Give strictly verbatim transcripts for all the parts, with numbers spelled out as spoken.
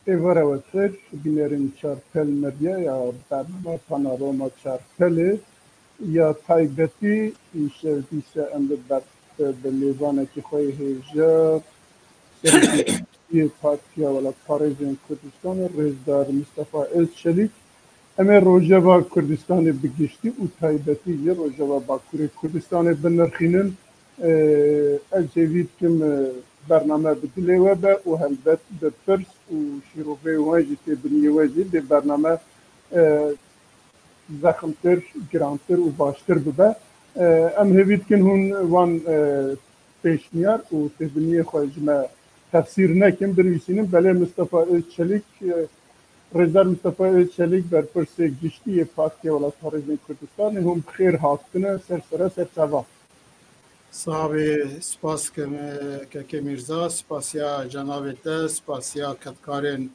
Êvara we xêr, bînerên Çarpel Medya ya bernama Panorama Çarpelê ya taybetî, îşev dîsa em bi ber-, bi mêvanekî xwe yê hêja, Serokê Partiya Welatparêzên Kurdistanê, Rêzdar Mistefa Özçelîk. Em ê rojeva Kurdistanê bi giştî û taybetî jî rojeva Bakurê Kurdistanê binirxînin. Ee, ez hêvî dikim, e, bername bi dilê we be û helbet bi pirs û şîroveyê wan jî tê biniyê we jî dê bername, e, zexmtir, girantir û baştir bibe. E, em hêvî dikin hûn wan, e, pêşniyar û têbiniyê xwe ji me tefsîr nekin, binivîsînin. Belê Mistefa Özçelîk, e, Rêzdar Mistefa Özçelîk, berpirsê giştî yê Partiya Welatparêzên Kurdistanê, hûn bi xêr hatine ser sera serçava. Sax bî, spas dikim, e, Kekê Mîrza, spasiya cenabê te, spasiya kedkarên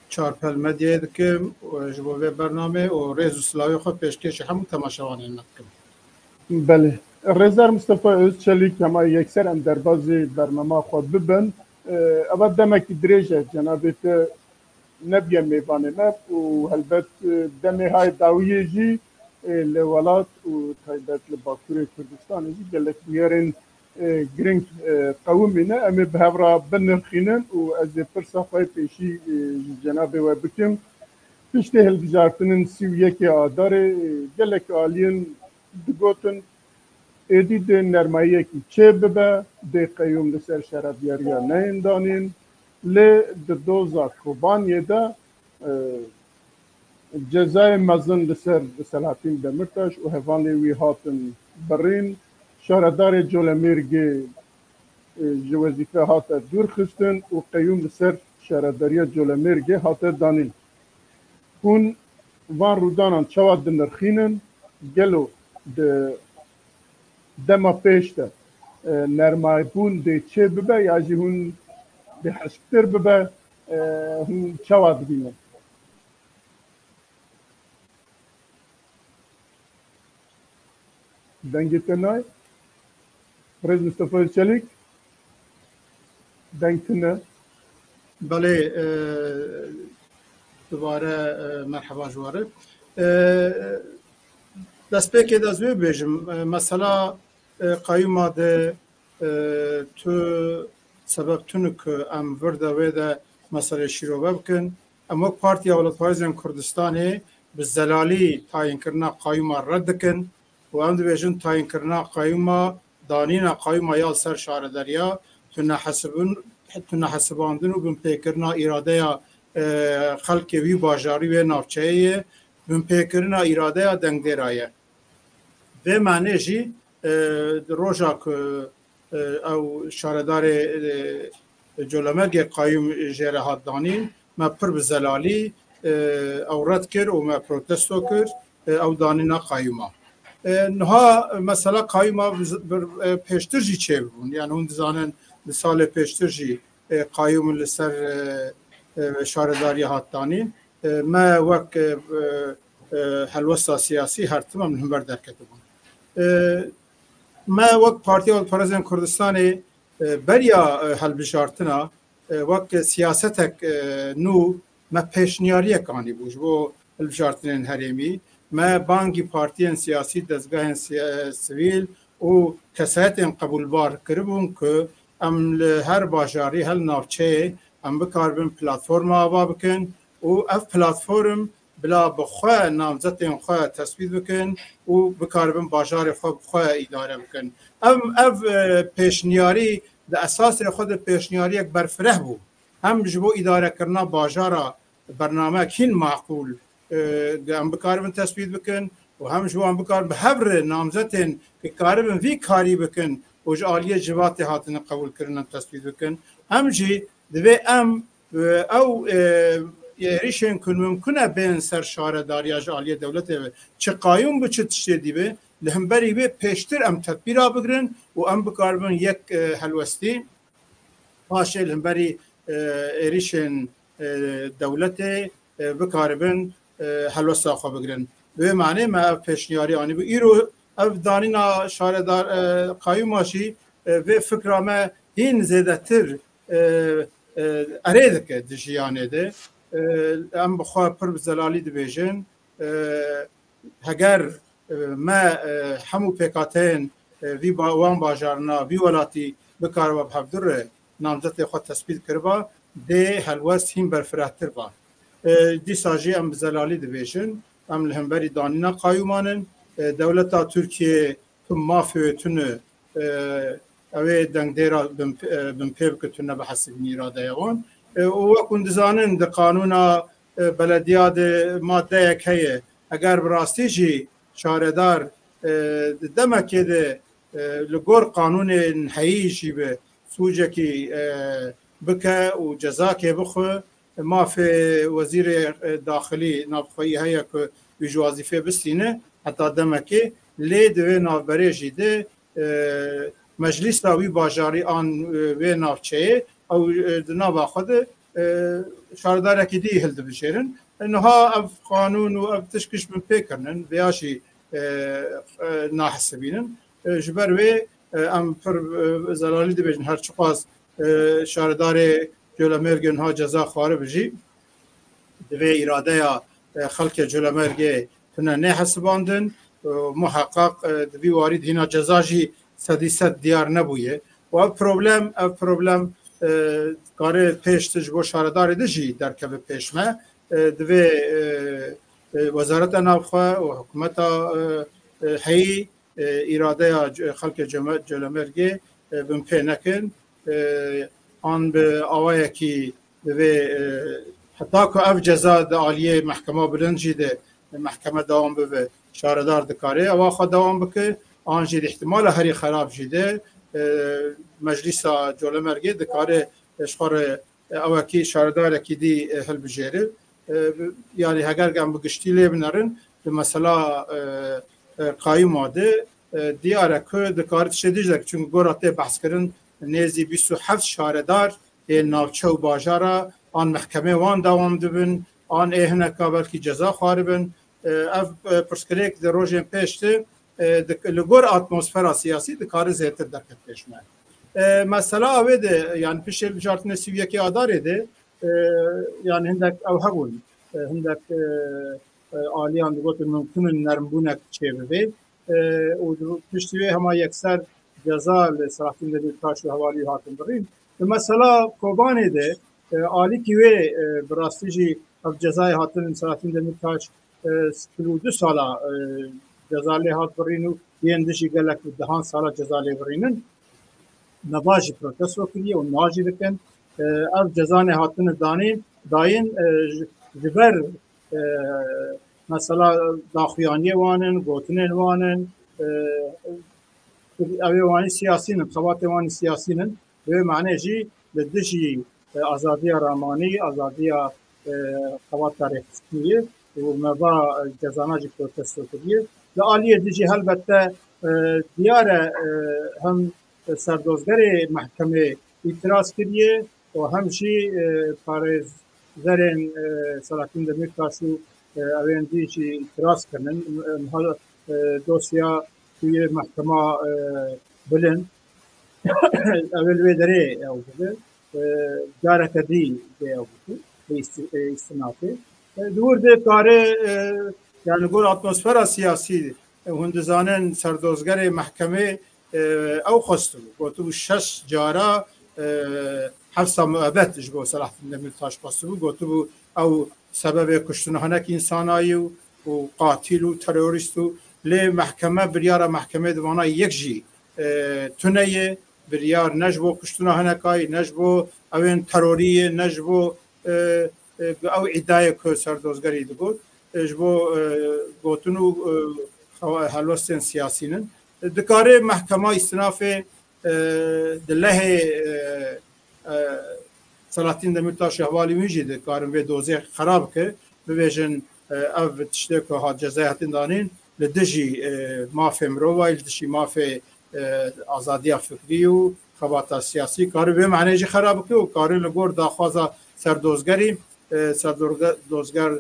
Çarpel Medyayê dikim, e, ji bo vê bernamê û rêz û silavê xwe pêşkêşî hemû temaşevanên me dikim. Belê. Rêzdar Mistefa Özçelîk, hema yekser em derbazî bernama xwe bibin. E, eva demekî dirêj e, cenabê te nebûye mêvanê me û helbet, e, demê hay dawiyê jî, e, li welat û taybet li Bakurê Kurdistanê jî gelek bûyerên, e, giring, e, qewimîne. Em ê bi hev re binirxînin û ez ê pirsa xwe yê pêşî, e, ji cenabê we bikim. Piştê hilbijartinên sî û yekê Adarê, e, gelek aliyên digotin, êdî dê nermayiyekî çêbibe, dê qeyûm li ser şaredariya neyên danîn, lê di doza Kobaniyê de, e, cezayê mezin li ser Selahattin Demirtaş û hevalên wî hatin birîn. Şaredarê Colemêrgê, e, ji wezîfe hate dûrxistin û qeyûm li ser şaredariya Colemêrgê hate danîn. Hûn van rûdanan çawa dinirxînin? Gelo di dema pêş de, e, nermaybûn dê çê bibe ya jî hûn dê hişktir bibe, e, hûn çawa dibînin? Dengê te nayê? Birêz Mistefa Çelîk? Deng tune. Belê, e, dubare, e, merheba ji we re. E, destpêkê de ez wê bêjim, e, mesela, e, qeyûma de, e, tu sebeb tune ku em vir de wê de meselê şîrove bikin. Em wek Partiya Welatparêzên Kurdistanê bi zelalî tayînkirina qeyûma red dikin û em dibêjin tayînkirina qeyûma, danîna qeyûma ya li ser şaredariya, tu nehesibin-, tu nehesibandin û binpêkirina îradeya, e, xelkê wî bajarî wê navçeyê ye, binpêkirina îradeya dengdêra ye. Vê manê jî, e, di roja ku, e, ew şaredarê, e, Colemêrgê qeyûm jê re hat danîn, me pir bi zelalî, e, ew red kir û me protesto kir, e, ew danîna qeyûma. E, niha mesela qeyûma bi z-, bir, e, pêştir jî çêbûn. Yani hûn dizanin di salê pêştir jî, e, qeyûm li ser, e, e, şaredariya hat danîn. E, me wek, e, e, e, helwesta siyasî her tim em li hember derketibûn. E, me wek Partiya Welatparêzên Kurdistanê, e, beriya, e, hilbijartina, e, wek siyasetek, e, nû me pêşniyariyek anîbû ji bo hilbijartinên herêmî. Me bangî partiyên siyasî, dezgehên siya-, sivîl û kesayetên qebûlbar kiribûn ku em li her bajarî, her navçeyê em bikaribin platforma ava bikin û ev platform bila bi xwe namzetên xwe tesbît bikin û bikaribin bajarê xwe bi xwe îdare bikin. Ev, ev, e, pêşniyarî di esasê xwe de pêşniyariyek berfireh bû. Hem ji bo îdarekirina bajara bernameyek hîn maqûl, e, em bikaribin tesbît bikin û hem ji wan bikaribin bi hev re namzetên ku karibin vî karî bikin û ji aliyê civatê hatine qebûlkirin em tesbît bikin. Hem jî divê em, e, ew, e, êrîşên ku mimkun e bên ser şaredariya ji aliyê dewletê ve, çi qayûm bi çi tiştê dî be, li hemberî wê pêştir em tedbîra bigirin û em bikaribin yek, e, helwestî paşê li hemberî, e, êrîşên, e, dewletê, e, bikaribin, e, helwesta xwe bigirin. Bi wê manê me ev pêşniyarî anîbû. Îro ev danîna şaredar, e, qayûma jî, e, vê fikra me hîn zêdetir, e, e, erê dike di jiyanê de. Em bi xwe pir bi zelalî dibêjin, heger me hemû pêkhateyên vî wan bajarina, vî welatî bikariba bi hevdu re namzetê xwe tespît kiriba, dê helwest hîn berfirehtir ba. Dîsa jî em bi zelalî dibêjin, em li hemberî danîna qayûman in. Dewleta Tirkiyê tu mafê wê tune, ew ê dengdêra binpê bike, tu nebihesibînî îradeya wan. Û wek hûn dizanin, di qanûna belediya de maddeyek heye, eger bi rastî jî şaredar di demekê de li gor qanûnên heyî jî bi sûcekî bike û cezakê bixwe, mafê wezîrê daxilî navxweyî heye ku wî ji wezîfê bistîne heta demekê, lê di vê navberê jî de meclîsa wî bajarî an wê navçeyê ew di nava xwe de şaredarekî dî hildibijêrin. Niha ev qanûn û ev tişt giş binpê kirinin, vêya jî nahesibînin. Ji ber wê em pir zelalî dibêjin, her çiqas şaredarê Colemêrgê niha ceza xwaribe jî, divê îradeya xelkê Colemêrgê tune nehesibandin. Muheqeq di vî warî de hîna ceza jî sedî sed diyar nebûye. Û ev problem, ev problem kare pêş de ji bo şaredarê de jî derkeve pêş me. Divê wezareta navxwe û hikûmeta heyî îradeya xelkê Colemêrgê binpê nekin. An bi awayekî divê, heta ku ev ceza di aliyê mehkema bilind jî de mehkeme dewam bibe, şaredar dikare ewa xwe dewam bike, an jî di îhtimala herî xerab jî de meclîsa Colemêrgê dikare ji xwe re ewekî şaredarekî dî hilbijêre. Yanî heger em bi giştî lê binerin, di mesela qayûma de diyar e ku dikare tiştê dî jî de, çunku gora tê behskirin, nêzî bîst û heft şaredar ê navçe û bajara an mehkemê wan dewam dibin, an ê hineka belkî ceza xwaribin. Ev pirsgirêk di rojên pêş de li gor atmosfera siyasî dikare zêdetir derket pêş me. Mesela wê de, yani piştê hilbijartinê sî û yekê Adarê de, yani hindek ew hebûn, hindek aliyan digotin mumkin in nermbûnek çêbibe. Û piştî wê hema yekser ceza li Selahattin Demirtaş û hevalî hatin birîn. Di mesela Kobanê de alîkî wê bi rastî jî ev cezayê hatin Selahattin Demirtaş çil û du sala ceza lê hat birîn û yên dijî gelek bi dehan sala ceza lê birînin. Neva jî protesto kiriye û niha jî dikin. Ev cezanê hatine danîn, dayîn ji ber mesela daxuyaniyê wan in, gotinên wan in, ew ê wanî siyasî nin, xebatê wanî siyasî nin. Bi wê manê jî li dijî azadiya ramanî, azadiya xebata rêxistiniyê û me va cezana jî protesto kiriye. Li aliyê dijî helbette diyar e, hem serdozgerê mehkemê îtiraz kiriye û hem jî parêzerên Selahattin Demirtaş û ewên dî jî îtiraz kirin. Niha dosya tu yê mehkema bilind ew ê li wê derê ew bibe. Careke dî dê ew bibe, bi îstinafê. Di wir de kare, yani gor atmosfera siyasî, hûn dizanin serdozgerê mehkemê ew xwestibû, gotibû şeş cara hepsa muebet ji bo Selahattin Demirtaş xwestibû, gotibû ew sebebê kuştina hinek însanayî û, û qatîl û terorîst û lê mehkeme biryara mehkemê di vana yek jî tune ye, biryar ne ji bo kuştina hinekayî, ne ji bo ewên terorî ye, ne ji bo ew îdayê ku serdozgerî digot, ji bo gotin û helwestên siyasî nin. Dikare mehkema îstinafê di lehê Selahattin Demirtaş û hevalî wî jî dikarin vê dozê xera bike, bibêjin ev tiştê ku hat cezayê hatin danîn li dijî mafê mirovayî, li dijî mafê azadiya fikrî û xebata siyasî, kare vê maneyê jî xera bike û kare li gor daxwaza serdozgerî, serdozger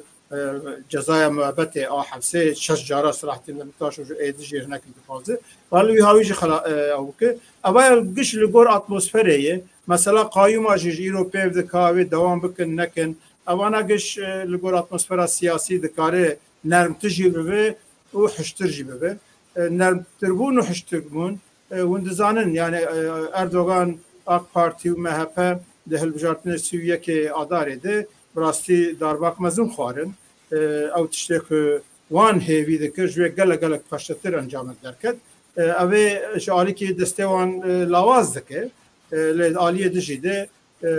cezaya muebetê a hepsê şeş cara Selahattin Demirtaş û ji êdî jî hinek dixwaze. Wala wî hawî jî xela ew bike. Ev ya giş li gor atmosferê ye. Mesela qayûma jî ji îro pêv de ka wê dewam bikin, nekin. Evana giş, e, li gor atmosfera siyasî dikare nermtir jî bibe û hiştir jî bibe. E, nermtirbûn û hiştirbûn, e, hûn dizanin, yani, e, Erdogan, AK Partî û M H P di hilbijartinê sî û yekê Adarê de bi rastî darbak mezin xwarin. E, ew tiştê ku wan hêvî dikir, ji wê gelek gelek paşetir encamê derket. E, ev ê ji alîkî destê wan, e, lawaz dike. E, lê aliyê dijî de, e,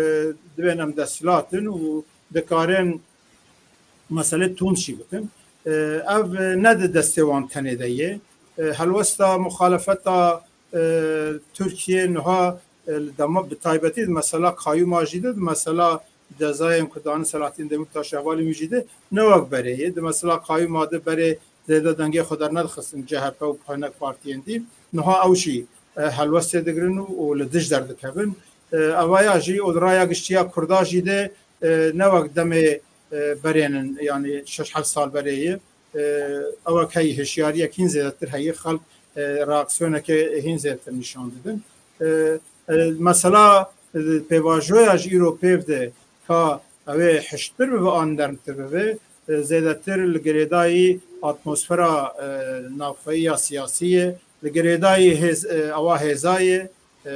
divên em desthilat in û dikarin meselê tund jî bikin. E, ev ne di destê wan tenê de ye. E, helwesta muxalefeta, e, Tirkiye niha, e, li dema bi taybetî di mesela Qayûma jî de, di mesela cezayên ku dane Selahattin Demirtaş hevalên wî jî de ne wek berê ye. Di mesela Qayûma de berê zêde dengê xwe dernedixistin C H P û hinek partiyên dî. Niha ew jî, e, helwestê digirin û, û li dij derdikevin. E, evaya jî û di raya giştiya Kurda jî de, e, ne wek demê, e, berênin, yani şeş heft sal berê ye. E, ew wek heyî hişyariyek hîn zêdetir heyî, xelk, e, reaksiyoneke hîn zêdetir nîşan didin. E, e, mesela, e, pêvajoya ji îro pêv de ka ew ê hişttir bibe an nermtir bibe, e, zêdetir li girêdayî atmosfera, e, navxweyî ya siyasî ye, li girêdayî hêz, e, ewa hêza ye, e,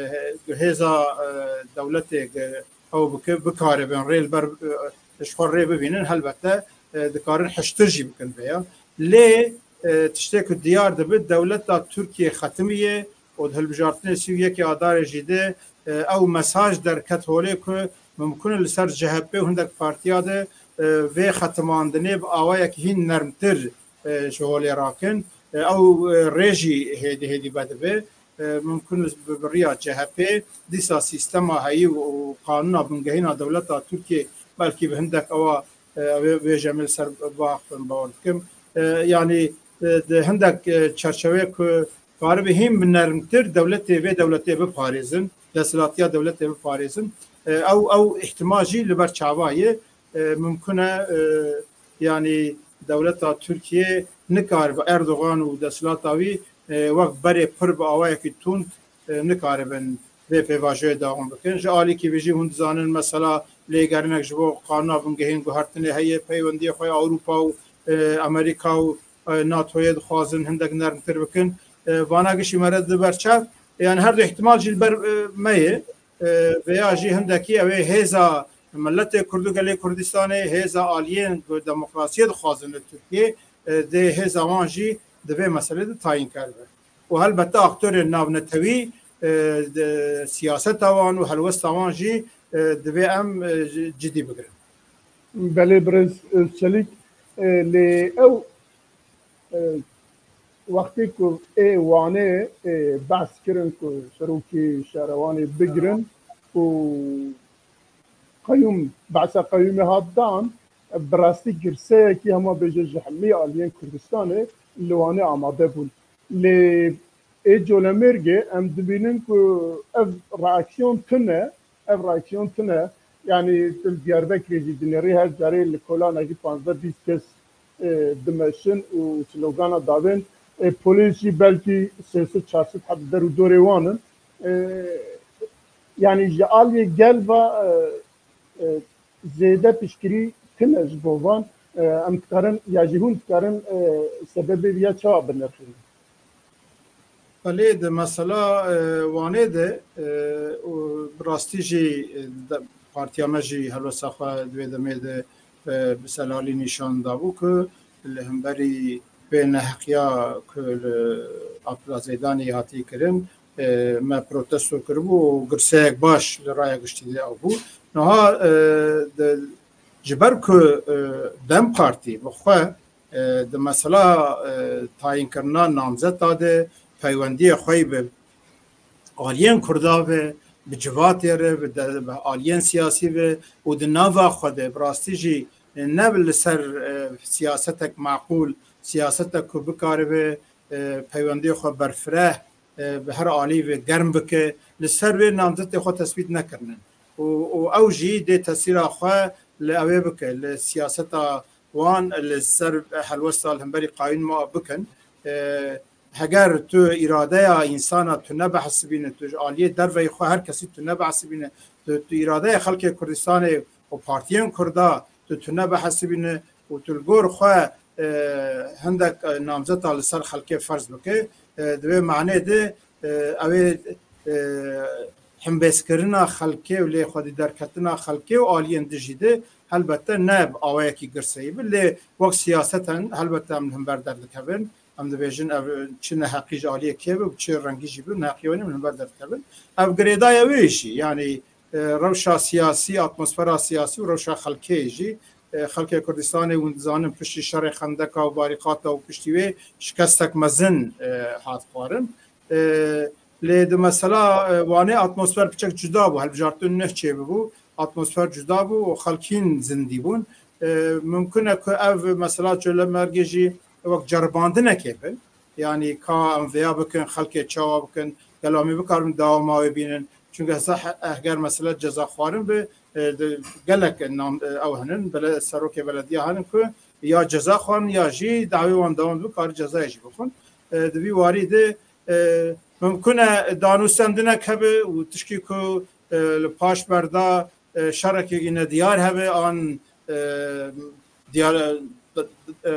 hêza, e, dewletê ge-, ew bike, bikaribin rê li ber, e, ji xwe rê bibînin, helbete, e, dikarin hiştir jî bikin vê ya. Lê, e, tiştê ku diyar dibe, dewleta Tirkiye xetimiye û di hilbijartinê sî û yekê Adarê jî de, e, ew mesaj derket holê ku mimkun e li ser C H P û hindek partiya de, e, vê xetimandinê bi awayekî hîn nermtir, e, ji holê rakin. E, ew, e, rê jî hêdî hêdî vedibe. E, mimkun e bi, bi riya C H P dîsa sîstema heyî û, û qanûna bingehîna dewleta Tirkiye belkî bi hindek ewa, e, ew ê, vê jemê li ser biaxivin, bawer dikim. E, yanî, e, di hindek, e, çerçeveyê ku karibe hîn bi nermtir dewletê, vê dewletê biparêzin, desthilatiya dewletê biparêzin. E, ew, ew îhtimal jî li ber çava ye. E, mimkun e, e, yanî dewleta Tirkiye nikaribe Erdogan û desthilata wî, e, wek berê pir bi awayekî tund, e, nikaribin vê pêvajoyê dawam bikin. Ji alîkî vê jî hûn dizanin, mesela lêgerinek ji bo qanûna bingehîn guhertinê heye, peywendiyê xwe Ewropa û, e, Amerîka û, e, NATOyê dixwazin hindek nermtir bikin. E, vana gişî me re di ber çav. Yani her du ihtimal jî li ber, e, me ye. E, veya jî hindekî ew ê hêza miletê Kurd û gelê Kurdistanê, hêza aliyên ku demokrasiyê dixwazin li Tirkiyê, e, dê hêza wan jî di vê meselê de tayîn keribe. Û helbette aktorên navnetewî, e, di siyaseta wan û helwesta wan jî, e, divê em, e, ji-, cidî bigirin. Belê birêz Özçelik, e, lê ew, e, wextê ku ê Wanê, e, behs kirin ku serokê şehrewanê bigirin û qeyûm, behsa qeyûmê hat dan, bi rastî girseyekî hema bêje ji hemî aliyên Kurdistanê li Wanê amade bûn. Lê ê Colemêrgê em dibînin ku ev reaksiyon tune, ev reaksiyon tune, yanî tu li Diyarbekirê jî dinêrî her carê li kolanekî panzdeh bîst kes, e, dimeşin û slogana davên, e, polîs jî belkî sê sed çar sed heb der û dorê wan in. E, yanî ji aliyê gel ve, e, e, zêde piştgirî tune ji bo van, e, em dikarin, ya jî hûn dikarin, e, sebebê vî ya çawa binirxînin? Belê, di mesela, e, Wanê de, e, û bi rastî jî, e, de, partiya me jî helwesta xwe di vê demê de, e, bi selalî nîşan dabû ku li hemberî vê neheqiya ku li Abdullah Zeydanî hatî kirin, e, me protesto kiribû û girseyek baş li raya giştî de ew bû. Niha, e, di, ji ber ku, e, DEM Partî bi xwe, e, di mesela, e, tayînkirina namzeta de peywendiyê xwe yî bi aliyên Kurda ve, bi civatê re, bi de-, bi aliyên siyasî ve û di nava xwe de bi rastî jî, e, ne li ser, e, siyasetek maqûl, siyasetek ku bikaribe, e, peywendiyê xwe berfireh, e, bi her alî ve germ bike, li ser wê namzetê xwe tesbît nekirinin. Û, û ew jî dê tesîra xwe li ew ê bike, li siyaseta wan li ser helwesta li hemberî qayûn ma bikin. E, heger tu îradeya însana tu nebehsibîne, tu ji aliyê derveyî xwe her kesî tu nebehsibîne, tu, tu îradeya xelkê Kurdistanê û partiyên Kurda tu tune bihesibîne û tu li gor xwe, e, hindek, e, namzeta li ser xelkê ferz bike, e, di vê manê de, e, ew ê, e, hembêzkirina xelkê û lê xwedî derketina xelkê û aliyên dijî de helbette ne bi awayekî girseyî bi, lê wek siyaseten helbette em li hember derdikevin. Em dibêjin ev çi neheqî ji aliyê kê bi, bi çi rengî jî bi, neheqî wan em li hember derdikevin. Ev girêdayî wê jî, yanî, e, rewşa siyasî, atmosfera siyasî û rewşa xelkê jî, e, xelkê Kurdistanê hûn dizanin piştî şerê xendeka û barîqata û piştî wê şikestek mezin, e, hat xwarin. E, lê di mesela, e, Wanê atmosfer piçek cuda bû, hilbijartin nuh çêbibû, atmosfer cuda bû û xelk hîn zindî bûn. E, mimkun e ku ev mesela Colemêrgê jî wek ceribandinekê be. Yanî ka em vêya bikin, xelkê çawa bikin, gelo em ê bikarin dewama wê bînin. Çunke hesa he-, heger mesele cezaxwarin be, e, di, gelek nam, e, ew hene, bele-, serokê belediya hene ku ya ceza xwarin ya jî dawê wan dewam dibe, karî cezayê jî bixwin. E, di vî warî de, e, mimkun e danûstendinek hebe û tişkî ku, e, li paş berda, e, şerekê nediyar hebe an, e, diyar-, e, e,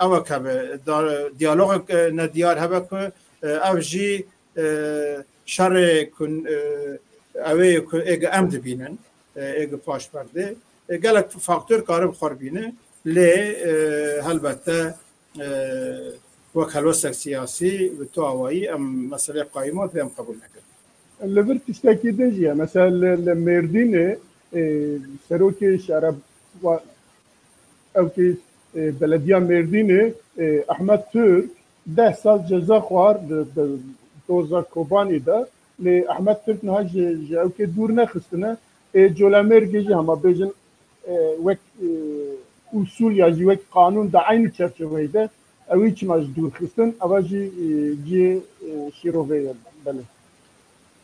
ewek hebe, da-, diyalogek, e, nediyar hebe ku, e, ev jî, e, şerê ku, e, ew ê ku ê em dibînin, e, ê paş berdê. E, gelek faktor kare bi xwe bîne, lê, e, helbette, e, wek helwestek siyasî bi tu awayî em meselê qayûma divê em qebûl nekin. Li vir tiştekî din jî ye. Mesela li, li Mêrdînê, e, serokê şere-, wa-, ew kê, e, belediya Mêrdînê, e, Ahmet Türk deh sal ceza xwar di, di doza Kobanî de. Lê Ahmet Türk niha ji, ji ew kê dûr nexistine. Ê Colemêrgê jî hema bêjin, e, wek, e, usul ya jî wek qanûn di eynî çerçeveyê de ew ê çima ji dûr xistin, eva jî, e, cihê, e, şîrovê ye, belê.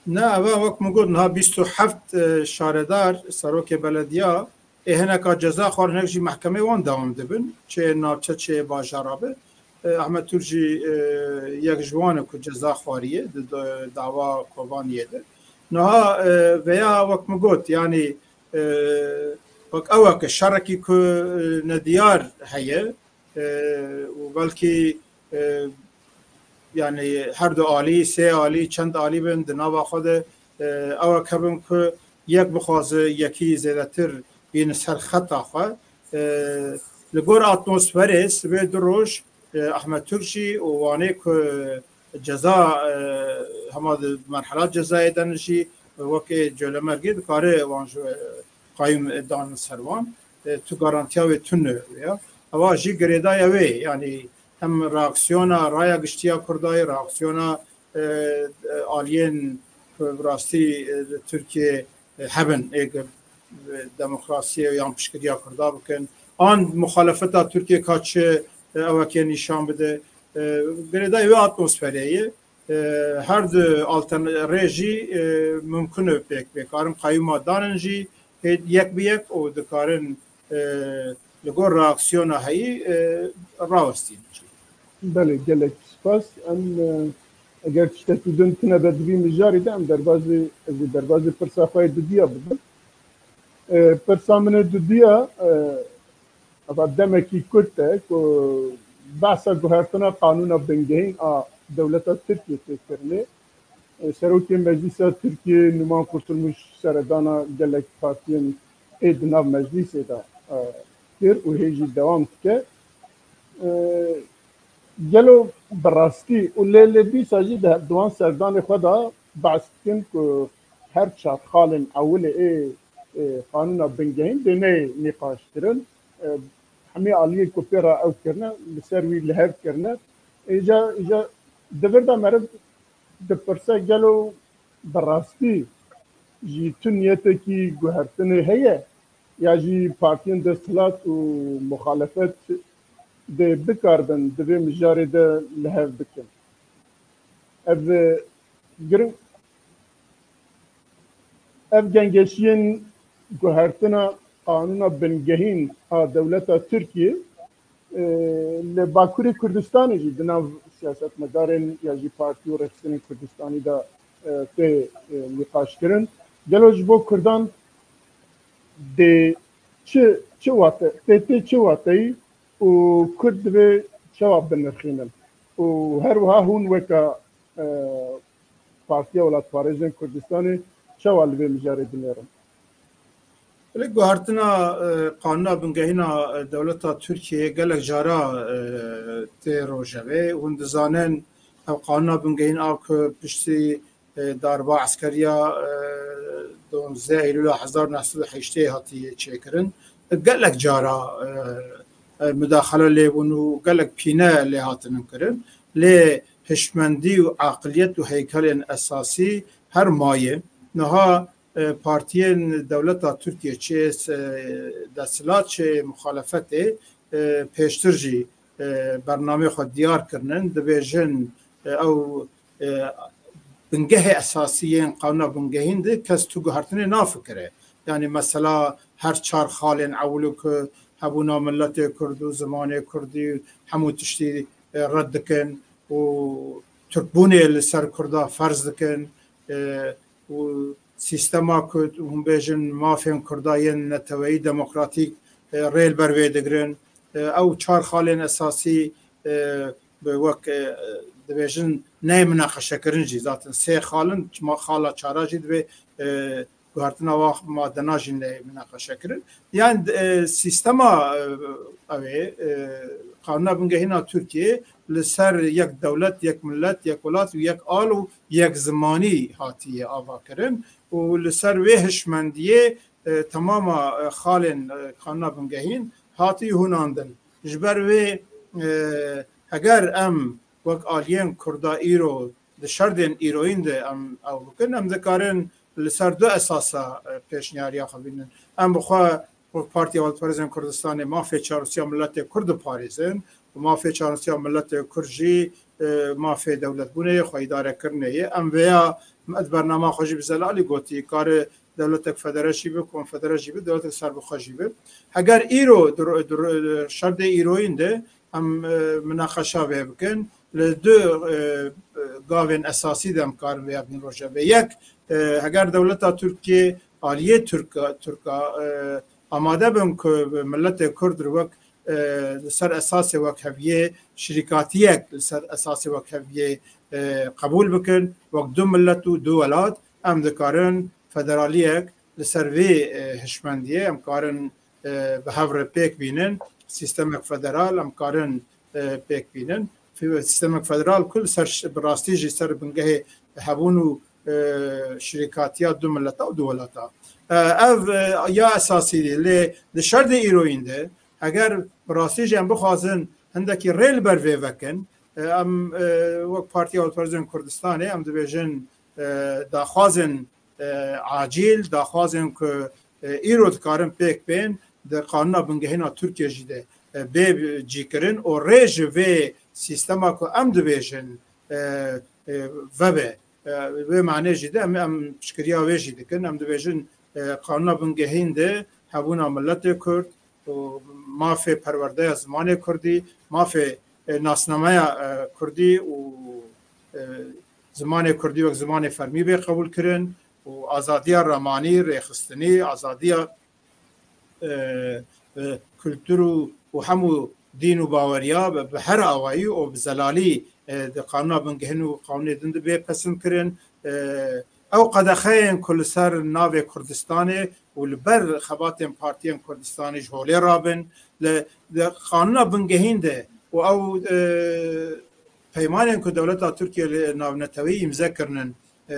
Ne, eva wek min got, niha bîst û heft, e, şaredar, serokê belediya, ê hineka ceza xwarin, hinek jî mehkemeyê wan dewam dibin. Çi navçe, çi bajara be. E, Ahmet Türk jî, e, yek ji wan e ku ceza xwariye di, di dawa Kobaniyê de. Niha, e, veya wek min got, yanî, e, wek ew e ke şerekî ku, e, nediyar heye, e, û belkî, e, yanî her du alî, sê alî, çend alî bin di nava xwe de, e, ew e kevin ku yek bixwaze yekî zêdetir bîne ser xeta xwe. E, li gor atmosferê sibê du roj, e, Ahmet Türk jî û Wanê ku ceza, e, hema di merhela cezayê de ne jî wekê Colemêrgê dikare wan ji, e, qayûm dan ser wan. E, tu garantiya wê tune ya. Ewa jî girêdayî wê, yanî hem reaksiyona raya giştî ya Kurdayê, reaksiyona, e, e, aliyên ku bi rastî, e, li Tirkiyê, e, hebin, ê ku, e, demokrasiyê yan piştgiriya Kurda bikin. An muxalefeta Tirkiyê ka çi, e, ewekê nîşan bide. E, girêdayî wê atmosferê ye. E, her du altern-, rê jî, e, mimkun e pêk bê. Karin qayûma danin jî hê yek bi yek û dikarin, e, li gor reaksiyona heyî, e, rawestînin jî. Belê, gelek spas. Em, e, eger tiştekî din tune be di vî mijarî de, em derbazî, ez ê derbazî pirsa xwe yê dudiya bibim. E, pirsa min ê dudiya, e, eva demekî kurt e ku behsa guhertina qanûna bingehîn a dewleta Tirkiyê tê kirinê. E, Serokê Meclîsa Tirkiyê Numan Kurtulmuş seredana gelek partiyên ê di nav meclîsê de, e, kir û hê jî dewam dike. E, gelo bi rastî û lê lê dîsa jî di, di wan serdanê xwe de behs dikin ku her çar xalên ewilê ê, ê qanûna bingehîn dê neyê nîqaşkirin. E, hemî aliyê ku pê re ew kirine, li ser wî li hev kirine. Îca, îca di vir de meriv dipirse, gelo bi rastî jî tu niyetekî guhertinê heye ya jî partiyên desthilat û muxalefet dê bikaribin di vê mijarê de li hev bikin? Ev, e, giring, ev gengeşiyên guhertina qanûna bingehîn a dewleta Tirkiyê, e, li Bakurê Kurdistanê jî di nav siyasetmedarên ya jî partî û rêxistinên Kurdistanî de, e, tê, e, nîqaşkirin. Gelo ji bo Kurdan dê çi Çi wate, tê tê çi wateyî û Kurd divê çawa binirxînin? Û her wiha hûn weke, e, Partiya Welatparêzên Kurdistanê çawa li vê mijarê dinêrin? Li guhertina, e, qanûna bingehîna, e, dewleta Tirkiyeyê gelek cara, e, tê rojevê. Hûn dizanin ev qanûna bingehîn a ku piştî, e, darba eskeriya, e, duwazdeh Eylûla hezar û neh sed û heştê hatiye çêkirin, gelek cara, e, e, mudaxele lê bûn û gelek pîne lê hatinin kirin. Lê hişmendî û aqiliyet û heykelên esasî her maye. Niha, e, partiyên dewleta Tirkiye çê, e, desthilat çê muxalefetê, e, pêştir jî, e, bernameyê xwe diyar kirinin, dibêjin, e, ew, e, bingehê esasî yên qanûna bingehîn de kes tu guhertinê nafikire. Yanî mesela her çar xalên ewil ku hebûna miletê Kurd û zimanê Kurdî hemû tiştî, e, red dikin û Tirkbûnê li ser Kurda ferz dikin, e, û sîstema ku hûn bêjin mafên Kurda yên neteweyî demokratîk, e, rê li ber vê digirin. E, ew çar xalên esasî, e, bi wek, e, dibêjin neyê minaqeşekirin jî. Zaten sê xal in, çima xala çara jî divê, e, guhertina wa madena jî neyê minaqeşekirin. Yan, e, sîstema, e, ew ê, e, qanûna bingehîna Tirkiyê li ser yek dewlet, yek milet, yek welat û yek al û yek zimanî hatiye avakirin û li ser wê hişmendiyê, e, temama, e, xalên, e, qanûna bingehîn hatî hûnandin. Ji ber wê, e, heger em wek aliyên Kurda îro di şerdên îroyîn de em ew bikin, em dikarin li ser du esasa, e, pêşniyariya xwe bînin. Em bi xwe wek Partiya Welatparêzên Kurdistanê mafê çarosiya miletê Kurd diparêzin û mafê çarosiya miletê Kurd jî, e, mafê dewletbûnê ye, xwe îdarekirinê ye. Em vêya, em di bernama xwe jî bi zelalî gotî, kare dewletek federe jî bi, konfedere jî bi, dewletek serbixwe jî bi. Heger îro di ro-, di ro-, şerdê îroyîn de em, e, minaqeşa vê bikin, li du, e, gavên esasî de em karin vêya bîn rojevê. Yek, e, heger dewleta Tirkiyê aliyê Tirka, Tirka, e, amade bin ku bi miletê Kurd re wek, e, li ser esasê wekheviyê, şirîkatiyek li ser esasê wekheviyê, e, qebûl bikin, wek du milet û du welat, em dikarin federaliyek li ser vê, e, hişmendiyê, em karin, e, bi hev re pêk bînin, sîstemek federal, em karin, e, pêk bînin. Fi-, sîstemek federal ku li ser ş-, bi rastî jî ser bingehê hebûn û, e, şirîkatiya du mileta û du welata. E, ev, e, ya esasî ye, lê di şerdê îroyîn de, heger bi rastî jî em bixwazin hindekî rê li ber vê vekin, e, em, e, wek Partiya Welatparêzên Kurdistanê, em dibêjin, e, daxwazên, e, acîl, daxwazên ku, e, îro dikarin pêk bên, di qanûna bingehîna Tirkiye jî de, e, bê cîkirin û rê ji vê sîstema ku em dibêjin, e, e, vebe. E, wê manê jî de em, em piştgiriya wê jî dikin. Em dibêjin, e, qanûna bingehîn de hebûna miletê Kurd û mafê perwerdeya zimanê Kurdî, mafê, e, nasnameya, e, Kurdî û, e, zimanê Kurdî wek zimanê fermî bê qebûlkirin û azadiya ramanî, rêxistinî, azadiya, e, e, kultur û, û hemû dîn û baweriya bi, bi her awayî û bi zelalî, e, di qanûna bingehîn û qanûnê din de bê pesindkirin. E, ew qedexeyên ku li ser navê Kurdistanê û li ber xebatên partiyên Kurdistanê ji holê rabin, li, li qanûna bingehîn de û ew, e, peymanên ku dewleta Tirkiye li navneteweyî îmze kirinin, e,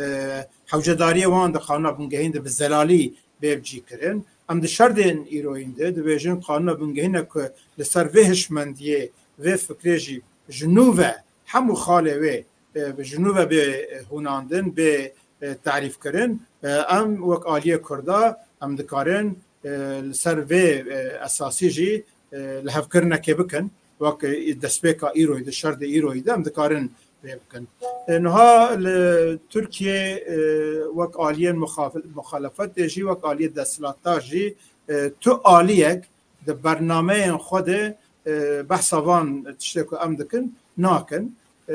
hewcedariyê wan di qanûna bingehîn de bi zelalî bê cîkirin. Em di şerdên îroyîn de dibêjin qanûna bingehîne ku li ser vê hişmendiyê, vê fikrê jî ji nû ve hemû xalê wê, e, ji nû ve bê, e, hûnandin, bê, e, tarîfkirin. E, em wek aliyê Kurda em dikarin, e, li ser vê, e, esasî jî, e, lihevkirinekê bikin. Wek, e, destpêka îroyî de, şerdê îroyî de em dikarin vê bikin. E, niha li Tirkiye, e, wek aliyên muxaf-, muxalefetê jî, wek aliyê desthilatdar jî, e, tu aliyek di bernameyên xwe de, e, behsa van tiştê ku em dikin, nakin. E,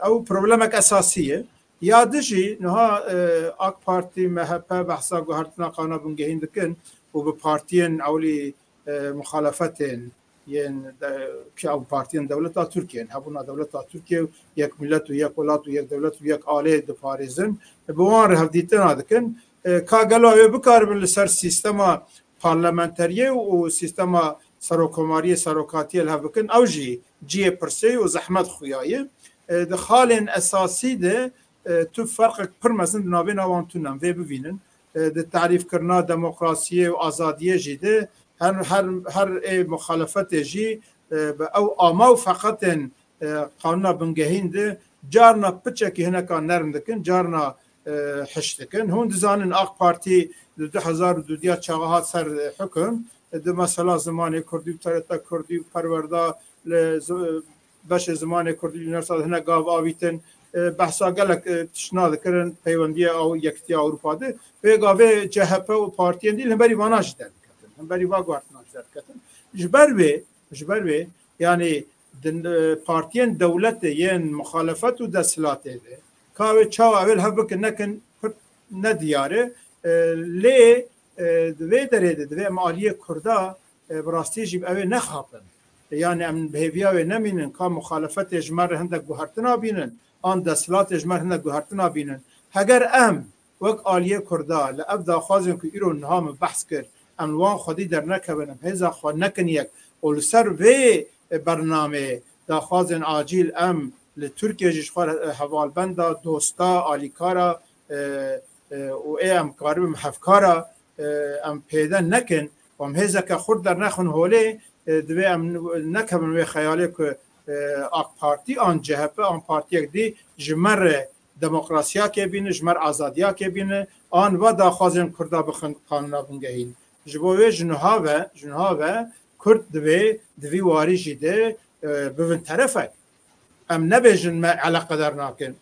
ew problemek esasî ye. Ya di jî niha, e, AK Partî, MHP behsa guhertina qanûna bingehîn dikin û bi partiyên ewilî, e, muxalefetên yên de, ki ew partiyên dewleta Tirkiye, hebûna dewleta Tirkiye û yek milet û yek welat û yek dewlet û yek alê diparêzin, bi wan re hevdîtina dikin. E, ka gelo ew ê bikaribin li ser sîstema parlamenteriyê û sîstema serokomariyê, serokatiyê li hev bikin, ew jî cihê pirsê û zehmet xuya ye. E, di xalên esasî de, e, tu ferqek pir mezin di navbêna wan tune, em vê bivînin. E, di tarîfkirina demokrasiyê û azadiyê jî de her, her, her ê muxalefetê jî, e, bi ew ama û feqetên, e, qanûna bingehîn de carna piçekî hineka nerm dikin, carna, e, hiş dikin. Hûn dizanin AK Partî di du hezar û dudiya çaxa hat ser, e, hukum, e, di mesela zimanê kurdî û T R T kurdî û perwerda li zi-, beşê zimanê kurdî li Newsa hinek gav avîtin, e, behsa gelek, e, tiştna dikirin, peywendiya Ew-, Yekitiya Ewropa de. Vê gavê C H P û partiyên dî li hemberî vana jî derdiketin. Hemberî va guhertina jî derdiketin. Ji ber wê, ji ber wê, yanî di, e, partiyên dewletê yên muxalefet û desthilatê de, ka wê çawa ew ê li hev bikin nekin, pir nediyar e. E, lê, e, di vê derê de divê em aliyê Kurda, e, bi rastî jî ew ê nexapin. E, yanî em bi hêviya wê nemînin, ka muxalefetê ji me re hindek guhertina bînin, an desthilatê ji me re hindek guhertina bînin. Heger em wek aliyê Kurda li ev daxwazên ku îro niha min behs kir, em li wan xwedî dernekevin, em hêza xwe nekin yek û li ser vê, e, bernameyê daxwazên acîl em li Tirkiye jî ji xwe re, e, hevalbenda, dosta, alîkara, e, e, û ê em karibin hevkara, e, em pêde nekin, em hêzeke xurt dernexin holê, e, divê em nekevin wê xeyalê ku, e, AK Partî an C H P an partiyek dî ji me re demokrasiyakê bîne, ji me re azadiyakê bîne, an va daxwazên Kurda bixin qanûna bingehîn. Ji bo wê ji niha ve, ji niha ve Kurd divê di vî warî jî de, e, bibin terefek. Em nebêjin me eleqedar nakin.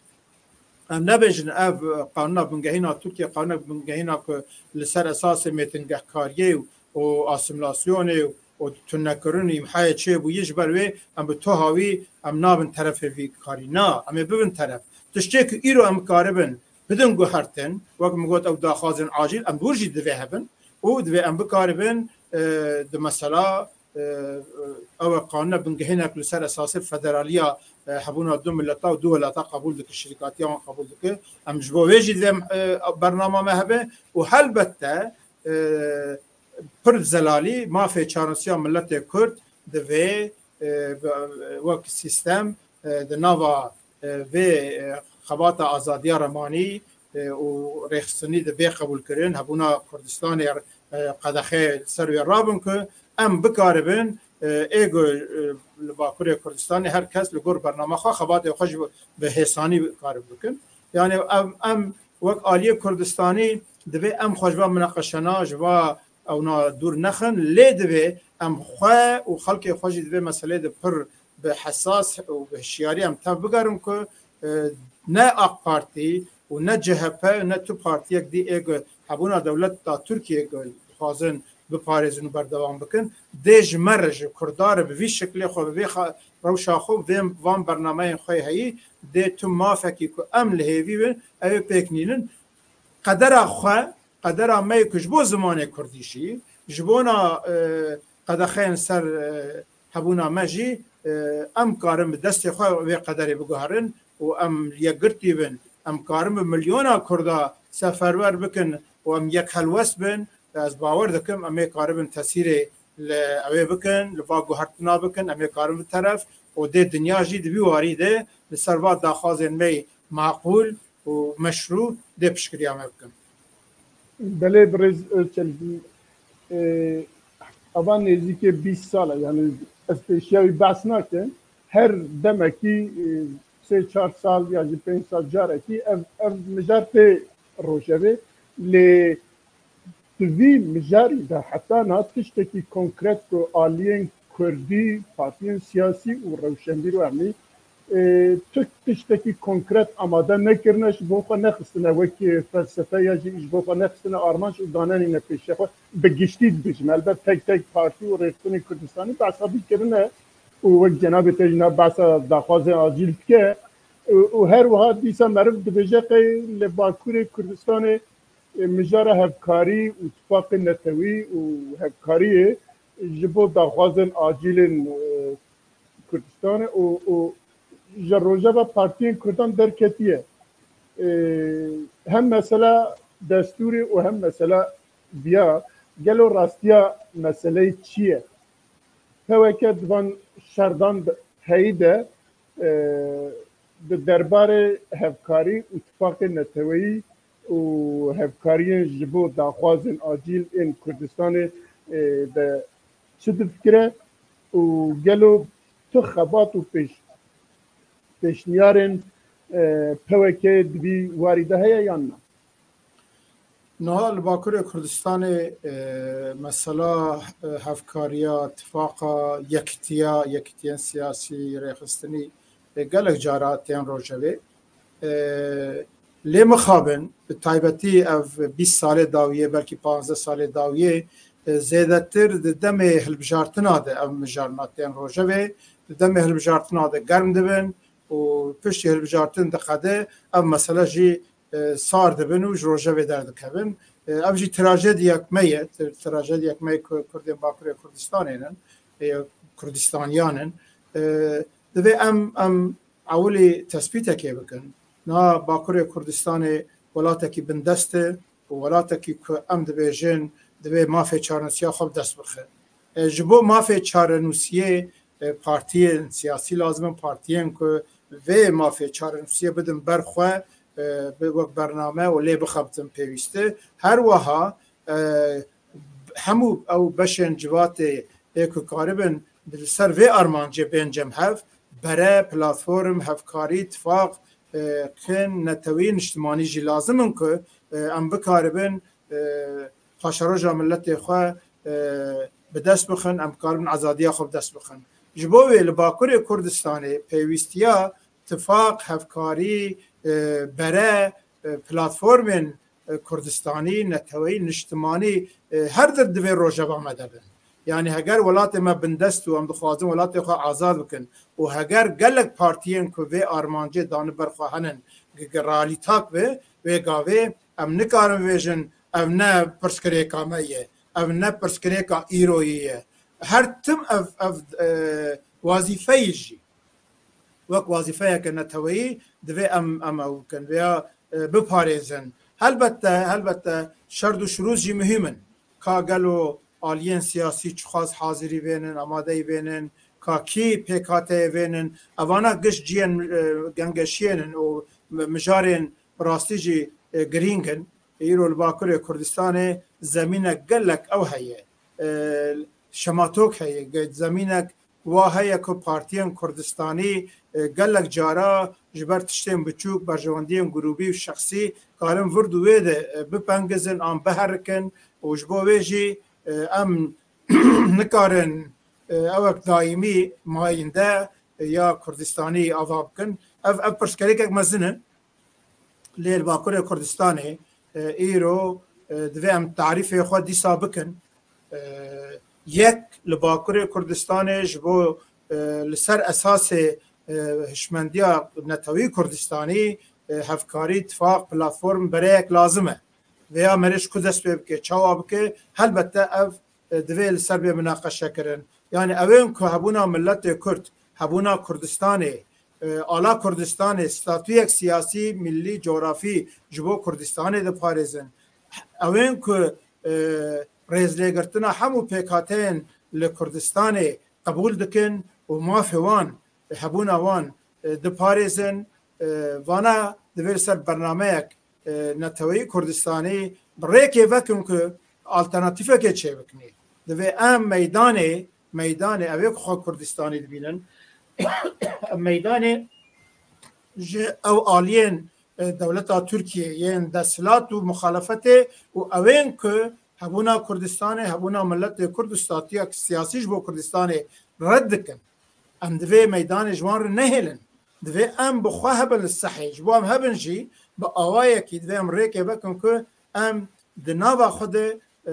Em nebêjin ev, e, qanûna bingehîna Tirkiye, qanûna bingehîna ku li ser esasê mêtingehkariyê û, û asîmîlasyonê û tunekirin û îmhayê çêbûyî, ji ber wê em bi toha wî em nabin terefê vî karî. Na, em ê bibin teref. Tiştê ku îro em karibin bidin guhertin, wek min got, ew daxwazên acîl, em wir jî divê hebin û divê em bikaribin, e, di mesela, e, ew e qanûna bingehînek li ser esasê federaliya, e, hebûna du mileta û du welata qebûl dike, şirîkatiya wan qebûl dike. Em ji bo wê jî divê em, e, bernama me hebe û helbette, e, pir zelalî mafê çarnasiya miletê Kurd divê, e, bi, wek sîstem, e, di nava, e, vê, e, xebata azadiya remanî, e, û rêxistinî de bê qebûlkirin, hebûna Kurdistanê, e, qedexe ser wê rabin ku em bikaribin, e, ê ku, e, li Bakurê Kurdistanê her kes li gor bernama xwe xebatê xwe jî bi hêsanî karibe bikin. Yani em, em wek aliyê Kurdistanî divê em xwe ji va minaqeşana, ji va ewna dûr nexin, lê divê em xwe û xelkê xwe jî di vê meseleyê de pir bi hesas û bi hişyarî em tev bigerin ku, e, ne AK Partî û ne C H P, ne tu partiyek dî ê ku hebûna dewleta Tirkiyê ku dixwazin biparêzin û berdewam bikin, dê ji me re, ji Kurda re bi vî şiklê xwe, bi vê xa-, rewşa xwe, vê van bernameyên xwe heyî, dê tu mafekî ku em li hêvî bin, ew ê pêk nînin. Qedera xwe, qedera me yê ku ji bo zimanê kurdî jî, ji bona, e, qedexeyên ser, e, hebûna me jî, e, em karin bi destê xwe vê qederê biguherin û em yekgirtî bin. Em karin bi milyona Kurda seferber bikin û em yek helwest bin. Ez bawer dikim, em ê karibin tesîrê li ew ê bikin, li va guhertina bikin, em ê karin bi teref û dê dinya jî di vî warî de li ser va daxwazên me yê maqûl û meşrû dê piştgiriya me bikin. Belê, birêz Özçelik, e, ava nêzîkê bîst sal e, yani ez pêşiya wî behs nakim. Her demekî, e, sê çar sal ya jî pênc sal carekî ev, ev mijar tê rojevê. Lê di vî mijarî de heta niha tiştekî konkret ku aliyên kurdî, partiyên siyasî û rewşenbîr û emnî, e, tu tiştekî konkret amade nekirine, ji bo xwe nexistine wekî felsefe ya jî ji bo xwe nexistine armanc û danenîne pêşiya xwe. Bi giştî dibêjim, elbet tek tek partî û rêxistinên Kurdistanî behsa vî kirine û wek cenabê te jî niha behsa daxwazên acîl dike. Û, û her wiha dîsa meriv dibêje qey li Bakurê Kurdistanê, e, mijara hevkarî û tifaqê netewî û hevkariyê ji bo daxwazên acîlên, e, Kurdistanê û, û ji rojeva partiyên Kurdan derketiye. E, hem mesela destûrê û hem mesela viya, gelo rastiya meseleyê çi ye? Heweke di van şerdan de, heyî de, e, di derbarê hevkarî û tifaqên neteweyî û hevkariyên ji bo daxwazên acîl ên Kurdistanê, e, de çi difikire û gelo tu xebat û pêş-, pêşniyarên, e, P W K di vî warî de heye yan na? Niha li Bakurê Kurdistanê, e, mesela, e, hevkariya, tifaqa, yekitiya, yekitiyên siyasî, rêxistinî, e, gelek cara tên rojevê. E, lê mixabin, bi taybetî ev bîst salê dawiyê, belkî panzdeh salê dawiyê, e, zêdetir di demê hilbijartina de ev mijarna tên rojevê, di demê hilbijartina de germ dibin û piştî hilbijartin diqede ev mesele jî, e, sar dibin û ji rojevê derdikevin. E, ev jî trajediyek me ye, tra-, trajediyek me ye ku Kurdên Bakurê Kurdistanê ne, e, Kurdistaniyan in. E, divê em, em ewilî tespîtekê bikin. Niha Bakurê Kurdistanê welatekî bindest e û welatekî ku em dibêjin divê mafê çarenûsiya xwe bi dest bixe. E, ji bo mafê çarenûsiyê, e, partiyên siyasî lazim in, partiyên ku vê mafê çarenûsiyê bidin ber xwe, e, bi wek bername û lê bixebitin pêwîst e. Her wiha, e, hemû ew beşên civatê ê ku karibin li ser vê armancê bên cem hev, bere, platform, hevkarî, tifaq, e, kin, netewî, niştimanî jî lazim in ku, e, em bikaribin, e, paşeroja miletê xwe, e, bi dest bixin, em bikaribin azadiya xwe bi dest bixin. Ji bo wê li Bakurê Kurdistanê pêwîstiya tifaq, hevkarî, e, bere, e, platformên, e, Kurdistanî, neteweyî, niştimanî, e, her dir divê rojeva me de bin. Yanî heger welatê me bindest û em dixwazin welatê xwe azad bikin û heger gelek partiyên ku vê armancê dane ber xwe henin, gi-, gi-, realîtak be, wê gavê em nikarin bêjin ev ne pirsgirêka me ye, ev ne pirsgirêka îroyî ye. Her tim ev, ev, e, wazîfeyî jî wek wazîfeyeke neteweyî divê em, em ew bikin, vêya, e, biparêzin. Helbette, helbette şerd û şirûz jî muhîm in. Ka gelo aliyên siyasî çiqas hazirî vênin, amadeyî vênin, ka kî pêk hateye vênin, evana giş ciyên, e, gengeşiyên in û mi-, mijarên bi rastî jî, e, girîng in. Îro li Bakurê Kurdistanê zemînek gelek ew heye. E, şematok heye, ge-, zemînek wa heye ku partiyên Kurdistanî, e, gelek cara ji ber tiştên biçûk, berjewendiyên grûbî û şexsî karin vir di wê de, e, bipengizin an biherikin û ji bo wê jî, e, em nikarin, e, ewek dayîmî mayînde, e, ya Kurdistanî ava bikin. Ev, ev pirsgirêkek mezin e. Lê li Bakurê Kurdistanê, e, îro, e, divê em tarîfê xwe dîsa bikin. E, yek li Bakurê Kurdistanê ji bo, e, li ser esasê, e, hişmendiya netewî Kurdistanî, e, hevkarî, tifaq, platform, bereyek lazim e. Vêya merê ji ku dest pê bike, çawa bike, helbette ev, e, divê li ser bê minaqeşe kirin. Yani ewên ku hebûna miletê Kurd, hebûna Kurdistanê, e, ala Kurdistanê, statuyek siyasî, millî, coğrafî ji bo Kurdistanê diparêzin. Ewên ku, e, rêzlêgirtina hemû pêkhateyên li Kurdistanê qebûl dikin û mafê wan, hebûna wan, e, diparêzin, e, vana divê li ser bernameyek, e, neteweyî Kurdistanî bi rêkê vekin ku alternatîfekê çêbikinê. Divê em meydanê, meydanê, ev ê ku xwe Kurdistanî dibînin, em meydanê ji ew aliyên, e, dewleta Tirkiyê yên desthilat û muxalefetê û ewên ku hebûna Kurdistanê, hebûna miletê Kurd û statûyek siyasî ji bo Kurdistanê red dikin. Em divê meydanê ji wan re nehêlin. Divê em bi xwe hebin li sehê. Ji bo em hebin jî bi awayekî divê em rêkê vekin ku em di nava xwe de, e,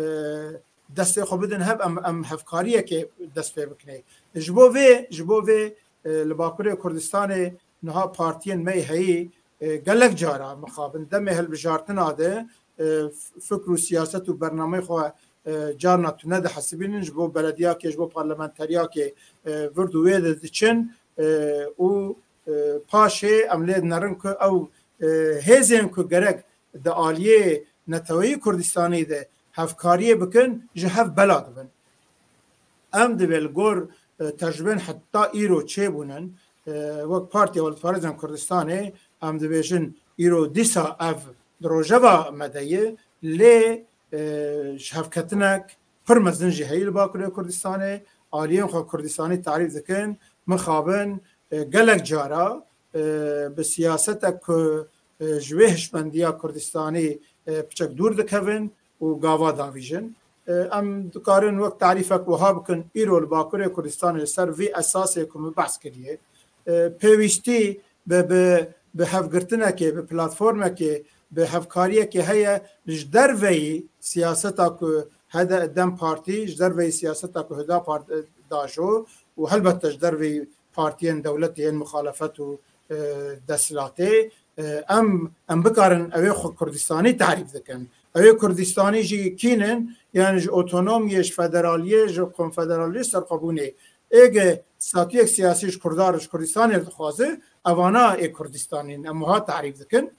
destê xwe bidin hev, em, em hevkariyekê dest pê bikinê. Ji bo vê, ji bo vê, e, li Bakurê Kurdistanê niha partiyên me yê heyî, e, gelek cara mixabin demê hilbijartina de, e, f-, fikr û siyaset û bernameyê xwe e, carna tu nedihesibînin, ji bo belediyakê, ji bo parlamenteriyakê, e, vir û wê de diçin, e, û, e, paşê em lê dinerin ku ew, e, hêzên ku gerek di aliyê neteweyî Kurdistanê de hevkariyê bikin, ji hev bela dibin. Em divê li gor, e, tecrûbên heta îro çêbûnin, e, wek Partiya Welatparêzên Kurdistanê, em dibêjin îro dîsa ev di rojeva me de ye, lê, e, ji hevketinek pir mezin jî heyî li Bakurê Kurdistanê, aliyên xwe Kurdistanî tarîf dikin, mixabin, e, gelek cara, e, bi siyasetek ku, e, ji wê hişmendiya Kurdistanî, e, piçek dûr dikevin û gava davîjin. E, em dikarin wek tarîfek wiha bikin, îro li Bakurê Kurdistanê li ser vî esasê ku min behs kiriye, e, pêwîstî bi, bi, bi hevgirtinekê, bi platformekê, bi hevkariyekê heye, ji derveyî siyaseta ku H D P DEM Partî, ji derveyî siyaseta ku Hüdapar, e, dajo û helbette ji derveyî partiyên dewletê yên muxalefet û, e, desthilatê, e, em, em bikarin ew ê xwe Kurdistanî tarîf dikin. Ew ê Kurdistanî jî kînin, yani ji otonomiyê, ji federaliyê, ji konfederaliyê serxwebûnê. Êge statuyek siyasî ji Kurdar, ji Kurdistanê dixwaze, evana ê Kurdistanî ne. Em wiha tarîf dikin.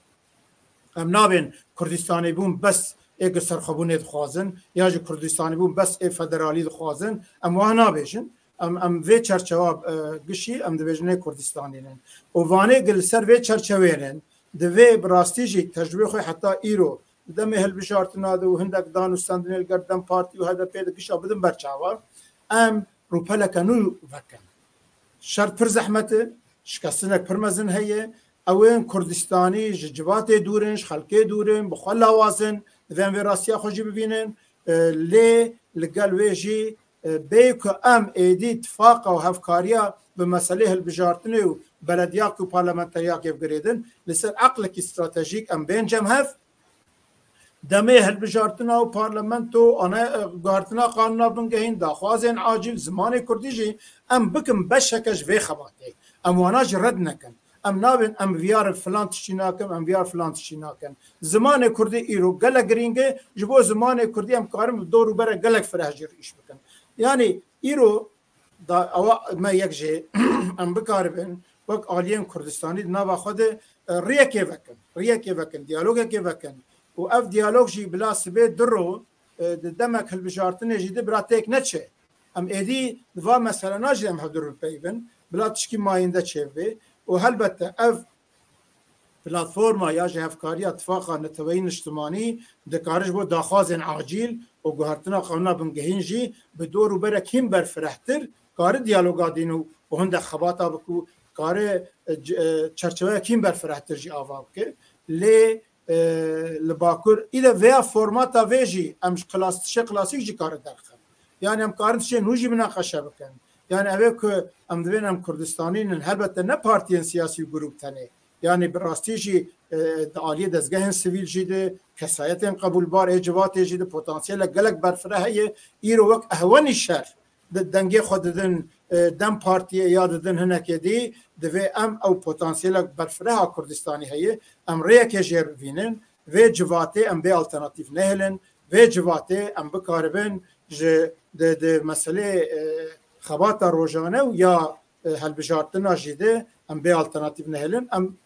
Em nabên Kurdistanê bûn bes ê ku serxwebûnê dixwazin, ya jî Kurdistanê bûn bes ê federalî dixwazin. Em wiha nabêjin. Em, em vê çerçewa, e, gişî em dibêjin ê Kurdistanî ne. Û vanê gi li ser vê çerçewê ne, divê bi rastî jî tecrûbê xwe heta îro di demê hilbijartina de û hindek dan û stendinê li gel DEM Partî û H D P de gişa bidin ber çavan. Em rûpeleke nû vekin. Şert pir zehmet e, şikestinek pir mezin heye. Ew ên Kurdistanî ji civatê dûr in, ji xelkê dûr in, bi xwe lawaz in, divên vê rastiya xwe jî bibînin. E, lê li gel wê jî, e, bê ku em êdî tifaqa û hevkariya bi meselê hilbijartinê û belediyakê û parlamenteriyakê bigirêdin, li ser eqlekî stratejîk em bên cem hev, demê hilbijartina û parlamento, ana, e, guhertina qanûna bingehîn, daxwazên acîl, zimanê kurdî jî em bikin beşeke ji vê xebatê. Em wana jî red nekin. Em nabên em viyar filan tiştî nakin, em viyar filan tiştî nakin. Zimanê kurdî îro gelek girîng e, ji bo zimanê kurdî em karin bi dor û berek gelek fireh jî îş bikin. Yanî îro da ewa me yek jê em bikaribin wek aliyên Kurdistanî di nava xwe de, e, riyekê vekin, riyekê vekin, diyalogekê vekin û ev diyalog jî bila sibê du ro, e, di demek hilbijartinê jî de bila têk neçe. Em êdî di va meselena jî em hevdûr bipeyivin, bila tişkî mayînde çêbibe û helbette ev platforma ya ji hevkariya Tifaqa Neteweyî Niştimanî dikare ji bo daxwazên acîl û guhertina qanûna bingehîn jî bi dor û berek hîn berfirehtir kare diyaloga dîn û, û hindek xebata bike û kare, e, c-, e, çerçeveyek hîn berfirehtir jî ava bike. Lê, e, li Bakur, îde vêya formata vê jî em ji klas-, tişê klasîk jî kare derxin. Yani em karin tişê nû jî minaqeşe bikin. Yani ev ê ku em divên em Kurdistanî nin, helbette ne partiyên siyasî û grûp tenê. Yani bi rastî jî, e, di aliyê dezgehên sivîl jî de, kesayetên qebûlbar ê civatê jî de potansiyelek gelek berfireh heye. Îro wek ehwenî şer di dengê xwe didin, e, DEM Partiyê ya didin hinekê dî, divê em ew potansiyelek berfireha Kurdistanî heye, em rêyekê jê bivînin, vê civatê em bê alternatîf nehêlin, vê civatê em bikaribin ji di, di meselê, e, xebata rojane û ya, e, helbijartina jî de em bê alternatîf nehêlin. Em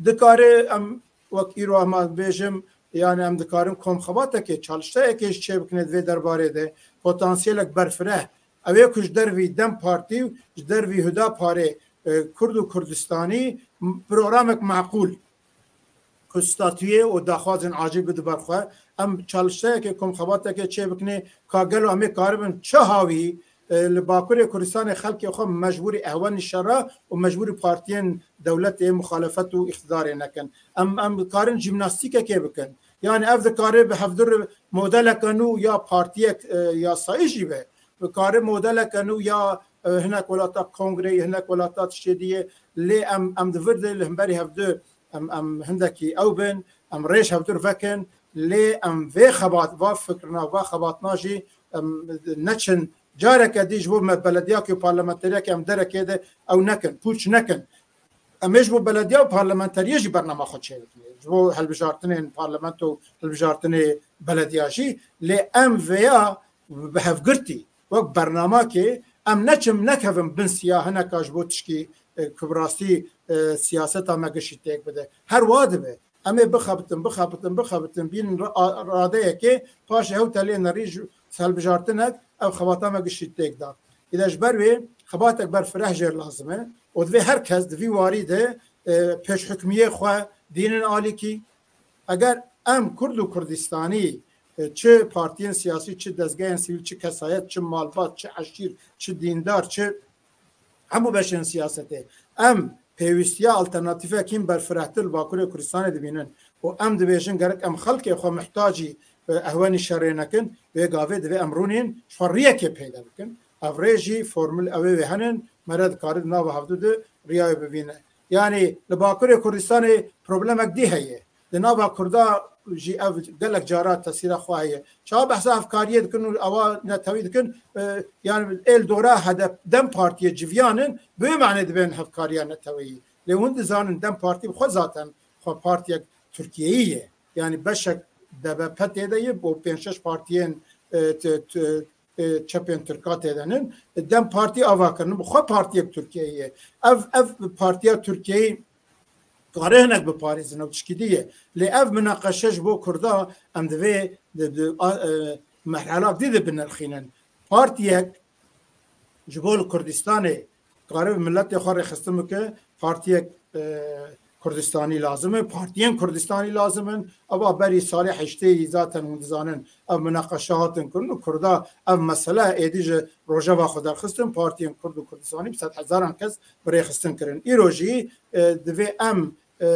dikare, em wek îro em bêjim, yani em dikarin komxebatekê, çalıştayekê ji çê bikine di vê derbarê de, potansiyelek berfireh. Ew ê ku ji dervî DEM Partî û ji dervî Hudaparê, e, Kurd û Kurdistanî m-, programek maqûl ku statuyê û daxwazên acîl bide ber xwe. Em çalıştayekê, komxebatekê çê bikine ka gelo em ê karibin çi hawî, e, li Bakurê Kurdistanê xelkê xwe mecbûrî ehwenî şera û mecbûrî partiyên dewletê muxalefet û îqtidarê nekin. Em, em dikarin jîmnastîkekê bikin. Yani ev dikare bi hevdur modeleke nû ya partiyek, e, yasayî jî be. Dikare modeleke nû ya, e, hinek welata kongreyê, hinek welata tiştê dî ye. Lê em, em di vir de li hemberî hevdu em, em hindekî ew bin, em rêj hevdur vekin, lê em vê xebat, va fikrina, va xebatina jî em neçin. Careke dî ji bo me belediyakê û parlamenteriyakê em derekê de ew nekin, pûç nekin. Em ê ji bo belediya û parlamenteriyê jî bernama xwe çêbikin. Ji bo hilbijartinên parlamento û hilbijartinê belediya jî. Lê em vêya bi hevgirtî, wek bernamakê, em neçim nekevin bin siya hineka ji bo tişkî, e, ku bi rastî, e, siyaseta me gişî têk bide. Her wa dibe. Em ê bixebitin, bixebitin, bixebitin, bînin ra-, a-, radeyekê, paşê hew telê nerî ji hilbijartinek ev xebata me gişî têk da. Îde ji ber wê xebatek berfireh jêr lazim e û divê her kes di vî warî de, e, pêşhukmiyê xwe dînin alîkî. Eger em Kurd û Kurdistanî, e, çi partiyên siyasî, çi dezgehên sivîl, çi kesayet, çi malbat, çi eşîr, çi dîndar, çi hemû beşên siyasetê, em pêwîstiya alternatîfekî berfirehtir li Bakurê Kurdistanê dibînin û em dibêjin gerek em xelkê xwe mihtacî, e, ehwenî şerê nekin, wê gavê divê em rûnên ji xwe riyekê peyda bikin. Ev rê jî formul ew ê wê henin, me re dikare di nava hevdû de riya wê bibîne. Yanî li Bakurê Kurdistanê problemek dî heye. Di nava Kurda jî ev gelek cara tesîra xwe heye. Çawa behsa hevkariyê dikin û ewa netewî dikin, e, yani êl dora H D P, DEM Partiyê civiyan in, bi wê manê dibên hevkariya neteweyî. Lê hûn dizanin DEM Partî bi xwe zaten xwe partiyek Tirkiyeyî ye. Yani beşek D B P tê de ye, bo pênc şeş partiyên, e, t-, t-, e, çepên Tirka tê de nin. DEM Partî ava kirin, bi xwe partiyek Tirkiyeyî ye. Ev, ev partiya Tirkiyeyî kare hinek biparêzin, ew tişkî dî ye. Lê ev minaqeşe ji bo Kurda em divê di, di, a, e, merhelak dî de binirxînin. Partiyek ji bo li Kurdistanê kare bi miletê xwe rêxistin bike, partiyek, e, Kurdistanî lazim e, partiyên Kurdistanî lazim in. Eva berî salê heştê yî zaten hûn dizanin ev minaqeşe hatin kirin û Kurda ev mesele êdî ji rojeva xwe derxistin, partiyên Kurd û Kurdistanî bi sedhezaran kes bi rêxistin kirin. Îro jî, e, divê em, e,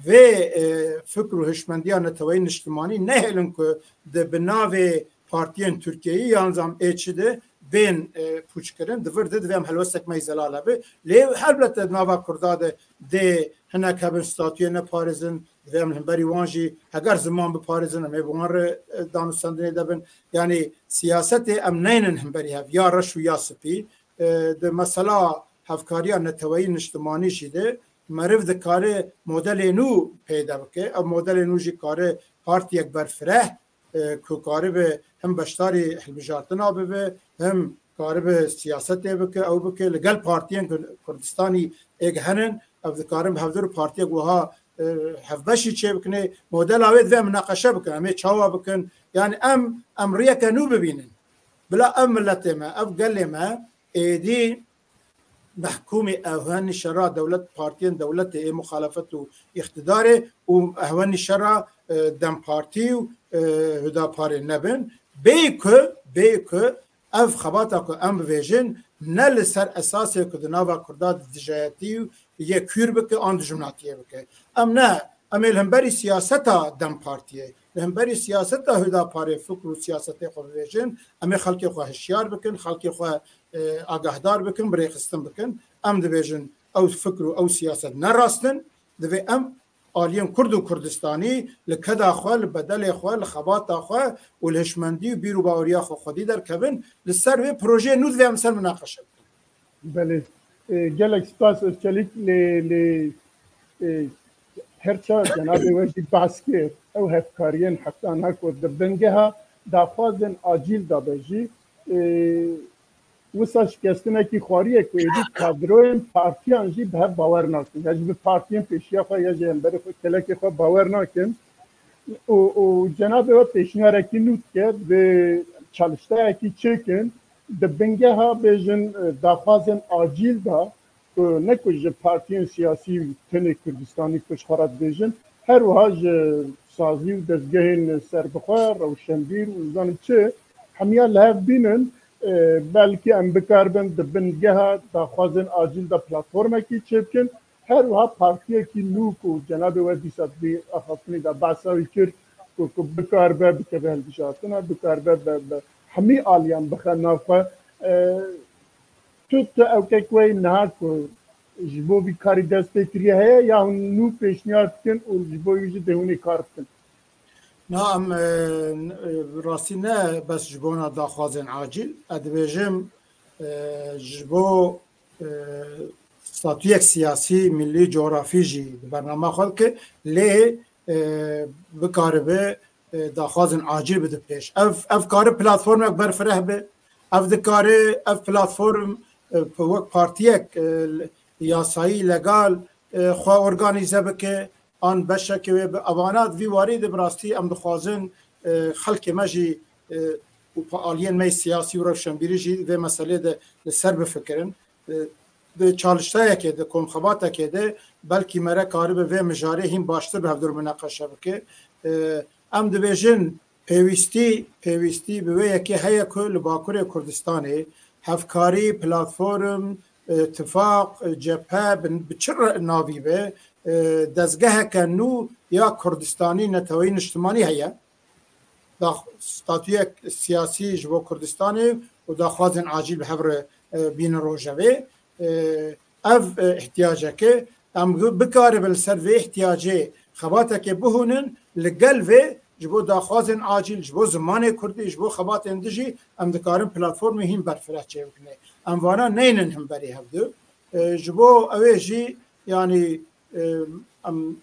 vê, e, fikr û hişmendiya neteweyî niştimanî nehêlin ku di bi navê partiyên Tirkiyeyî yan zam ê çi de bên, e, pûçkirin, di vir de divê em helwestek me yî zelal hebe. Lê helbet di nava Kurda de dê hinek hebin statuyê neparêzin, divê em li hemberî wan jî heger ziman biparêzin, em ê bi wan re, e, danûstendinê de bin. Yanî siyasetê em neynin hemberî hev, ya reş û ya spî. E, di mesela hevkariya neteweyî niştimanî jî de meriv dikare modelê nû peyda bike. Ev modelê nû jî kare partiyek berfireh, e, ku karibe him beşdarî hilbijartina bibe, him karibe siyasetê bike, ew bike, li gel partiyên Kur-, Kurdistanî êk henin, ev dikarin bi hevdû re partiyek wiha, e, hevbeşî çêbikine, modela wê divê em minaqeşe bikin, em ê çawa bikin? Yani em, em riyeke nû bibînin. Bila ev miletê me, ev gelê me êdî mehkûmî ehwenî şera dewlet, partiyên dewletê ê muxalefet û îqtidarê û ehwenî şera, e, DEM Partî û, e, Hudaparê nebin. Bê ku, bê ku ev xebata ku em bivêjin ne li ser esasê ku di nava Kurda dijayetî û yê kûr bike an dijminatiyê bike. Em ne, em ê li hemberî siyaseta DEM Partiyê, li hemberî siyaseta Hudaparê fikr û siyasetê xwe bivêjin, em ê xelkê xwe hişyar bikin, xelkê xwe, e, agahdar bikin, bi rêxistin bikin. Em dibêjin ew fikr û ew siyaset ne rast in, divê em aliyên Kurd û Kurdistanî li keda xwe, li bedelê xwe, li xebata xwe û li hişmendî û bîr û baweriya xwe xwedî derkevin, li ser vê projeyê nû divê em ser minaqeşe bikin. Belê. E, gelek spas Özçelik, lê, lê, e, her çawa cenabê we jî behs kir, ew hevkariyên heta na ku di bingeha daxwazên acîl de be jî, e, wisa şikestinekî xwarî ye ku êdî kadroyên partiyan jî bi hev bawer nakin. Ya jî bi partiyên pêşiya xwe ya jî hemberê xwe, kelekê xwe bawer nakin. Û, û cenabê we pêşnîyarekî nû dike, bi çalıştayekî çêkin, di bingeha bêjin, e, daxwazên acîl de, ku ne ku ji partiyên siyasî tenê Kurdistanî ku ji xwe re dibêjin, her wiha ji sazî û dezgehên serbixwe, rewşenbîr û nizanim çi, hemiya li hev bînin, e, belkî em bikaribin di bingeha daxwazên acîl de platformekî çêbikin. Her wiha partiyekî nû ku cenabê we dîsa di vî axaftinê de behsa wî kir, ku, ku bikaribe bikeve hilbijartina, bikaribe bi, bi hemî aliyan bixe nav xwe. E, tu, tu ewkek we yî niha ku ji bo vî karî dest pê kiriye heye ya hûn nû pêşniyar dikin û ji bo wî jî dê hûnê kar bikin? Na, em, e, n-, e, rastî ne bes ji bona daxwazên acîl. Ez dibêjim, e, ji bo, e, statuyek siyasî, milî, cografî jî di bernama xwe dike. Lê, e, bikaribe e, daxwazên acîl bide pêş. Ev, ev kare platformek berfireh be. Ev dikare, ev platform, e, wek partiyek, e, yasayî, legal, e, xwe organîze bike, an beşekê wê bi evana. Di vî warî de bi rastî em dixwazin, e, xelkê me jî, e, û pa-, aliyên me yê siyasî û rewşenbîrî jî vê meselê de li ser bifikirin. E, di çalıştayekê de, komxebatekê de belkî mere karibe vê mijarê hîn baştir bi hevdûr mineqeşe bike. E, em dibêjin pêwîstî, pêwîstî bi wê yekê heye ku li Bakurê Kurdistanê hevkarî, platform, e, tifaq, e, cephe, bi, bi çi re-, navî be, e, dezgeheke nû ya Kurdistanî neteweyî niştimanî heye. Dax-, statuyek siyasî ji bo Kurdistanê û daxwazên acîl bi hev re, e, bînin rojevê. E, ev, e, ihtiyaceke em bi-, bikaribin li ser vê ihtiyacê xebatekê bihûnin, li gel vê ji bo daxwazên acîl, ji bo zimanê kurdî, ji bo xebatên din jî em dikarin platformê hîn berfireh çêbikine. Em vana neynin himberî hevdu. E, ji bo ew ê jî, yanî, e, em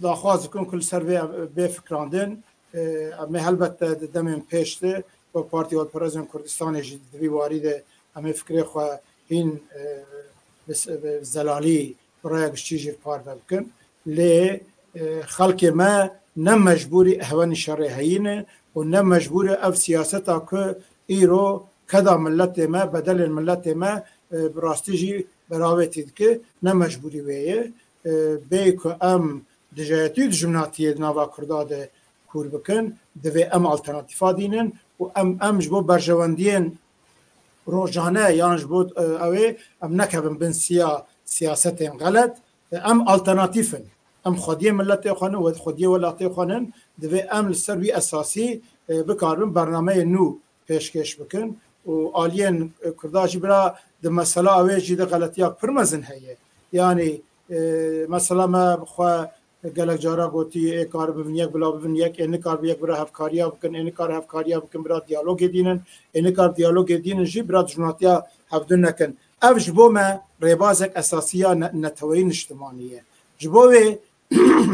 daxwaz dikin ku li ser vê bê fikrandin. E, em ê helbet di demên pêş de wek Partî Hevperezên Kurdistanê jî di vî warî de em ê fikrê xwe hîn, e, bi s-, bi zelalî, bi raya giştî jî parve bikin. Lê, e, xelkê me ne mecbûrî ehwenî şerê heyî ne û ne mecbûrî ev siyaseta ku îro keda miletê me, bedelên miletê me, e, bi rastî jî beravêtî dike, ne mecbûrî wê ye. E, bê ku em dijayetî û dijminatiyê di nava Kurda de kûr bikin, divê em alternatîfa dînin û em, em ji bo berjewendiyên rojane yan ji bo, e, ew ê em nekevin bin siya siyasetên xelet, e, em alternatîf in. Em xwediyê miletê xwe nin, we-, xwediyê welatê xwe nin, divê em li ser wî esasî, e, bikaribin bernameyê nû pêşkêş bikin û aliyên, e, Kurda jî bira di mesela wê jî de xeletiya pir mezin heye. Yanî, e, mesela me bi xwe gelek cara gotî, ê kar bibin yek bila bibin yek, ê nikar bi yek bira hevkariya bikin, ê nikar hevkariya bikin bira diyalogê dînin, ê nikar diyalogê dînin jî bira dijminatiya hevdû nekin. Ev ji bo me rêbazek esasî ya ne-, neteweyî niştimanî ye. Ji bo wê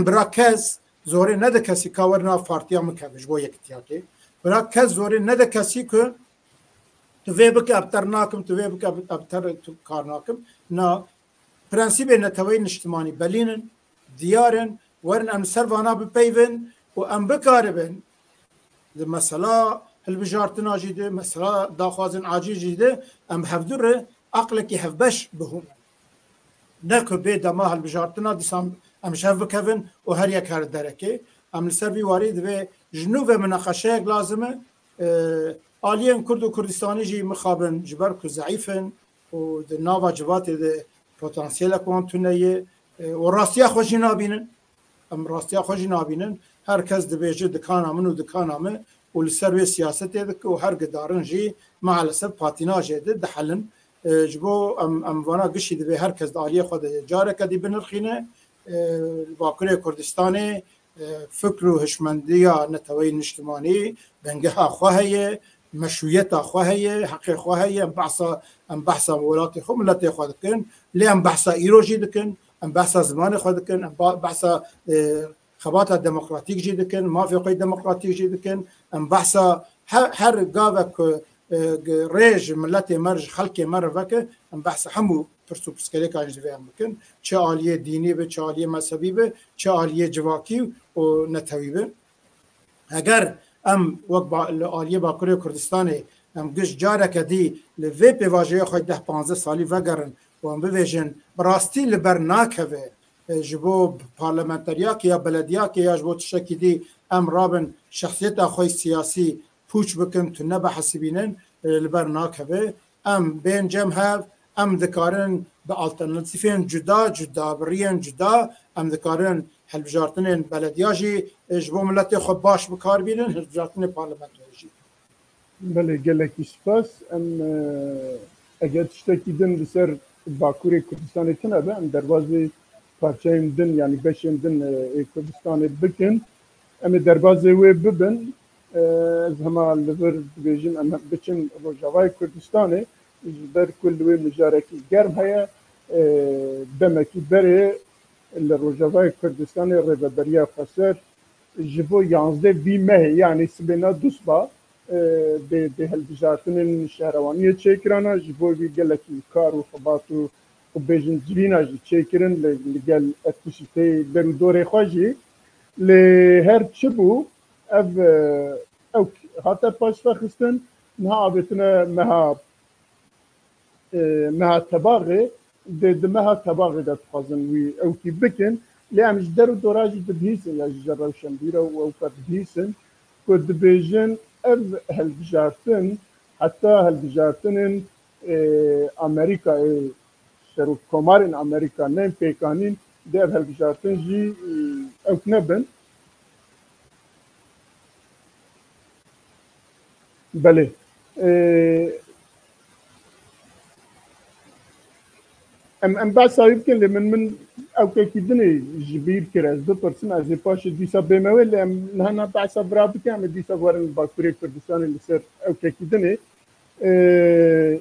bira kes zorê nede kesî ka were nav partiya min keve ji bo yekitiyakê. Bira kes zorê nede kesî ku tu vê bike, ev ter nakim, tu vê bike, ev ter tu kar nakim. Na, prensîbê neteweyî niştimanî belîn in, diyar in, werin em li ser vana bipeyvin û em bikaribin di mesela hilbijartina jî de, mesela daxwazên acîl jî de em hevdu re aqlekî hevbeş bihûnin. Ne ku bê dema hilbijartina dîsan em ji hev bikevin û her yek her derekê. Em li ser vî warî divê ji nû ve mineqeşeyek lazim e. E, aliyên Kurd û Kurdistanî jî mixabin ji ber ku zeîf in û di nava civatê de potansiyelek wan tune ye, e, û rastiya xwe jî nabînin. Em rastiya xwe jî nabînin. Her kes dibêje dikana min û dikana me û li ser wê siyasetê dike û her gidarin jî maalesef patînajê de dihelin. E, ji bo em, em vana gişî divê her kes di aliyê xwe de careke dî binirxîne. E, li Bakurê Kurdistanê, e, fikr û hişmendiya neteweyî niştimanî, bengeha xwe heye, meşrûyeta xwe heye, heqê xwe heye, em behsa, em behsa welatê xwe, miletê xwe dikin, lê em behsa îro jî dikin, em behsa zimanê xwe dikin, em ba-, behsa, e, xebata demokratîk jî dikin, mafê xwe demokratîk jî dikin, em behsa he-, her gavek ku, e, g-, rê ji miletê me re, ji xelkê me re veke, em behsa hemû pirs û pirsgirêkan jî divê em bikin. Çi aliyê dînî be, çi aliyê mezhebî be, çi aliyê civakî û netewî be. Eger em wek ba-, li aliyê Bakurê Kurdistanê em giş careke dî li vê pêvajoya xwe deh panzdeh salî vegerin û em bivêjin, bi rastî li ber nakeve, e, ji bo parlamenteriyakê ya belediyakê ya ji bo tiştekî dî em rabin şexsiyeta xwe yê siyasî pûç bikin, tune bihesibînin, e, li ber nakeve. Em bên cem hev, em dikarin bi alternatîfên cuda cuda, bi riyên cuda, em dikarin hilbijartinên belediya jî, e, ji bo miletê xwe baş bi kar bînin, hilbijartinê parlamentoyê jî. Belê, gelekî spas. Em, e, eger tiştekî din li ser Bakurê Kurdistanê tune be, em derbazê parçeyên din, yanî beşên din, e, ê Kurdistanê bikin. Em ê derbazê wê bibin. E, ez hema li vir dibêjim, em biçin Rojavayê Kurdistanê, ji ber ku li wê mijarekî germ heye, e, demekî berê li Rojavayê Kurdistanê Rêveberiya Xweser ji bo yanzdeh vî mehê, yanî sibêna dusba, e, dê, dê hilbijartinên şehrewaniyê çêkirana, ji bo vî gelekî kar û xebat û, û bêjin cirîna jî çêkirin li, li gel ev tiştê ber û dorê xwe jî. Lê her çi bû, ev, e, ew hate paşvexistin, niha avêtine meha e, meha tebaxê, di, di meha tebaxê de dixwazin wî ewkî bikin. Lê em ji der û dora jî dibihîsin, ya jî ji rewşenbîra û ewka dibihîsin, ku dibêjin ev hilbijartin, heta hilbijartinên, e, Amerîka, e, serokkomarên Amerîka nên pêkanîn, dê ev hilbijartin jî, e, ewk nebin. Belê. Ee, em, em behsa wî bikin, lê min, min ewkekî dinê ji bîr kir, ez bipirsim, ez ê paşê dîsa bême wê, lê em niha behsa vira bikin, em ê dîsa werin li Bakurê Kurdistanê li ser ewkekî dinê. Ee,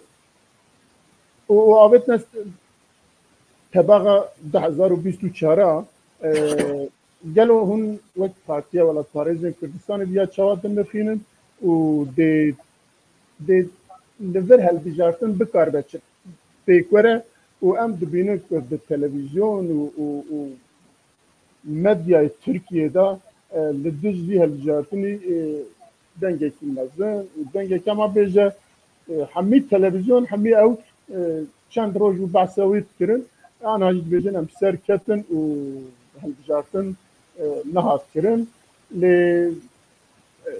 û, û avêtine tebaxa du hezar û bîst û çar a, e, gelo hûn wek Partiya Welatparêzên Kurdistanê viya çawa dinirxînin û dê, dê li vir hilbijartin bikaribe çi pêk were û em dibînin ku di televîzyon û, û, û medyayê Tirkiyê de, e, li dij vî hilbijartinî, e, dengekî mezin û dengeke, ma bêje, e, hemî televîzyon, hemî ew, e, çend roj bû behsa wî dikirin. Ana jî dibêjin em ser ketin û hilbijartin, e, nehat kirin. Lê, e,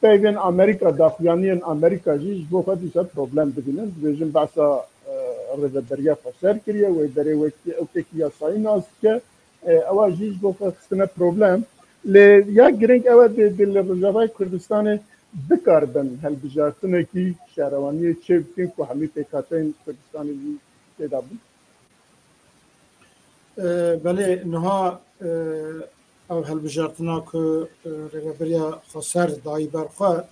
peyvên Amerîka, daxuyaniyên Amerîka jî ji bo xwe dîsa problem dibînin. Dibêjin behsa, e, rêveberiya xweser kiriye, wê berê wekî ewkekî yasayî nas dike. E, ewa jî ji bo xwe xistine problem. Lê ya girîng ew e, dê, dê li Rojavayê Kurdistanê bikaribin hilbijartinekî şehrewaniyê çê bikin ku hemî pêkhateyên Kurdistanê jî tê de bin. E, belê, niha, e, ev hilbijartina ku, e, Rêveberiya Xweser dayî ber xwe,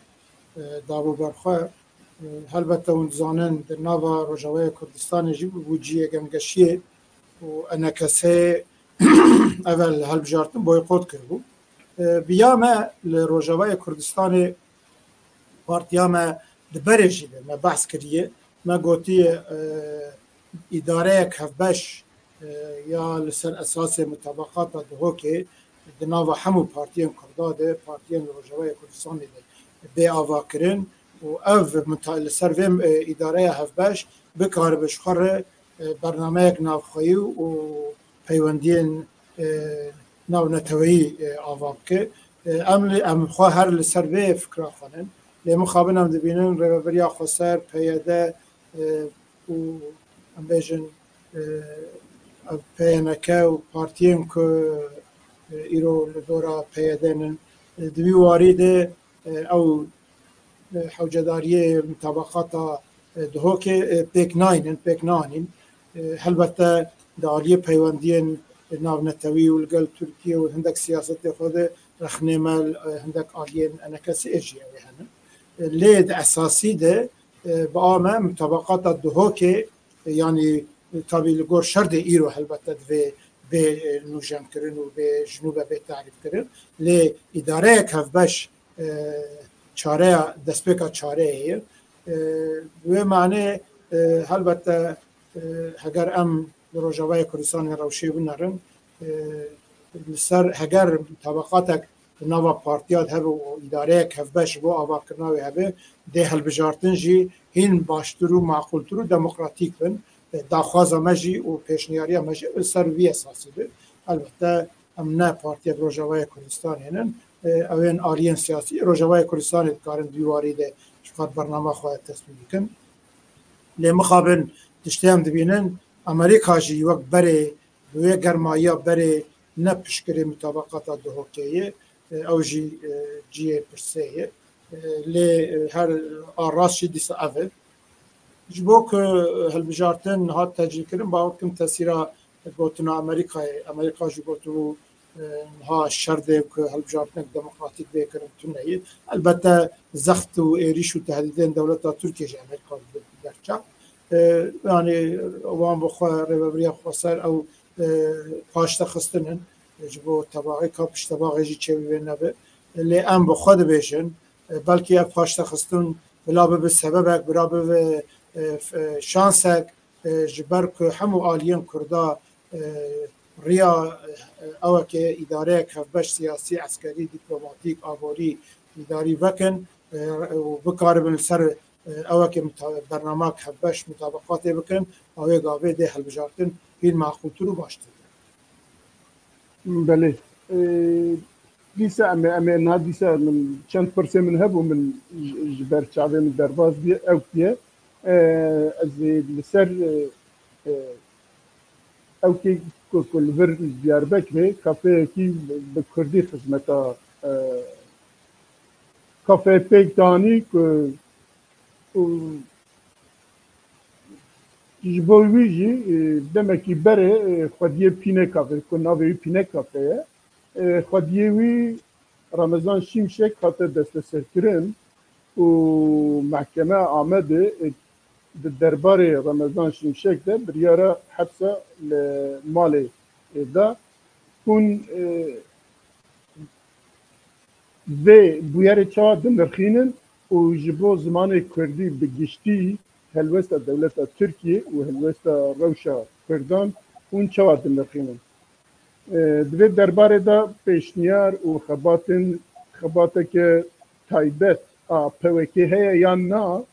e, dabû ber xwe, e, helbete hûn dizanin di nava Rojavayê Kurdistanê jî bû cihê gemgeşiyê û E N K S'ê ev hilbijartin boykot kiribû. E, bi ya me li Rojavayê Kurdistanê partiya me di berê jî de me behs kiriye. Me gotiye, e, îdareyek hevbeş, e, ya li ser esasê mutabaqata Duhokê di nava hemû partiyên Kurda de, partiyên li Rojavayê Kurdistanê de bê avakirin û ev muta-, li ser vê, e, îdareya hevbeş bikaribe ji xwe re, e, bernameyek navxweyî û peywendiyên, e, navneteweyî, e, ava bike. E, em li, em xwe her li ser vê fikra xwe nin. Lê mixabin em dibînin Rêveberiya Xweser, P Y D, e, û em bêjin, e, ev P Y N K û partiyên ku, e, îro li dora P Y D nin, e, di vî warî de, e, ew, e, hewcedariyê mutabaqata, e, Duhokê, e, pêk naynin, pêk nanîn. E, helbette di aliyê peywendiyên navnetewî û li gel Tirkiye û hindek siyasetê xwe de rexnê me, e, hindek aliyên E N K S'ê jî ew ê hene. E, lê di esasî de, e, bi a me mutabaqata Duhokê, e, yanî, e, tabî li gor şerdê îro helbette divê bê, e, nûjenkirin û bê ji nû ve bê tarîfkirin. Lê îdareyek hevbeş, e, çareya, destpêka çareyê ye. E, bi wê manê, e, helbette, e, heger em li Rojavayê Kurdistanê rewşê binerin, e, li ser heger tabaqatek di nava partiya de hebe û îdareyek hevbeş ji bo avakirina wê hebe, dê hilbijartin jî hîn baştir û maqûltir û demokratîk bin. E, daxwaza me jî û pêşniyariya me jî li ser vî esasî be. Elbette em ne partiyek Rojavayê Kurdistanê nin. E, ew ên aliyên siyasî Rojavayê Kurdistanê dikarin di wî warî de ji xwe bernama xwe tesmî bikin. Lê mixabin tiştê em dibînin, Amerîka jî wek berê, bi wê germayiya berê ne piştgirê mutabaqata Duhokê ye. E, ew jî, e, cihê pirsê ye. E, lê, e, her a rast jî dîsa ev e. Ji bo ku, e, hilbijartin hat tecîlkirin, bawer dikim tesîra gotina Amerîkayê, Amerîka jî gotibû, e, niha şer de ku hilbijartinek demokratîk bê kirin tune ye. Elbette zext û êrîş û tehdîdên dewleta Tirkiye ji Amerîka dibe derçe. E, yanî wan bi xwe rêveberiya xweser ew, e, paştexistin in. ji bo tebaxê ka piştebaxê jî çêbibê nebe. Lê em bi xwe dibêjin, e, belkî ev paştexistin bila bibe sebebek, bila bibe, e, f-, e, şansek, e, ji ber ku hemû aliyên Kurda, e, riya, e, eweke îdareyek hevbeş siyasî, eskerî, dîplomatîk, aborî, îdarî vekin, e, û bikaribin li ser, e, eweke muta-, bernamek hevbeş mutabeqatê bikin, ew ê gavê dê hilbijartin hîn maqûltir û baştir. Belê. E, dîsa em ê, em ê niha dîsa min çend pirsê min hebû, min ji, ji ber çavê min derbas bîye, ew bûye. E, ez ê li ser, e, e, ew kê ku, ku li vir Diyarbekirê kafeyekî bi kurdî xizmeta, e, kafeyê pêk danî ku, ku ji bo wî jî, e, demekî berê, e, xwediyê Pîne Kafê, ku navê wî Pîne Kafê ye, e, xwediyê wî Remezan Şimşek hate desteserkirin û mehkeme Amedê, e, di derbarê Remezan Şimşek de biryara hepsa li malê, e, da. Hûn, e, vê bûyerê çawa dinirxînin û ji bo zimanê kurdî bi giştî helwesta dewleta Tirkiyê û helwesta rewşa kurdan hûn çawa dinirxînin? E, di vê derbarê de pêşniyar û xebatên, xebateke taybet a P Y K'ê heye yan na?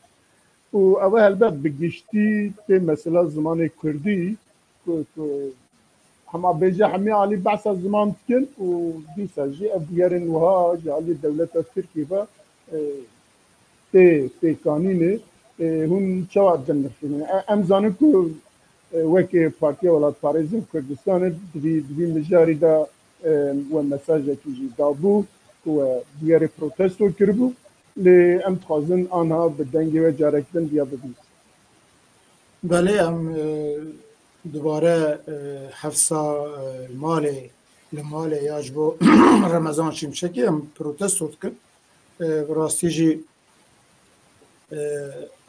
Û ew e helbet bi giştî tê mesela zimanê kurdî ku, ku hema bêje hemî alî behsa ziman dikin û dîsa jî ev bûyerên wiha ji alî dewleta Tirkiyê ve, e, tê pêkanînê, e, hûn çawa dinirxînin? E, em zanin ku, e, wekî Partiya Welatparêzên Kurdistanê di vî, di vî mijarî de, e, we mesajekî jî dabû ku we bûyerê protesto kiribû. Lê em dixwazin anha bi dengê we carek din viya bibînin. Belê, em, e, dubare, e, hevsa, e, malê, li malê ya ji bo Remezan Şimşekî em protesto dikin. E, bi rastî jî, e,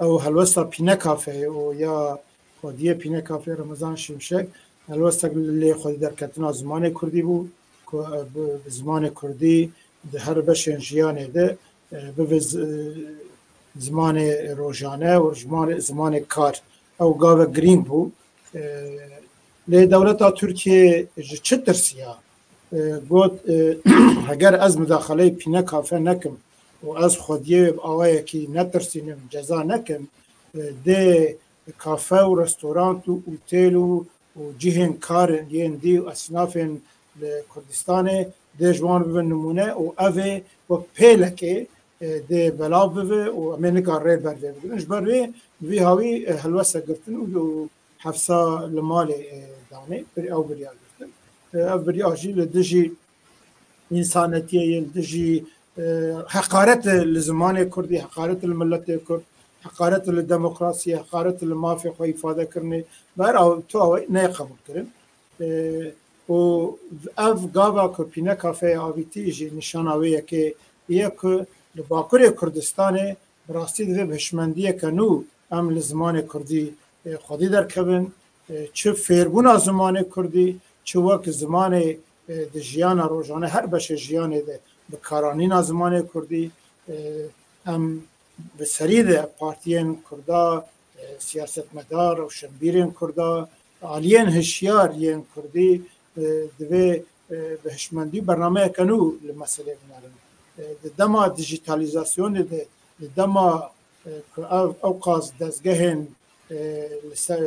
ew helwesta Pîne Kafeyê û ya xwediyê Pîne Kafeyê Remezan Şimşek helwestek lê xwedî derketina zimanê kurdî bû ku, e, bi, bi zimanê kurdî di her beşên jiyanê de, e, bibe zi-, zimanê rojane û zimanê, zimanê kar. Ew gavek girîng bû. E, lê dewleta Tirkiyê ji çi tirsiya? E, got, e, heger ez mudaxaleyê Pîne Kafe nekim û ez xwediyê wê bi awayekî netirsînim, ceza nekim, e, dê kafe û restorant û otêl û, û cihên karin yên dî û esnafên li Kurdistanê dê ji wan bibe nimûne û ev ê wek pêlekê, e, dê belav bibe û em ê nika rê ber vê bigirin. Ji ber wê bi vî hawî, e, helweste girtin û, û hefsa li malê, e, danê, bir-, ew biryar girtin. E, ev biryar jî li dijî însanetiyê ye, li dijî, e, heqaret li zimanê kurdî, heqaret li miletê kurd, heqaret li demokrasiyê, heqaret li mafê xwe îfade kirinê, bi her aw-, tu awayî neyê qebûl kirin. E, û ev gava ku Pîne Kafeyê avîtî jî nîşana wê yekê ye ku li Bakurê Kurdistanê bi rastî divê bi hişmendiyeke nû em li zimanê kurdî, e, xwedî derkevin, e, çi fêrbûna zimanê kurdî, çi wek zimanê, e, di jiyana rojane her beşê jiyanê de bikaranîna zimanê kurdî, e, em bi serî de partiyên kurda, e, siyasetmedar, rewşenbîrên kurda, aliyên hişyar yên kurdî, e, divê, e, bi hişmendî bernameyeke nû li meselê binerin. E, di dema dijîtalîzasyonê de, di dema, e, ku ev, ew qas dezgehên, e, li ser,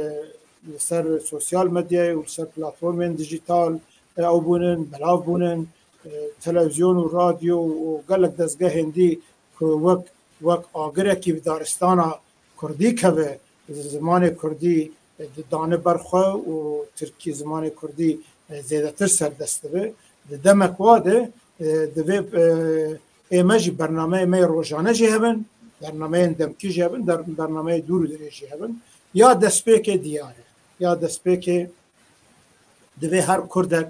li ser sosyal medyayê û li ser platformên dijîtal, e, ew bûnin, belav bûnin, e, televizyon û radyo û gelek dezgehên dî ku wek, wek agirekî bi daristana kurdî keve, zimanê kurdî, e, dane ber xwe û tirkî zimanê kurdî, e, zêdetir serdest dibe. Di demek wa de, e, divê, e, ê me jî bernameyê me yê rojane jî hebin, bernameyên demkî jî hebin, der-, bernameyê dûr û dirêj jî hebin. Ya destpêkê diyar e. Ya destpêkê divê her kurdek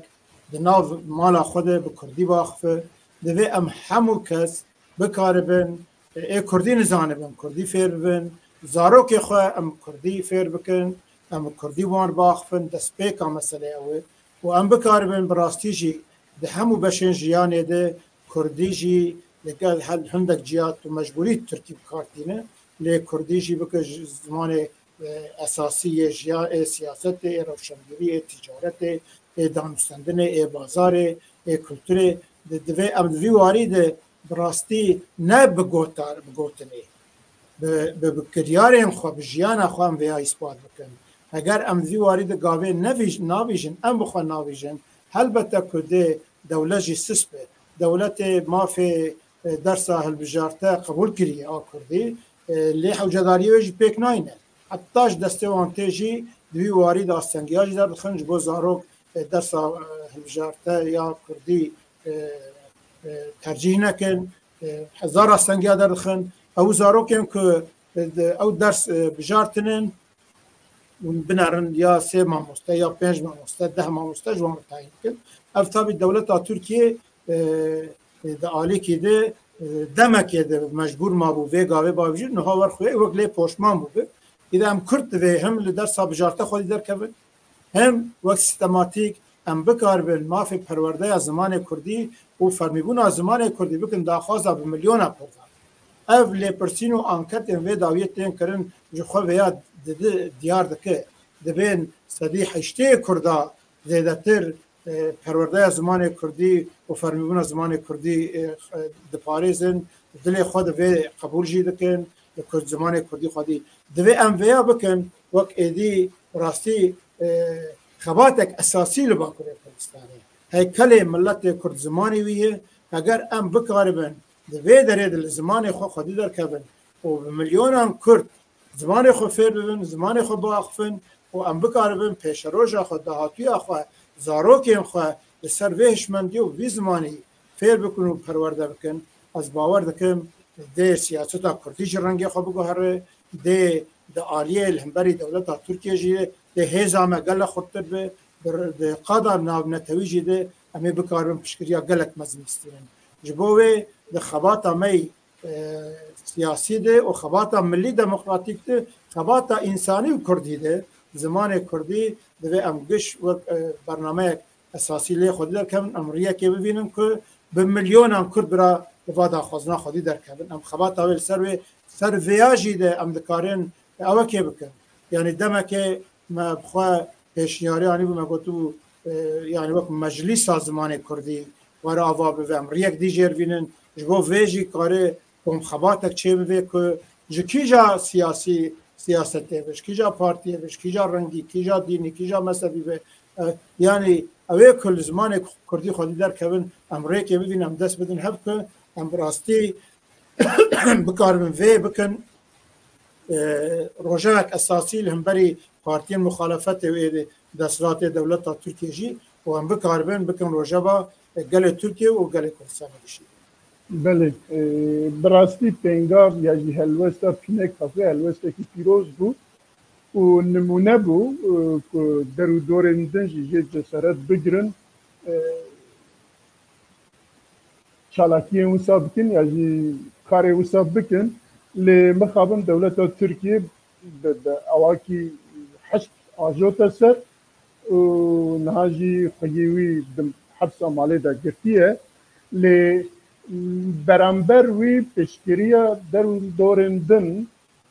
di nav mala xwe de bi kurdî biaxife. Divê em hemû kes bikaribin, ê kurdî nizanibin, kurdî fêr bibin, zarokê xwe em kurdî fêr bikin, em bi kurdî wan biaxifin, destpêka meselê ew e. Û em bikaribin bi rastî jî Di hemû beşên jiyanê de kurdî jî li gel hel-, hindek ciya tu mecbûrî tirkî bi kar tîne, lê kurdî jî bike ji zimanê, e, esasî yê jiya-, ê siyasetê, ê rewşenbîrî, ê ticaretê, ê danûstendinê, ê bazarê, ê kulturê. Di, divê em di vî warî de bi rastî ne bi gotar, bi gotinê, bi, bi, bi kiryarên xwe, bi jiyana xwe em vêya îspat bikin. Eger em di vî warî de gavê nevîj-, navîjin, em bi xwe navîjin, helbete ku dê dewlet jî sist be. Dewletê mafê, e, dersa hilbijarte qebûl kiriye a kurdî, e, lê hewcedariyê wê jî pêk nayne. Heta ji destê wan tê jî di vî warî de astengiya jî derdixin ji bo zarok, e, dersa, e, hilbijarte ya kurdî, e, e, tercîh nekin, e, hezar astengiya derdixin. Ew zarokên ku, e, de-, ew ders, e, bijartinin, hûn binerin ya sê mamoste, ya pênc mamoste, deh mamoste ji wan re tayîn bikin. Ev tabî dewleta Tirkiyê, e, e, di alîkî de, e, demekê de mecbûr mabû vê gavê bavêjî, niha wer xwe wek lê poşman bûbe. Îde em Kurd divê him li dersa bijarte xwedî derkevin, him wek sîstematîk em bikaribin mafê perwerdeya zimanê kurdî û fermîbûna zimanê kurdî bikin daxwaza bi milyona Kurdan. Ev lêpirsîn û anketên vê dawiyê tên kirin ji xwe vêya didi diyar dike. Dibên sedî heştê Kurda zêdetir, e, perwerdeya zimanê kurdî û fermîbûna zimanê kurdî, e, e, diparêzin, dilê xwe di vê qebûl jî dikin, li ku zimanê kurdî xwedî. Divê em vêya bikin, wek êdî rastî, e, xebatek esasî li Bakurê Kurdistanê. Heykelê miletê kurd zimanê wî ye. Eger em bikaribin di vê derê de li zimanê xwe xwedî derkevin û bi milyonan kurd zimanê xwe fêr bibin, zimanê xwe biaxifin û em bikaribin pêşeroja xwe, dahatûya xwe, zarokên xwe li ser vê hişmendî û vî zimanî fêr bikin û perwerde bikin. Ez bawer dikim dê siyaseta kurdî jî rengê xwe biguhere, dê di aliyê li hemberî dewleta Tirkiye jî dê hêza me gelek xurttir be, di, di qada navnetewî jî de em ê bikaribin piştgiriya gelek mezin bistînin. Ji bo wê di xebata me yî, e, siyasî de û xebata milî demokratîk de, xebata însanî û kurdî de, zimanê kurdî divê em giş wek, e, bernameyek esasî lê xwedî derkevin, em riyekê bivînin ku bi milyonan kurd bira li va daxwazina xwedî derkevin. Em xebata wê li ser wê, ser vêya jî de em dikarin ewekê bikin. Yanî demekê me bi xwe pêşniyarî anîbû, me gotibû, e, yanî wek meclîsa zimanê kurdî were ava bibe, em riyek dî jêr vînin, ji bo vê jî kare komxebatek çê bibe ku ji kîja siyasî, siyasetê be, ji kîja partiyê be, ji kîja rengî, kîja dînî, kîja mezhebî be, e, yanî ew ê ku li zimanê kurdî xwedî derkevin, em rêkê bivînin, em dest bidin hev ku em bi rastî bikaribin vê bikin, e, rojevek esasî li hemberî partiyên muxalefetê û êdî desthilatê dewleta Tirkiye jî û em bikaribin bikin rojeva, e, gelê Tirkiye û gelê Kurdistanê gişî. Belê, e, bi rastî pêngav ya jî helwesta Pînek Kafê helwestekî pîroz bû û nimûne bû, e, ku der û dorên din jî jê cesaret bigirin, e, çalakiyên wisa bikin ya jî karê wisa bikin. Lê mixabin dewleta Tirkiye bi, bi awakî hişk ajote ser û niha jî xweyî wî di hepsa malê de girtiye. Lê beramber wî piştgiriya der û dorên din,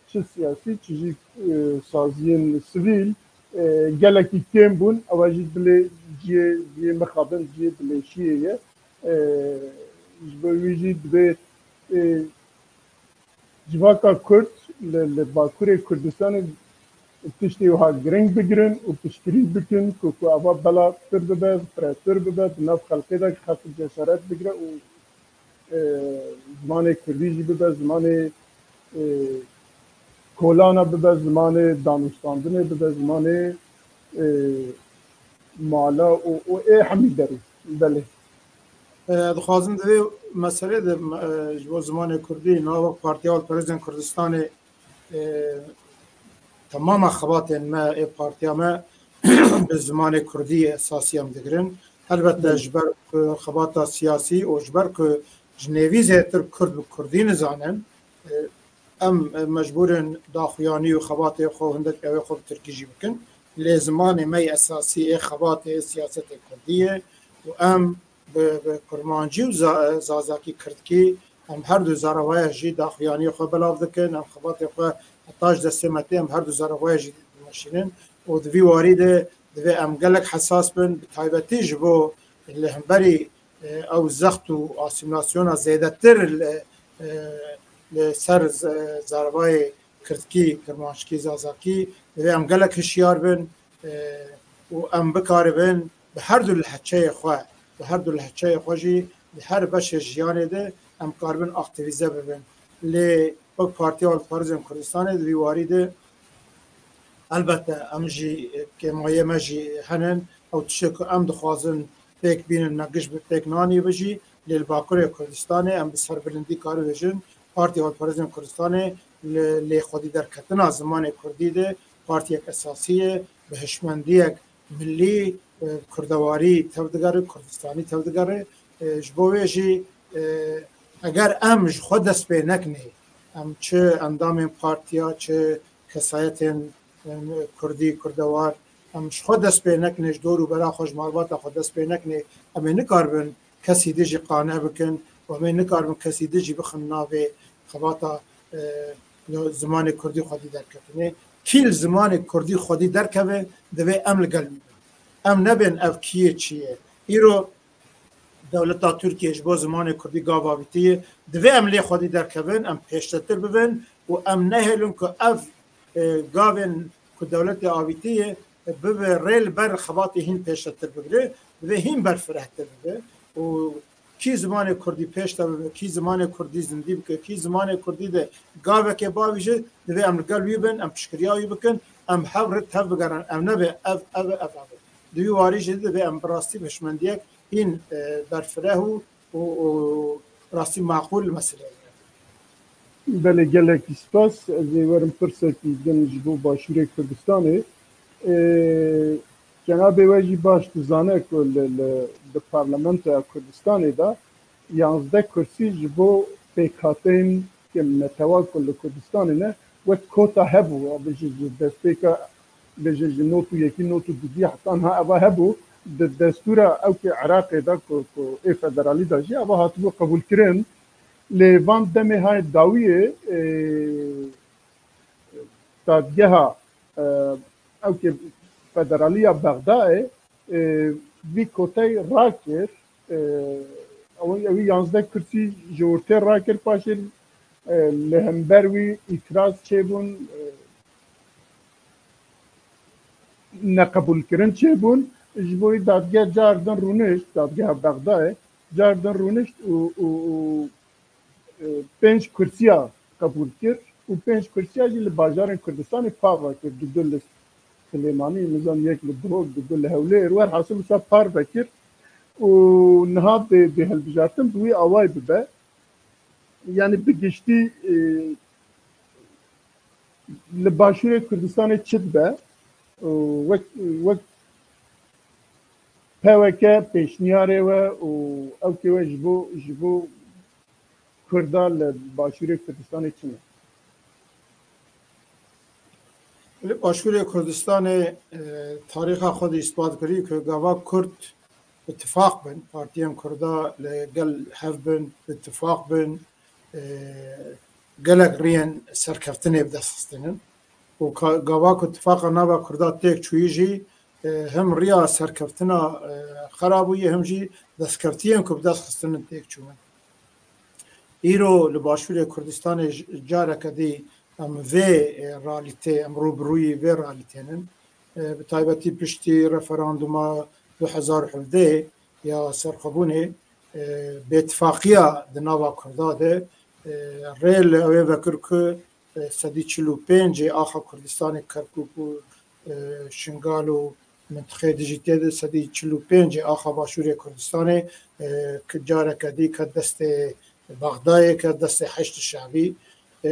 çi siyasî, çi jî, e, saziyên sivîl, e, gelekî kêm bûn. Ew jî dilê cihê, cihê mixabin, cihê dilêşiyê ye. E, ji bo wî jî divê, e, civaka Kurd li, li Bakurê Kurdistanê tiştê wiha giring bigirin û piştgirî bikin ku, ku ava bela pir bibe, piretir bibe, di nav xelkê de xelk cesaret bigire û, e, zimanê kurdî jî bibe zimanê, e, kolana, bibe zimanê danûstandinê, bibe zimanê, e, mala û, û ê hemî derî. Belê. E, dixwazim di vê meselê de, e, ji bo zimanê kurdî, niha wek Partiya Halkperestên Kurdistanê, e, temama xebatên me ê partiya me bi zimanê kurdî esasî em digirin. Helbette Belê. ji ber ku xebata siyasî û ji ber ku ji nêvî zêdetir kurd bi kurdî nizanin, e, em, e, mecbûr in daxuyanî û xebatê xwe û hindek ew ê xwe bi tirkî jî bikin. Lê zimanê me yê esasî ê xebatê, ê siyasetê kurdî ye û em bi, bi kurmancî û za-, zazakî kirdkî, em her du zaravaya jî daxuyaniyê xwe belav dikin, em xebatê xwe heta ji destê me tê, em her du zaravaya jî dimeşînin û di vî warî de divê em gelek hesas bin, bi taybetî ji bo li hemberî, e, ew zext û asîmîlasyona zêdetir li, e, li ser z-, zaravayê kirdkî, kirmanckî, zazakî, divê em gelek hişyar bin, e, û em bikaribin bi her du lehçeyê xwe, bi her du lehçeyê xwe jî di her beşê jiyanê de em karibin aktîvîze bibin. Lê wek Partiya Hilbijartinên Kurdistanê di vî warî de elbette em jî, e, kêmayê me jî henin, ew tiştê ku em dixwazin pêk bînin, me giş bi pêk nanî bi jî, lê li Bakurê Kurdistanê em bi serbilindî karibêjin, Partiya Hilbijartinên Kurdistanê li, lê xwedî derketina zimanê kurdî de partiyek esasî ye, bi hişmendiyek milî, e, kurdewarî tevdigere, kurdistanî tevdigere. E, ji bo wê jî, e, eger em ji xwe dest pê nekinê, em çi endamên partiya, çi kesayetên, e, kurdî, kurdewar, em ji xwe dest pê nekinê, ji dor û bera xwe, ji malbata xwe dest pê nekinê, em ê nikaribin kesî din jî qane bikin û em ê nikaribin kesî din jî bixin navê xebata, e, zimanê kurdî xwedî derketinê. Kî li zimanê kurdî xwedî derkeve, divê em li gel wî bin. Em nebên ev kî yê çi ye. Îro dewleta Tirkiyê ji bo zimanê kurdî gav avîtiye. Divê em lê xwedî derkevin, em pêştetir bibin û em nehêlin ku ev, e, gavên ku dewletê avîtiye, e, bibe rê li ber xebatê hîn pêştetir bigire, divê hîn berfirehtir bibe û kî zimanê kurdî pêş de bibe, kî zimanê kurdî zindî bike, kî zimanê kurdî de gavekê bavîje, divê em li gel wî bin, em piştgiriya wî bikin, em hev re tev bigerin, em nebe ev, ev, ev, ev. Di wî warî jî divê em bi rastî bi hişmendiyek hîn, e, berfireh û, û, û rastî maqûl meseleyê. Belê, gelekî spas. Ez ê werim pirsekî din ji bo Başûrê Kurdistanê. Ê, cenabê we jî baş dizane ku li, li, di Parlamentoya Kurdistanê de yanzdeh kursî ji bo pêkhateyên ke netewa ku li Kurdistanê ne, wek kota hebû, bêje ji destpêka, bêje ji not û yekî, not û dudî heta niha eva hebû, di destûra ewkê Iraqê de ku, ku ê federalî de jî eva hatibû qebûlkirin. Lê van demê hayê dawiyê, e, dadgeha, e, ewkê federalî ya Bexdayê, e, vî kotey rakir, e, ew, ew yanzdeh kursî ji ortê rakir, paşê, e, li hember wî îtiraz çêbûn, e, neqebûlkirin çêbûn, ji bo wî dadgeh car din rûnişt, dadgeha Bexdayê, car din rûnişt û, û, û, e, pênc kursiya qebûl kir û pênc kursiya jî li bajarên Kurdistanê parve kir, dudu li Silêmanî, nizam yek li Duhok, dudu li Hewlêr, werhasil wisa parve kir û niha bê, bê hilbijartin bi wî awayî bibe. Yanî bi giştî, e, li Başûrê Kurdistanê çi dibe? Û wek, wek P Y K pêşniyarê we û ewkê we ji bo, ji bo Kurda li Başûrê Kurdistanê çi ne? Li Başûrê Kurdistanê, e, tarîxa xwe dî îspat kirî ku gava Kurd bi tifaq bin, partiyên Kurda li gel hev bin, bi tifaq bin, e, gelek riyên serkeftinê bi dest xistinin. Û ka-, gava ku tifaqa nava Kurda têk çûyî jî, e, him riya serkeftina, e, xera bûye, him jî destkeftiyên ku bi dest xistinin têk çûnin. Îro li Başûrê Kurdistanê j-, careke dî em vê, e, realîtê, em rûbirûyî vê realîtê nin. E, bi taybetî piştî referanduma du hezar û hevdeh ya serxwebûnê, e, bêtifaqiya di nava Kurda de, e, rê li ew ê vekir ku, e, sedî çil û pêncê axa Kurdistanê, Kerkûk û, e, Şingal û mintixê dijî tê de, sedî çil û pêncê axa Başûrê Kurdistanê, e, ki careke dî ke destê Bexdayê, ke destê Heşdî Şebî. E,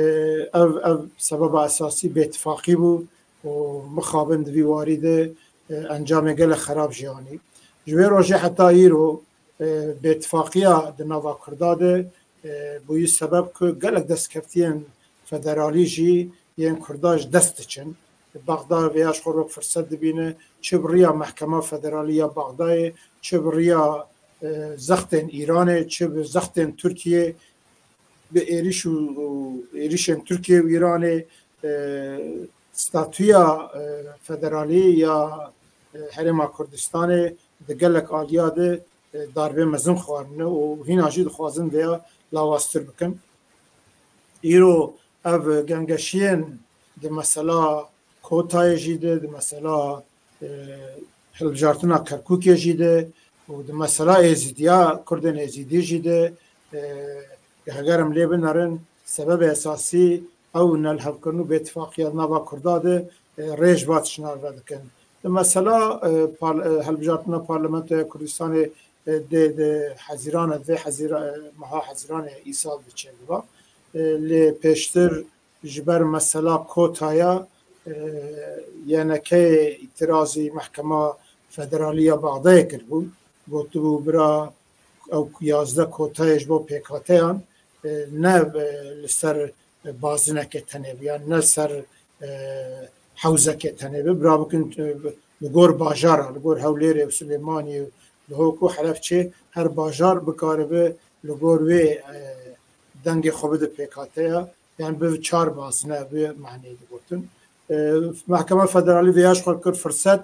ev, ev sebeba esasî bêtifaqî bû û mixabin di vî warî de, e, encamê gelek xerab jî anî. Ji wê rojê heta îro, e, bêtifaqiya di nava Kurda de, e, bûyî sebeb ku gelek destkeftiyên federalî jî yên Kurda ji dest diçin. Bexda vêya ji xwe re firset dibîne, çi bi riya Mehkema Federalî ya Bexdayê, çi bi riya, e, zextên Îranê, çi bi zextên Tirkiyê, bi êrîş û, û êrîşên Tirkiye û Îranê, e, statûya, e, federalî ya, e, Herêma Kurdistanê di gelek aliya de, e, darbê mezin xwarine û hîna jî dixwazin vêya lawaztir bikin. Îro ev gengeşiyên di mesela Kotayê jî de, di mesela, e, hilbijartina Kerkûkê jî de û di mesela Êzîdiya, Kurdên Êzîdî jî de, e, heger em lê binerin, sebebê esasî ew nelhevkirin û bêtifaqiya di nava Kurda de, e, rê ji va tiştine ve dikin. Di mesela, e, par-, e, hilbijartina Parlamentoya Kurdistanê, e, dê di Hezîran, vê Hezîra-, e, meha Hezîranê îsal de çêbiba. E, lê pêştir ji ber mesela kotaya, e, Y N K'yê îtirazî Mehkema Federalî ya Bexdayê kiribû. Gotibû, bira, ew yazdeh kotayê ji bo pêkateyan, e, ne, e, li ser bazinekê tenê bi, yan ne ser, e, hewzekê tenê bi. Bira bikin, e, li gor bajara, li gor Hewlêrê û Silêmaniyê û Dihok û Helebçê her bajar bikaribe li gor wê, e, dengê xwe bide pêkateya. Yan bi çar bazine bi maneyê digotin. E, Mehkema Federalî vêya ji xwe kir firset,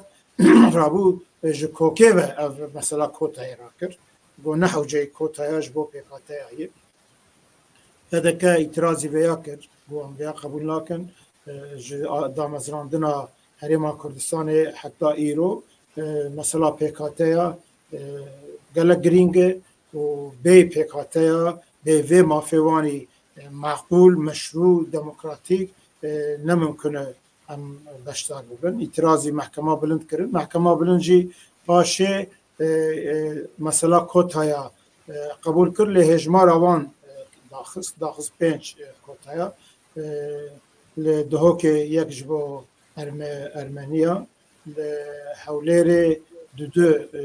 rabû, e, ji kokê ve ev mesela kotayê rakir. Got ne hewceyê kotaya ji bo pêkateya ye. P D K îtirazî vêya kir, got em vêya qebûl nakin. E, ji a-, damezrandina Herêma Kurdistanê heta îro, e, mesela pêkateya, e, gelek girîng e û bê pêkateya, bê vê mafê wanî, e, maqûl, meşrû, demokratîk, e, ne mimkun e em beşdar bibin. Îtirazî Mehkema Bilind kirin. Mehkema Bilind jî paşê, e, e, mesela kotaya, e, qebûl kir, lê hêjmara wan, e, daxist, daxist pênc, e, kotaya. E, li Dihokê yek ji bo Erme-, Ermeniya, li Hewlêrê du du, e,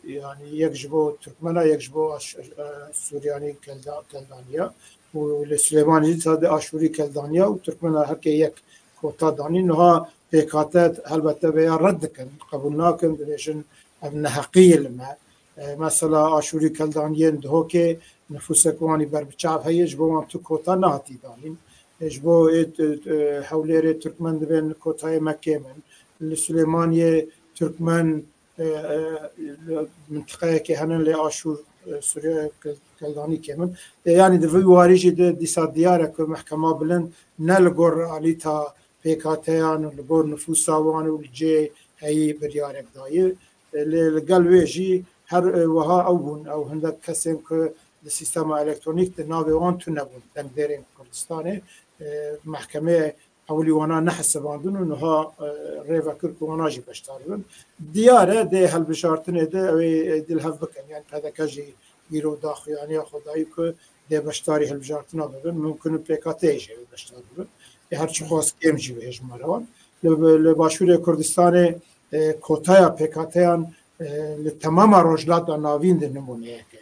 yanî yek ji bo Tirkmena, yek ji bo Aş-, e, Suryanî Kelda-, Keldaniya û li Silêmanî jî sadê Aşûrî Keldaniya û Tirkmena herkê yek kota danî. Niha pêkate helbete vêya red dikin, qebûl nakin, dibêjin ev neheqî ye li me. E, mesela Aşûrî Keldaniyên Dihokê nifûsek wanî ber bi çav heye, ji bo wan tu kota nehatî danîn. E, ji bo ê, e, e, Hewlêrê Tirkmen dibên kotayê me kêm in. Li Silêmaniyê Tirkmen, e, e, li mintiqeyekê hene lê Aşûr, e, Sûriye Kel-, Keldanî kêm in. E, yanî di vî warî jî de dîsa diyar e ku Mehkema Bilind ne li gor realîta pêkateyan û li gor nifûsa wan û li cê heyî biryarek daye. E, lê li gel wê jî her, e, wiha ew bûn, ew hindek kesên ku di sîstema elektronîk de navê wan tune bûn, dengdêrên Kurdistanê, e, mehkemeyê ewilî wana nehesibandin û niha, e, rê vekir ku wana jî beşdar bin. Diyar e, dê hilbijartinê de ew ê, e, dil hev bikin. Yanî P D K jî îro daxuyaniya xwe dayî ku dê beşdarî hilbijartina bibin. Mimkun in P K T jî ew beşdar bibin. Ê her çiqas kêm jî bi hêjmara wan. Li, li Başûrê Kurdistanê, e, kotaya pêkateyan, e, li temama Rojhilata Navîn de nimûneyek e.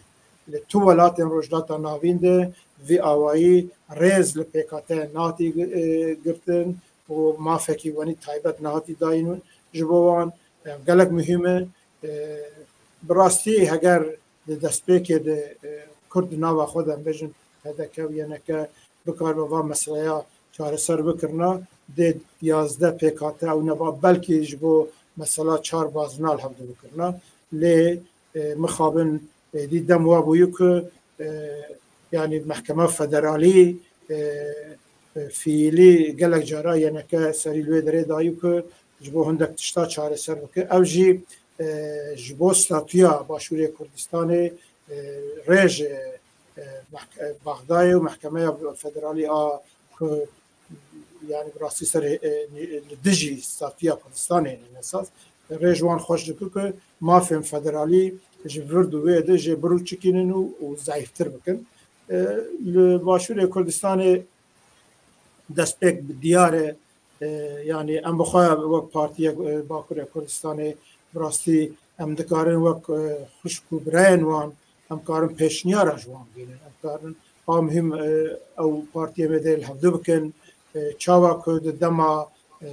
Li tu welatên Rojhilata Navîn de vî awayî rêz li pêkateyan nehatî, e, girtin û mafekî wenî taybet nehatî dayîn ji bo wan. E, gelek muhîm e. E, bi rastî heger di destpêkê de, e, Kurd di nava xwe de, em bêjin P D K û Y N K bikaribe va meseleya çareser bikirina, dê yazdeh pêkate ew neba, belkî ji bo mesela çar bazina li hevdu bikirina. Lê, e, mixabin, e, dî dem wa bûyî ku, e, yanî Mehkema Federalî, e, e, fiîlî gelek cara Y N K serî li wê derê dayî ku ji bo hindek tişta çareser bike. Ew jî, e, ji bo statûya Başûrê Kurdistanê, e, rê ji, e, mehk-, e, Bexdayê û Mehkemeya Federalî a ku, yanî bi rastî ser, e, li dijî statûya Kurdistanê yên esas, rê ji wan xweş dike ku mafên federalî ji vir û wê de jê birûçikînin û, û zayîftir bikin. E, li Başûrê Kurdistanê destpêk bi diyar e, e, yanî em bi xwe wek partiyek, e, Bakurê Kurdistanê bi rastî em dikarin wek, e, xwişk û birayên wan, em karin pêşniyara ji wan bînin. Em karin a muhîm, e, ew partiyê me dê li hevdu bikin. E, çawa ku di dema, e,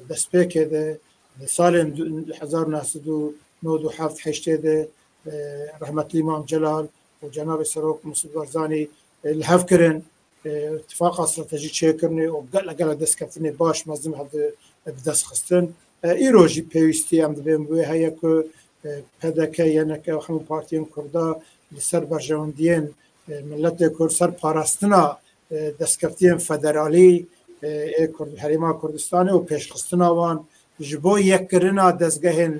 destpêkê de, di salên du-, hezar û neh sed û nod û heft heştê de, e, rehmetlî Mam Celal û cenabê Serok Mesûd Barzanî, e, li hev kirin, e, tifaqa stratejîk çêkirine û gelek gelek destkeftinê baş mezin hev di, bi dest xistin. E, îro jî pêwîstî em dibên bi wê heye ku, e, P D K, Y N K û hemû partiyên Kurda li ser berjewendiyên, e, miletê Kurd, ser parastina, e, destkeftiyên federalî, e, ê Kurd-, Herêma Kurdistanê û pêşxistina wan ji bo yekkirina dezgehên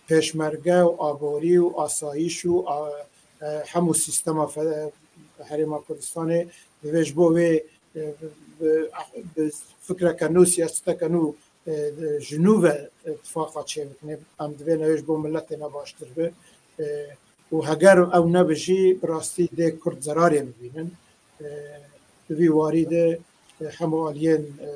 pêşmerge û aborî û asayîş û a-, e, hemû sîstema fe-, Herêma Kurdistanê divê ji bo wê, e, bi, bi fikreke nû, siyaseteke nû, e, ji nû ve, e, tifaqa çêbikine. Em divê ew ji bo miletê me baştir be. E, û heger ew nebe jî, bi rastî dê Kurd zerarê bibînin. E, di vî warî de, e, hemû aliyên, e,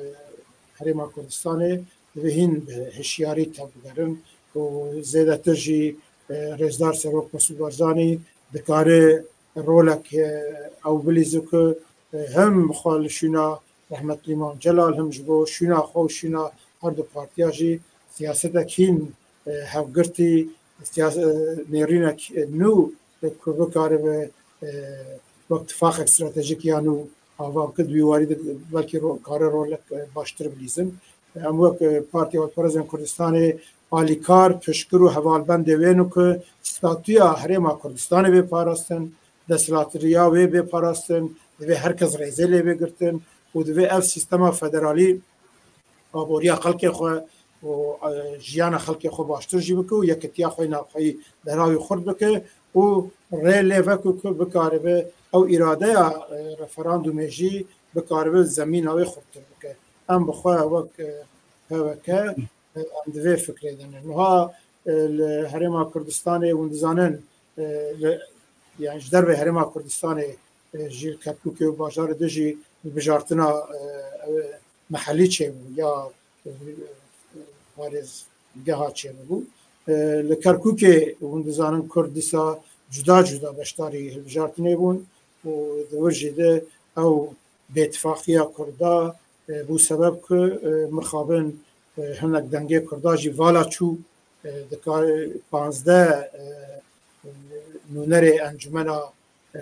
Herêma Kurdistanê divê hîn bi hişyarî tevbigerin û zêdetir jî, e, Rêzdar Serok Mesûd Barzanî dikare rolek, e, ew bilîze ku, e, hem xwe li şûna rehmetlî Mam Celal, hem ji bo şûna xwe û şûna her du partiya jî siyasetek hîn, e, hevgirtî, siyas-, e, nêrînek, e, nû, e, ku bikaribe, e, wek tifaqek stratejîk ya nû ava bike, di wî warî de belkî ro-, kare rolek, e, baştir bilîzin. Em wek, e, Partiya Xwedparêzên Kurdistanê alîkar, piştgir û hevalbendê wê ne ku statûya Herêma Kurdistanê bê parastin, desthilatiriya wê bê parastin, divê her kes rêzê lê bê girtin û divê ev sîstema federalî aboriya xelkê xwe û, e, jiyana xelkê xwe baştir jî bike û yekitiya xwe yê navxweyî derawî xurt bike û rê lê veke ku bikaribe ew îradeya, e, referandumê jî bikaribe zemîna wê xurttir bike. Em bi xwe wek, e, P Y K, e, em di vê fikrê de ne. Niha, e, li Herêma Kurdistanê hûn dizanin, e, li, yani ji dervê Herêma Kurdistanê, e, ji Kerkûkê û bajarê din jî hilbijartina, e, e, mehellî çêbû ya, e, parêzgeha çêbû. E, li Kerkûkê hûn dizanin Kurd dîsa cuda cuda beşdarî hilbijartinê bûn û di wir jî de ew bêtifaqiya Kurda, e, bû sebeb ku, e, mixabin, e, hinek dengê Kurda jî vala çû, e, dikar-, panzdeh, e, nûnerê Encûmena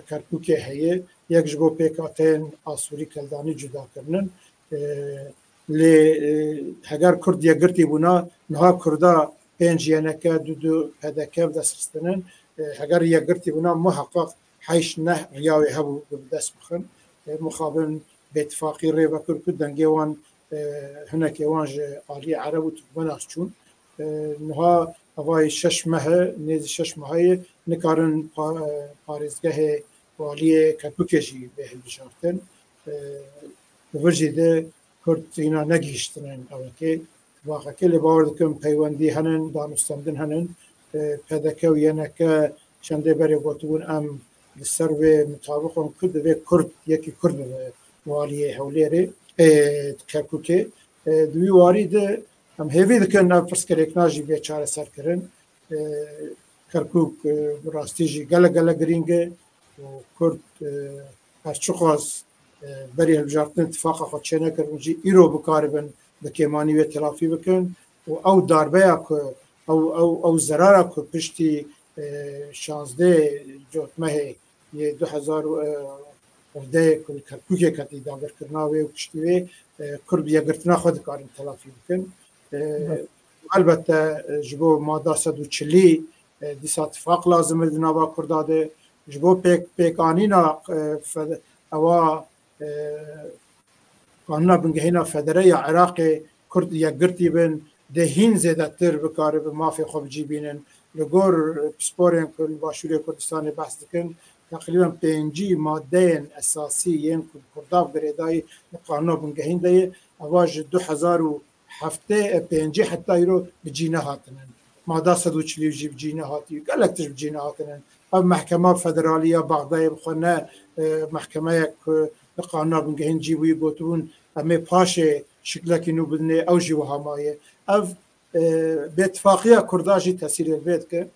Kerkûkê heye, yek ji bo pêkhateyên Asûrî Keldanî cuda kirinin. E, lê, e, heger Kurd yekgirtî bûna, niha Kurda pênc Y N K, du du P D K bi dest xistinin. E, heger yekgirtî bûna, muheqeq heşt neh riya wê hebû bi dest bixin. E, mixabin bêtifaqî rê vekir ku dengê wan, e, hinekê wan ji aliyê Ereb û Turkmena çûn. E, niha evayê şeş meh e, nêzî şeş mehê ye, nikarin pa-, e, parêzgehê waliyê Kerkûkê jî bê hilbijartin. E, di vir jî de Kurd hîna negihiştine evekê. Tifaqekê lê bawer dikim peywendî henin, danûstendin henin. E, P D K û Y N K çendê berê gotibûn, em li ser wê mutabiq in ku divê Kurd, yekî Kurd bibe waliyê Hewlêrê, ê, Kerkûkê. E, di wî warî de em hêvî dikin ev pirsgirêkna jî bê çareserkirin. E, Kerkûk, e, bi rastî jî gelek gelek girîng e û Kurd, e, her çiqas, e, berî hilbijartinê tifaqa xwe çênekiribûn jî, îro bikaribin bi kêmanî wê telafî bikin û ew darbeya ku, ew, ew, ew zerara ku piştî, e, şazdeh Cotmehê yê du hezar û hevdeh ku li Kerkûkê ketî dagirkirina wê û piştî wê, e, Kurd bi yekgirtina xwe dikarin telafî bikin. E, Evet. Elbette, e, ji bo mada sed û çilî, e, dîsa tifaq lazim e di nava Kurda de. Ji bo pêk, pêkanîna, e, fe-, ewa, e, Qanûna Bingehîna Federe ya Iraqê Kurd yekgirtî bin, dê hîn zêdetir bikaribe mafê xwe bi cî bînin. Li gor pisporên ku li Başûrê Kurdistanê behs dikin, teqrîben pêncî madeyên esasî yên ku bi Kurda bi girêdayî li Qanûna Bingehîn de ye, eva ji du hezar û heftê û pêncî heta îro bi cî nehatinin. Mada sed û çilî jî bi cî nehatî, gelek tişt bi cî nehatinin. Ev mehkema federalî ya Bexdayê bi xwe ne, e, mehkemeyek ku li Qanûna Bingehîn cî bûyî, gotibûn, em ê paşê şiklekî nû bidinê, ew jî wiha maye. Ev, e, bêtifaqiya Kurda jî tesîrê li vê dike.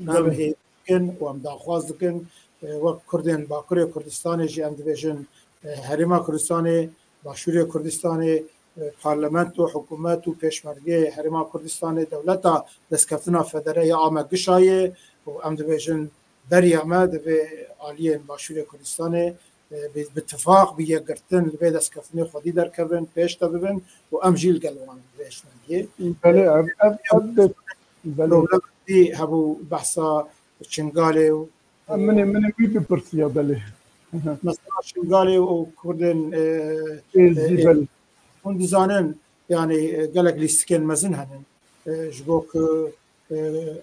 Em Tabii. hêvî dikin û em daxwaz dikin, e, wek Kurdên Bakurê Kurdistanê jî em dibêjin, e, Herêma Kurdistanê, Başûrê Kurdistanê, e, parlamento, hikûmet û pêşmergê Herêma Kurdistanê, dewleta destkeftina federe ya a me gişa ye û em dibêjin beriya me divê aliyên Başûrê Kurdistanê, e, bi, bi tifaq, bi yekgirtin li vê destkeftine xwedî derkevin, pêş de bibin û em jî li gel wan li vê hişmendiyê. Belê, ev, ev, ev de, belê. Problem jî hebû behsa Çingalê û Em minê, minê wî bipirsiya belê. Mesela Şingalê û Kurdên, e, Êzidî, e, belê. Hûn dizanin, yani, e, gelek lîstikên mezin henin. E, ji bo ku, e,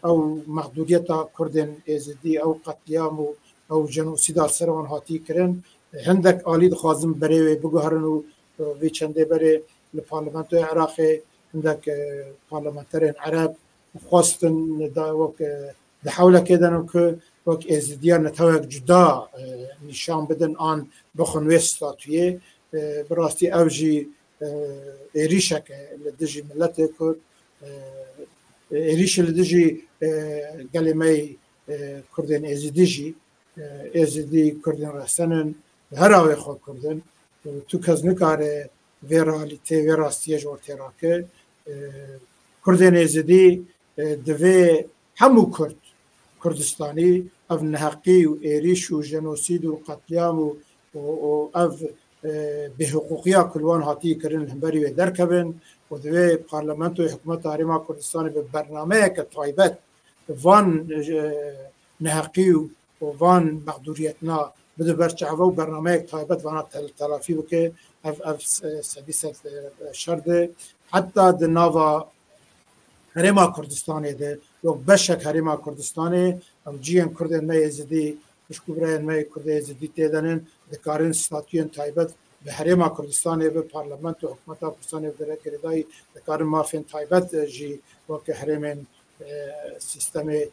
ew mexdûdiyeta Kurdên Êzidî, ew qetlîam û ew jenosîda ser wan hatî kirin, e, hindek alî dixwazin berê wê biguherin û, e, vê çendê berê li parlamentoya Iraqê hindek, e, parlamenterên Ereb xwestin da wek, e, di hewlekê de ne ku wek Êzidiya netewek cuda, e, nîşan bidin an bixin wê statuyê. E, bi rastî ew jî, e, êrîşek e li dijî miletê Kurd, e, êrîşê li dijî, e, gelê me yê, e, Kurdên Êzidî jî, e, Êzidî Kurdên resen in, her awê xwe Kurd in. E, tu kes nikare vê realîtê, vê rastiyê ji ortê rake. E, Kurdên Êzidî, e, divê hemû Kurd, Kurdistanî, ev neheqî û êrîş û jenosîd û qetlîam û, û, û ev, e, bêhiqûqiya ku li wan hatiye kirin li hemberî wê derkevin û divê parlamentoyê hikûmeta Herêma Kurdistanê bi bernameyeke taybet van, e, neheqî û û van mexdûriyetina bide ber çava û bernameyek taybet vana tel-, telafî bike, ev, ev se-, sedî sed, e, şer de. Heta di nava Herêma Kurdistanê de, wek beşek Herêma Kurdistanê, ew cihên Kurdên me Êzidî, pişk û birayên me Kurdê Êzidî tê de nin, dikarin statuyên taybet bi Herêma Kurdistanê, bi parlamento, hikûmeta Kurdistanê, bi girêdayî, dikarin mafên taybet, e, jî wek herêmên e, sîstemê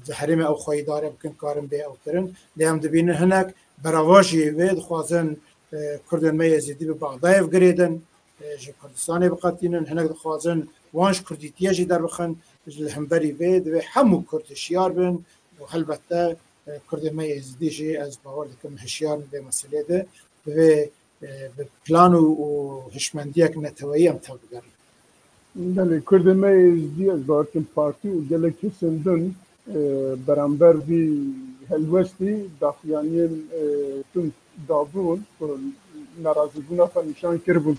di herêmê ew xweyî dare bikin, karin bê ew kirin. Lê em dibînin hinek beravajî wê dixwazin, e, Kurdên me Êzidî bi Bexdayê ve girêdin, e, ji Kurdistanê biqetînin. Hinek dixwazin wan ji Kurdîtiyê jî derbixin. Ji li hemberî vê divê hemû Kurd hişyar bin û helbette, e, Kurdên me Êzidî jî ez bawer dikim hişyar in vê meselê de. Divê e, bi plan û, û hişmendiyek neteweyî em tevbigerin. Belê, Kurdên me Êzidî, ez bawer dikim partî û gelek kesên din, e, beramber vî helwestî daxuyaniyên, e, tund dabûn ku nerazîbûna xwe nîşan kiribûn.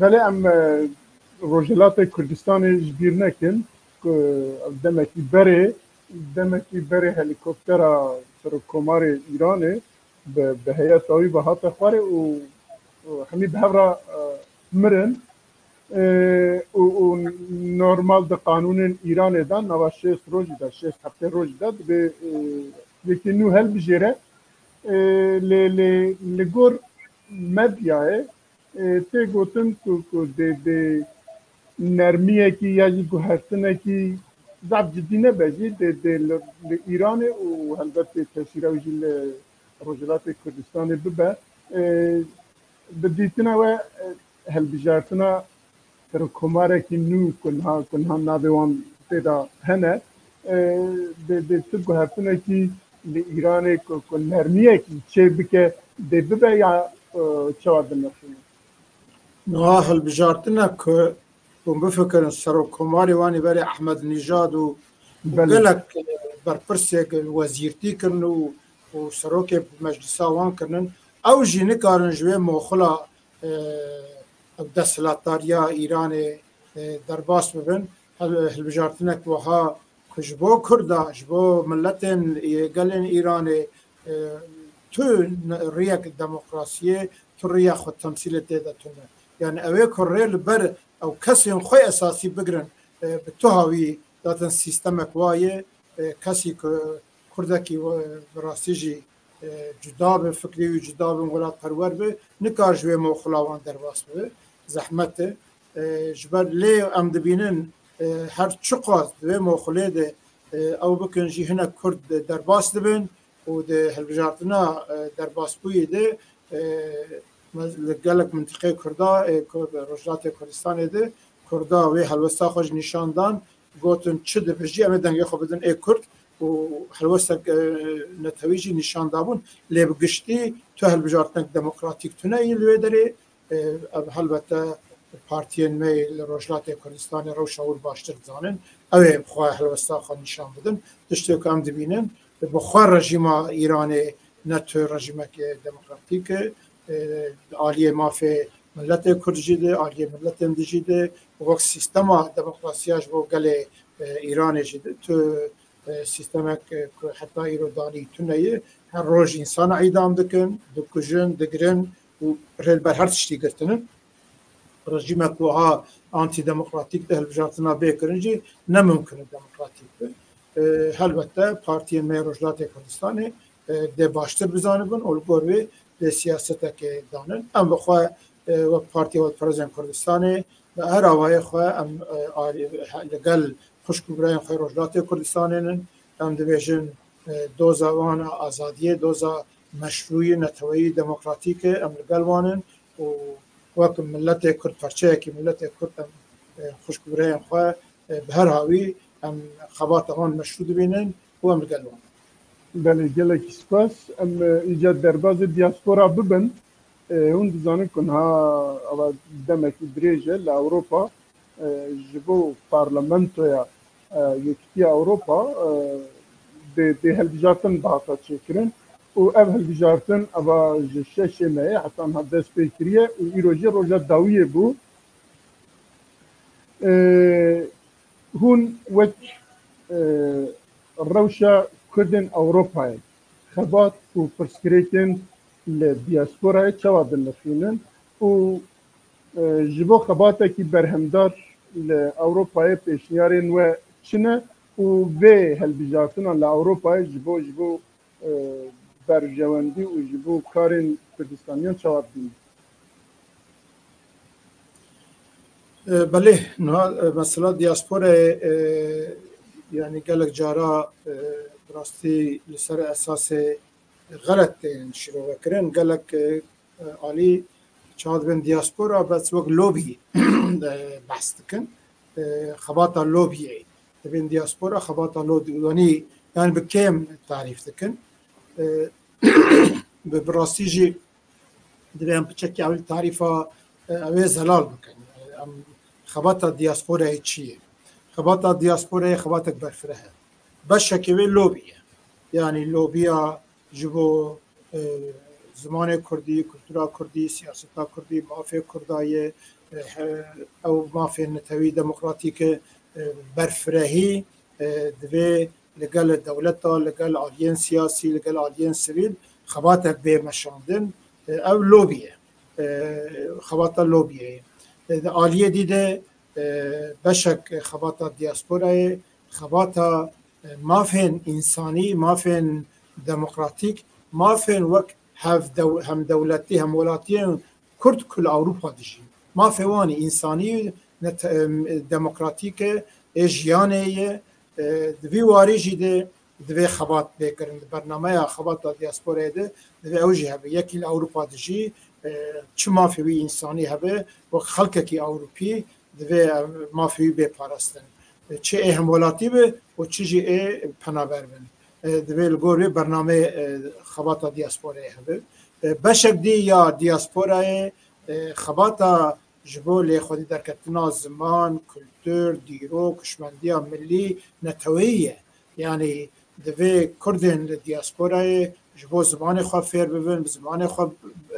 Belê em, e, Rojhilatê Kurdistanê ji bîr nekin ku demekî berê, demekî berê helîkoptera Serokkomarê Îranê bi, bi heyeta wî ve hate xwarê û, û hemî bi hev re, e, mirin. E, û, û normal di qanûnên Îranê de nava şêst rojî de, şêst heftê rojî de dibê, e, yekî nû helbijêre. E, lê, lê li gor medyayê, e, tê gotin ku, ku dê, dê nermiyekî ya jî guhertinekî zaf cidî nebe jî, dê, dê li, li Îranê û helbet dê tesîra wî jî li Rojhilatê Kurdistanê bibe. E, bi dîtina we, e, hilbijartina serokkomarekî nû ku niha, ku niha navê wan tê de hene, e, dê, dê tu guhertinekî li Îranê ku, ku nermiyekî çê bike dê bibe ya, e, çawa dinirxîne? Niha hilbijartinek ku hûn bifikirin, serokkomarê wan ê berê Ehmed Nîjad û, û Belê. gelek, e, berpirsê wezîrtî kirin û, û serokê meclisa wan kirinin. Ew jî nikarin ji wê moxila, e, ev desthilatdariya Îranê, e, derbas bibin. Hil-, hilbijartinek wiha ku ji bo Kurda, ji bo miletên, e, gelên Îranê, e, tu ne-, riyek demokrasiyê, tu riya xwe temsîlê tê de tune. Yani ew ê ku rê li ber ew kesên xwe esasî bigirin, e, bi tu hawî zaten sîstemek wa ye, e, kesî ku Kurdekî we-, bi rastî jî, e, cuda be, fikrê wî cuda bin, welatperwer be, nikar ji wê moxila wan derbas bibe. Zehmet e. E, ji ber lê em dibînin, e, her çiqas di wê moxilê de, e, ew bikin jî hinek Kurd de derbas dibin û di hilbijartina, e, derbasbûyî de, e, me-, li gelek mintiqê Kurda, e, Kur-, Rojhilatê Kurdistanê de Kurda wê helwesta xwe ji nîşan dan, gotin çi dibe jî em ê dengê xwe bidin ê Kurd û helwestek, e, netewî jî nîşan dabûn. Lê bi giştî tu hilbijartinek demokratîk tune yî li wê derê. E, ev helbete partiyên me li Rojhilatê Kurdistanê rewşa wir baştir dizanin. Ew ê bi xwe helwesta xwe nîşan bidin. Tiştê ku em dibînin, bi xwe rejîma Îranê ne tu rejîmeke demokratîk e, e, aliyê mafê miletê Kurd jî de, aliyê miletên di jî de, wek sîstema demokrasiya ji bo gelê, e, Îranê jî de, tu, e, sîstemek, e, ku heta îro danî tune ye, her roj însana îdam dikin, dikujin, digirin û rê li ber her tiştî girtinin. Rejîmek wiha antîdemokratîk de hilbijartina bê kirin jî ne mimkun e demokratîk be. E, helbette partiyên me yê Rojhilatê Kurdistanê, e, dê baştir bizanibin û li gor wê dê siyasetekê danin. Em bi xwe, e, wek Partiya Xwedparêzên Kurdistanê, bi her awayê xwe em, e, alî-, he-, li gel xwişk û birayên xwe yê Rojhilatê Kurdistanê nin. Em dibêjin, e, doza wan a azadiyê, doza meşrûyî, neteweyî, demokratîk e, em li gel wan in û wek miletê Kurd, parçeyekî miletê Kurd em, e, xwişk û birayên xwe, e, bi her hawî em xebata wan meşrû dibînin û em li gel wan in. Belê, gelekî spas. Em, e, îca derbazê diaspora bibin. E, hûn dizanin ku niha ava demekî dirêj e li Ewropa, e, ji bo Parlamentoya, e, Yekîtiya Ewropa, e, dê, dê hilbijartin bihata çêkirin û ev hilbijartin ava ji şeşê me ye, heta niha dest pê kiriye û îro jî roja dawiyê bû. E, Hûn wek, e, rewşa Kurdên Ewropayê xebat û pirsgirêkên li diasporayê çawa dinirxînin û, e, ji bo xebatekî berhemdar li Ewropayê pêşniyarên we çi ne û vê hilbijartinan li Ewropayê ji bo, ji bo e, berjewendî û ji bo karên Kurdistaniyan çawa dibînin? E, belê, niha, e, mesela diasporayê, e, yani gelek cara, e, bi rastî li ser esasê xelet tên şîrove kirin. Gelek, e, e, alî çawa dibên diaspora bes wek lobî, e, behs dikin. E, xebata lobiyê. Dibên diaspora xebata lobî, yanî, yani bi kêm tarîf dikin. E, bi, bi rastî jî divê em piçekî ewil tarîfa, e, ew ê zelal bikin. E, em xebata diasporayê çi ye? Xebata diasporayê xebatek berfireh e. Beşekê wê lobî ye. Yani lobiya ji bo, e, zimanê kurdî, kultura kurdî, siyaseta kurdî, mafê kurda ye, e, he-, ew mafê netewî demokratîk e, e, berfirehî, e, divê li gel dewleta, li gel aliyên siyasî, li gel aliyên sivîl xebatek bê meşandin. E, ew lobî ye. E, xebata lobiyê ye. E, di aliyê dî de, e, beşek xebata diasporayê, xebata, e, mafên însanî, mafên demokratîk, mafên wek hevdew-, hemdewletî, hemwelatiyên Kurd ku li Ewropa dijîn. Mafê wan î însanî, net-, em, demokratîk e, ê jiyanê ye. E, di vî warî jî de divê xebat bê kirin. Di bernameya xebata diasporayê de divê ew jî hebe. Yekî li Ewropa dijî, e, çi mafê wî însanî hebe, wek xelkekî Ewropî divê, e, mafê wî bê parastin. E, çi ê hemwelatî be û çi jî ê penaber bin. E, divê li gor wê bernameyê, e, xebata diasporayê hebe. E, beşek dî ya diasporayê, e, xebata ji bo lêxwedî derketina ziman, kultur, dîrok, hişmendiya milî, neteweyî ye. Yanî divê Kurdên li diasporayê ji bo zimanê xwe fêr bibin, bi zimanê xwe,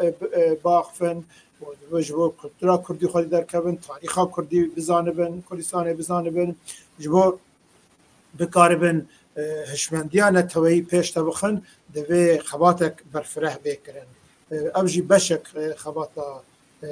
e, bi-, e, biaxifin û divê ji bo kultura kurdî xwedî derkevin, tarîxa kurdî bizanibin, Kurdistanê bizanibin, ji bo bikaribin, e, hişmendiya neteweyî pêş de bixin, divê xebatek berfireh bê kirin. E, ev jî beşek, e, xebata, e,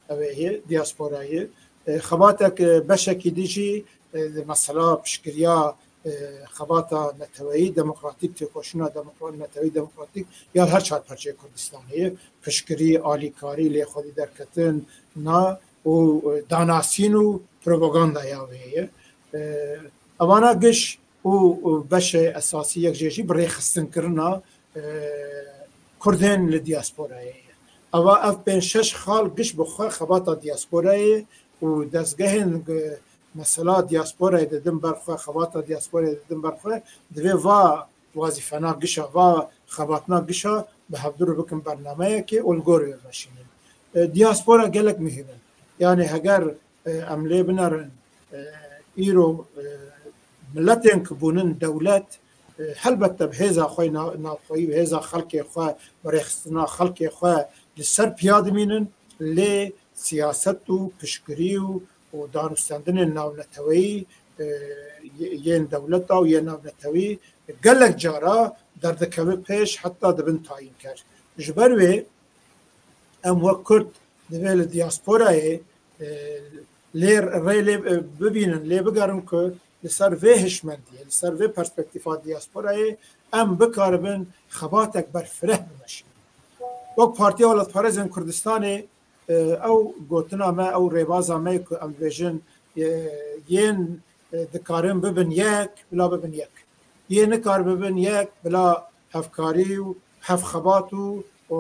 ew ê ye, diasporayê. E, xebatek, e, beşekî dî jî, e, mesela piştgiriya, e, xebata neteweyî demokratîk, têkoşîna demokra-, neteweyî demokratîk ya her çar parçeyê Kurdistanê ye. Piştgirî, alîkarî, lêxwedî derketin, na û, e, danasîn û propagandaya wê ye. E, evana giş û, û beşê esasî yek jê jî bi rêxistinkirina, e, Kurdên li diasporayê ye. Eva ev pênc şeş xal giş bi xwe xebata diasporayê û dezgehên, e, mesela diasporayê didin ber xwe, xebata diasporayê didin ber xwe, divê va wazîfena gişa, va xebatna gişa bi hevdu re bikin bernameyekê û li gor wê veşînin. E, diaspora gelek muhîm in. Yani heger, e, em lê binerin, e, Îro, e, miletên ku bûnin dewlet, e, helbette bi hêza xwe na-, navxweyî, bi hêza xelkê xwe, bi rêxistina xelkê xwe li ser piya dimînin, lê siyaset û piştgirî û, û danûstendinên navneteweyî, e, yê-, yên dewleta û yên navnetewî gelek cara derdikeve pêş, heta dibin tayînker. Ji ber wê em wek Kurd divê li diasporayê, e, lê rê lê, e, bibînin, lê bigerin ku li ser vê hişmendiyê, li ser vê perspektîfa diasporayê em bikaribin xebatek berfireh bimeşînin. Wek Partiya Welatparêzên Kurdistanê, e, ew gotina me, ew rêbaza me ku em dibêjin, e, yên, e, dikarin bibin yek, bila bibin yek. Yê nikar bibin yek, bila hevkarî û hevxebat û, û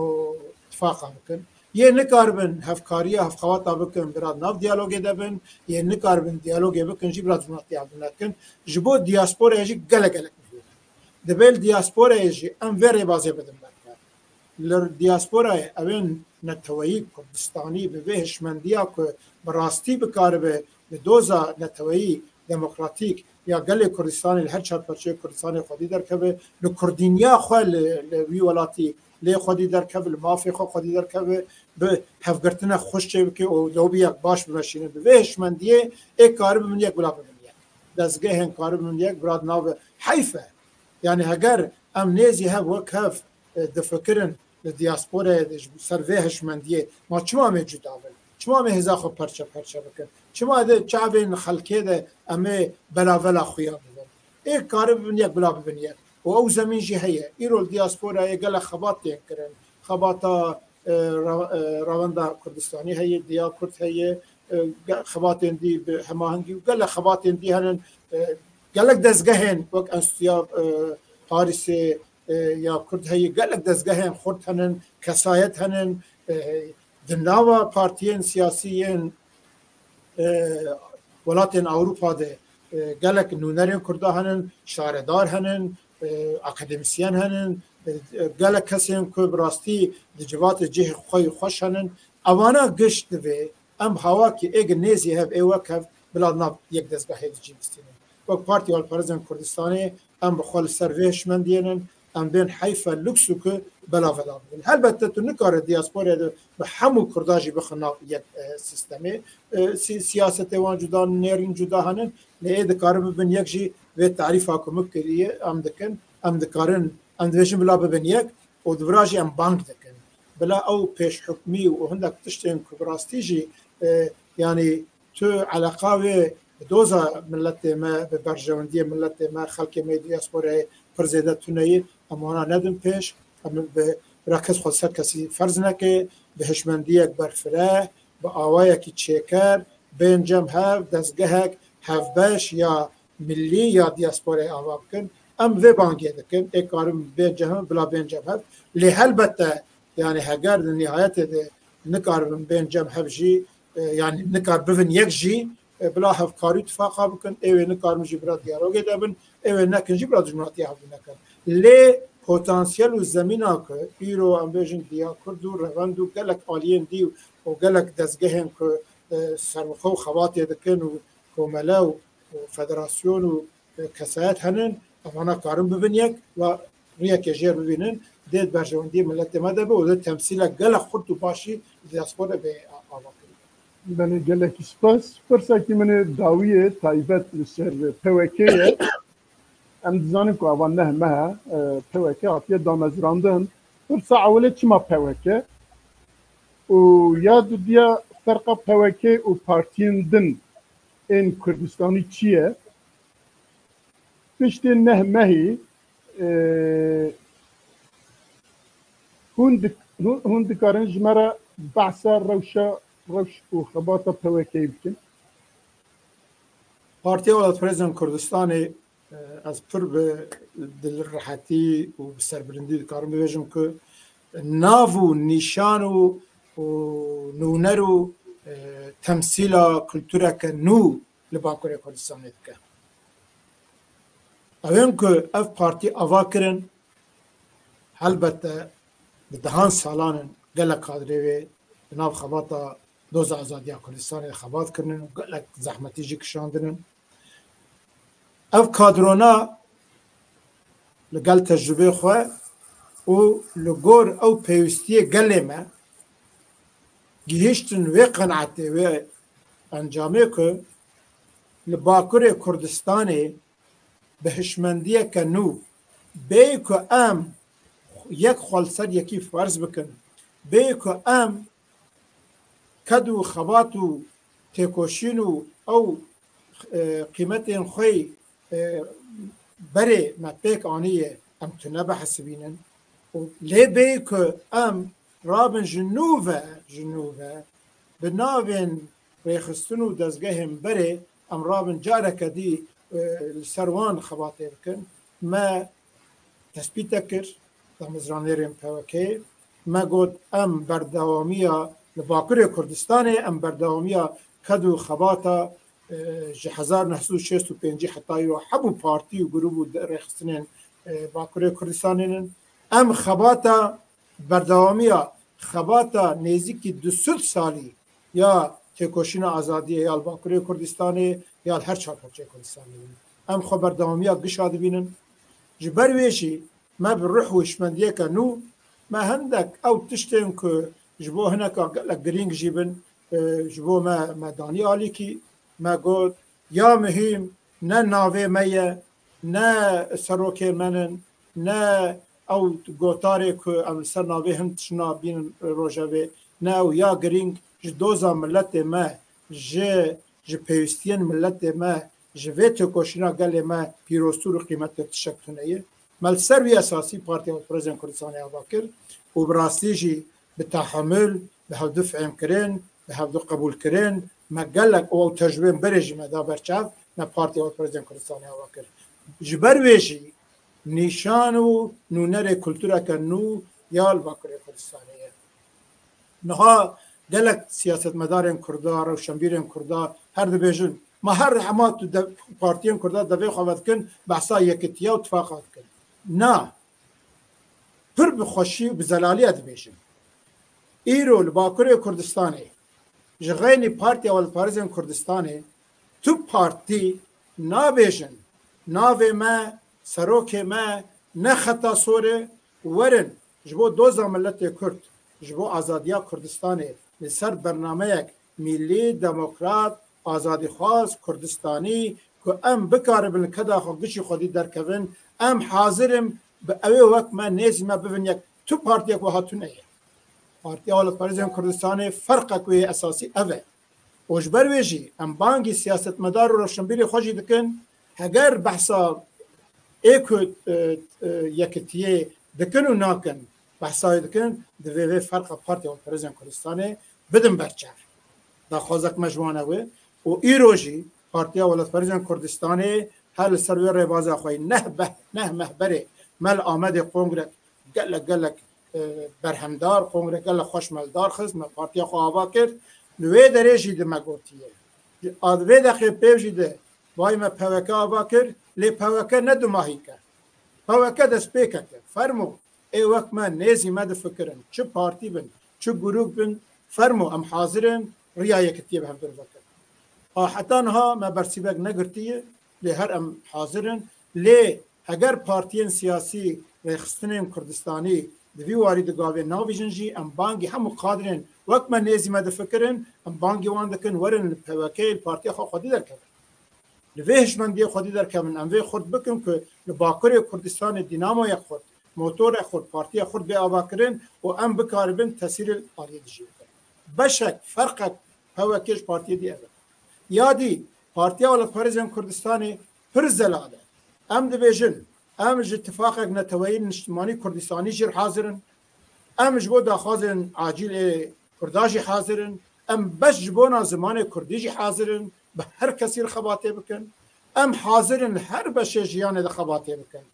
tifaqa bikin. Yê nikar bin hevkariya, hevxebata bikin, bila nav diyalogê de bin. Yê nikar bin diyalogê bikin jî, bila cumhuriyetê hev nekin. Ji bo diasporaya jî gelek, gelek muhîm e. Divê li diasporayê jî em vê rêbazê bidin berfireh. Li diasporayê evên neteweyî Kurdistanî bi vê hişmendiya ku bi rastî bikaribe li doza neteweyî demokratîk ya gelê Kurdistanê li her çar parçeyê Kurdistanê xwedî derkeve, li kurdîniya xwe li, li wî welatî lê xwedî derkeve, li mafê xwe xwedî derkeve, bi hevgirtina xweş çêbike û lobiyek baş bimeşîne. Bi vê hişmendiyê ê karibin yek, bila bibin yek. Dezgehên karibin yek, bila di nav, heyf e. Yani heger em nêzî hev wek hev, e, difikirin li diasporayê de ji ser vê hişmendiyê, ma çima em ê cuda bin? Çima em ê hêza xwe perçe perçe bikin? Çima di çavên xelkê de em ê belavela xuya bibin? Ê karibin yek, bila bibin yek. Û ew zemîn jî heye. Îro li diasporayê gelek xebat tên kirin. Xebata, e, ra-, e, Rawenda Kurdistanî heye, Diya Kurd heye, e, ge-, xebatên dî bi hemahengî û gelek xebatên dî henin. E, gelek dezgehên wek Enstitûya, e, Parîsê, e, ya Kurd heye, gelek dezgehên xurt henin, kesayet henin, e, di nava partiyên siyasî yên, e, welatên Ewropa de, e, gelek nûnerên Kurda henin, şaredar henin, e, akademîsyen henin, e, e, gelek kesên ku bi rastî di civatê cihê xwe yî xweş henin. Evana giş divê em hawakî êk nêzî hev ê wek hev bila nav yek dezgehê de cî bistînin. Wek Partiya Alparêzên Kurdistanê em bi xwe li ser vê hişmendiyê nin, em bên heyfe luksu ku belavela bibin. Helbette tu nikare diasporaya de bi hemû Kurda jî bixe nav yek, e, sîstemê. E, si-, siyasetê wan cuda, nêrîn cuda henin, lê ê dikarin bibin yek jî vê tarîfa ku min kiriye, em dikin, em dikarin, em dibêjin bila bibin yek û di vira jî em bang dikin. Bila ew pêşhukmî û hindek tiştên ku bi rastî jî, e, yanî tu eleqa wê bi doza miletê me, bi berjewendiyê miletê me, xelkê me yê diasporayê pir zêde tune ye, em wana nedin pêş, em bi bira kes xwe ser kesî ferz neke, bi hişmendiyek berfireh, bi awayekî çêker, bên cem hev, dezgehek hevbeş ya millî ya diasporayê ava bikin. Em vê bangê dikin, ê karin bên cem hev, bila bên cem hev. Lê helbette, yani heger di nihayetê de nikaribin bên cem hev jî, e, yani nikar bivin yek jî, e, bila hevkarî û tifaqa bikin, ê wê nikarin jî bila diyalogê de bin, ê wê nekin jî bila dijminatiya hev nekin. Lê potansiyel û zemîna ku îro em bêjin diya Kurd û revend û gelek aliyên dî û gelek dezgehên ku, e, serbixwe û xebatê dikin û komele û, û federasyon û, e, kesayet henin, evana karin bibin yek, wa riyekê jêr bibînin, dê di berjewendiyê miletê me de be û dê temsîlek gelek xurt û başî li diaspora bê a-, ava kirin. Belê, gelekî spas. Pirsekî min ê dawiyê taybet li ser P Y K ye. Em dizanin ku ava neh meh e, P Y K hatiye damezrandin. Pirsa ewilê çima P Y K? Û ya dudiya ferqa P Y K û partiyên din ên Kurdistanî çi ye? Piştî neh mehî, e, hûn dik-, hûn, hûn dikarin ji me re behsa rewşa, rewş û xebata P Y K'yê bikin? Partiya Welatparêzên Kurdistanê, e, ez pir bi dilrehetî û bi serbilindî dikarim bibêjim ku nav û nîşan û, û nûner û, e, temsîla kultureke nû li Bakurê Kurdistanê dike. Ew ên ku ev partî ava kirin, helbette bi dehan salan in gelek kadrê wê di nav xebata doza azadiya Kurdistanê de xebat kirinin û gelek zehmetî jî kişandinin. Ev kadrona li gel tecrûbê xwe û li gor ew pêwîstiyê gelê me gihîştin wê qenaetê, wê encamê ku li Bakurê Kurdistanê bi hişmendiyeke nû bê ku em yek xwe li ser yekî ferz bikin, bê ku em ked û xebat û têkoşîn û ew, e, qîmetên xwe, e, berê me pêk aniye, em tune bihesibînin. Û lê bê ku em rabin ji nû ve, ji nû ve bi navên rêxistin û dezgehên berê em rabin careke dî, e, li ser wan xebatê bikin. Me tespîte kir, damezranêrên P W K, me got, em berdewamiya li Bakurê Kurdistanê, em berdewamiya ked û xebata, e, ji hezar neh sed û şêst û pêncî heta îro hebû partî û grûp û de-, rêxistinên, e, Bakurê Kurdistanê nin. Em xebata berdewamiya xebata nêzîkî du sed salî ya têkoşîna azadiyê ya li Bakurê Kurdistanê ya li her çar parçeyê Kurdistanê dibînin. Em xwe berdewamiya gişa dibînin. Ji ber wê jî me bi ruh û hişmendiyeke nû, me hindek ew tiştên ku ji bo hineka gelek girîng jî bin, e, ji bo me, me danî alîkî, me got, ya muhîm ne navê me ye, ne serokê me nin, ne ew gotarê ku em li ser navê hin tiştna bînin rojevê, ne ew ya girîng ji doza miletê me, ji, ji pêwîstiyên miletê me, ji vê têkoşîna gelê me pîroztir û qîmettir tiştek tune ye. Me li ser wî esasî Partiya Xwedparêzên Kurdistanê ava kir û bi rastî jî bi tehemul, bi hevdu fehmkirin, bi hevdu qebûlkirin, me gelek û ew tecrûbeyên berê jî me da ber çav, me Partiya Xwedparêzên Kurdistanê ava kir. Ji ber wê jî nîşan û nûnerê kultureke nû ya li Bakurê Kurdistanê ye. Niha gelek siyasetmedarên Kurda, rewşenbîrên Kurda her dibêjin, ma her hema tu de-, partiyên Kurda devê xwe vedikin, behsa yekitiya û tifaqa dikin. Na, pir bi xweşî û bi zelaliya dibêjin. Îro li Bakurê Kurdistanê ji xeynî Partiya Welatparêzên Kurdistanê tu partî nabêjin, navê me, serokê me, ne xeta sor e, werin ji bo doza miletê Kurd, ji bo azadiya Kurdistanê li ser bernameyek mîlî, demokrat, azadîxwaz, Kurdistanî ku em bikaribin li keda xwe gişî xwedî derkevin, em hazir in bi ew ê wek me nêzî me bibin yek. Tu partiyek wiha tune ye. Partiya Welatparêzên Kurdistanê ferqek wê yê esasî ev e. Û ji ber wê jî em bangî siyasetmedar û rewşenbîrê xwe jî dikin, heger behsa ê ku, e, e, yekitiyê dikin û nakin, behsa wê dikin, divê vê ferqa Partiya Welatparêzên Kurdistanê bidin berçav. Daxwazek me ji wan ew e. Û îro jî Partiya Welatparêzên Kurdistanê her li ser wê rêbaza xwe yî. Neh beh-, neh meh berê me li Amedê kongrek gelek, gelek, e, berhemdar, kongrek gelek xweş me li dar xist, me partiya xwe ava kir. Li wê derê jî di me gotiye. A, di vê deqê pêv jî di bayê me P W K ava kir, lê P W K ne dumahîk e. P W K destpêkek e. Fermo, ê wek me nêzî me difikirin. Çi partî bin, çi grûp bin, fermo em hazir in riya yekitiyê bi hevdu re vekin. A heta niha me bersîvek negirtiye, lê her em hazir in. Lê heger partiyên siyasî rêxistinên Kurdistanî di vî warî di gavê navîjin jî, em bangî hemû kadrên wek me nêzî me difikirin, em bangî wan dikin werin li P W K li partiya xwe xwedî derkevin. Li vê hişmendiyê xwedî derkevin, em vê xurt bikin ku li Bakurê Kurdistanê dînamoyek xurt, motorek xurt, partiyek xurt bê avakirin û em bikaribin tesîrê aliyê dijî bikin. Beşek, ferqek P W K ji partiyê dî ev e. Ya dî, Partiya Welatparêzên Kurdistanê pir zelal e. Em dibêjin, em ji tifaqek neteweyî niştimanî Kurdistanî jî re hazir in. Em ji bo daxwazên acîl ê Kurda jî hazir in. Em bes ji bona zimanê Kurdî jî hazir in. Bi her kesî re xebatê bikin. Em hazir in li her beşê jiyanê de xebatê bikin.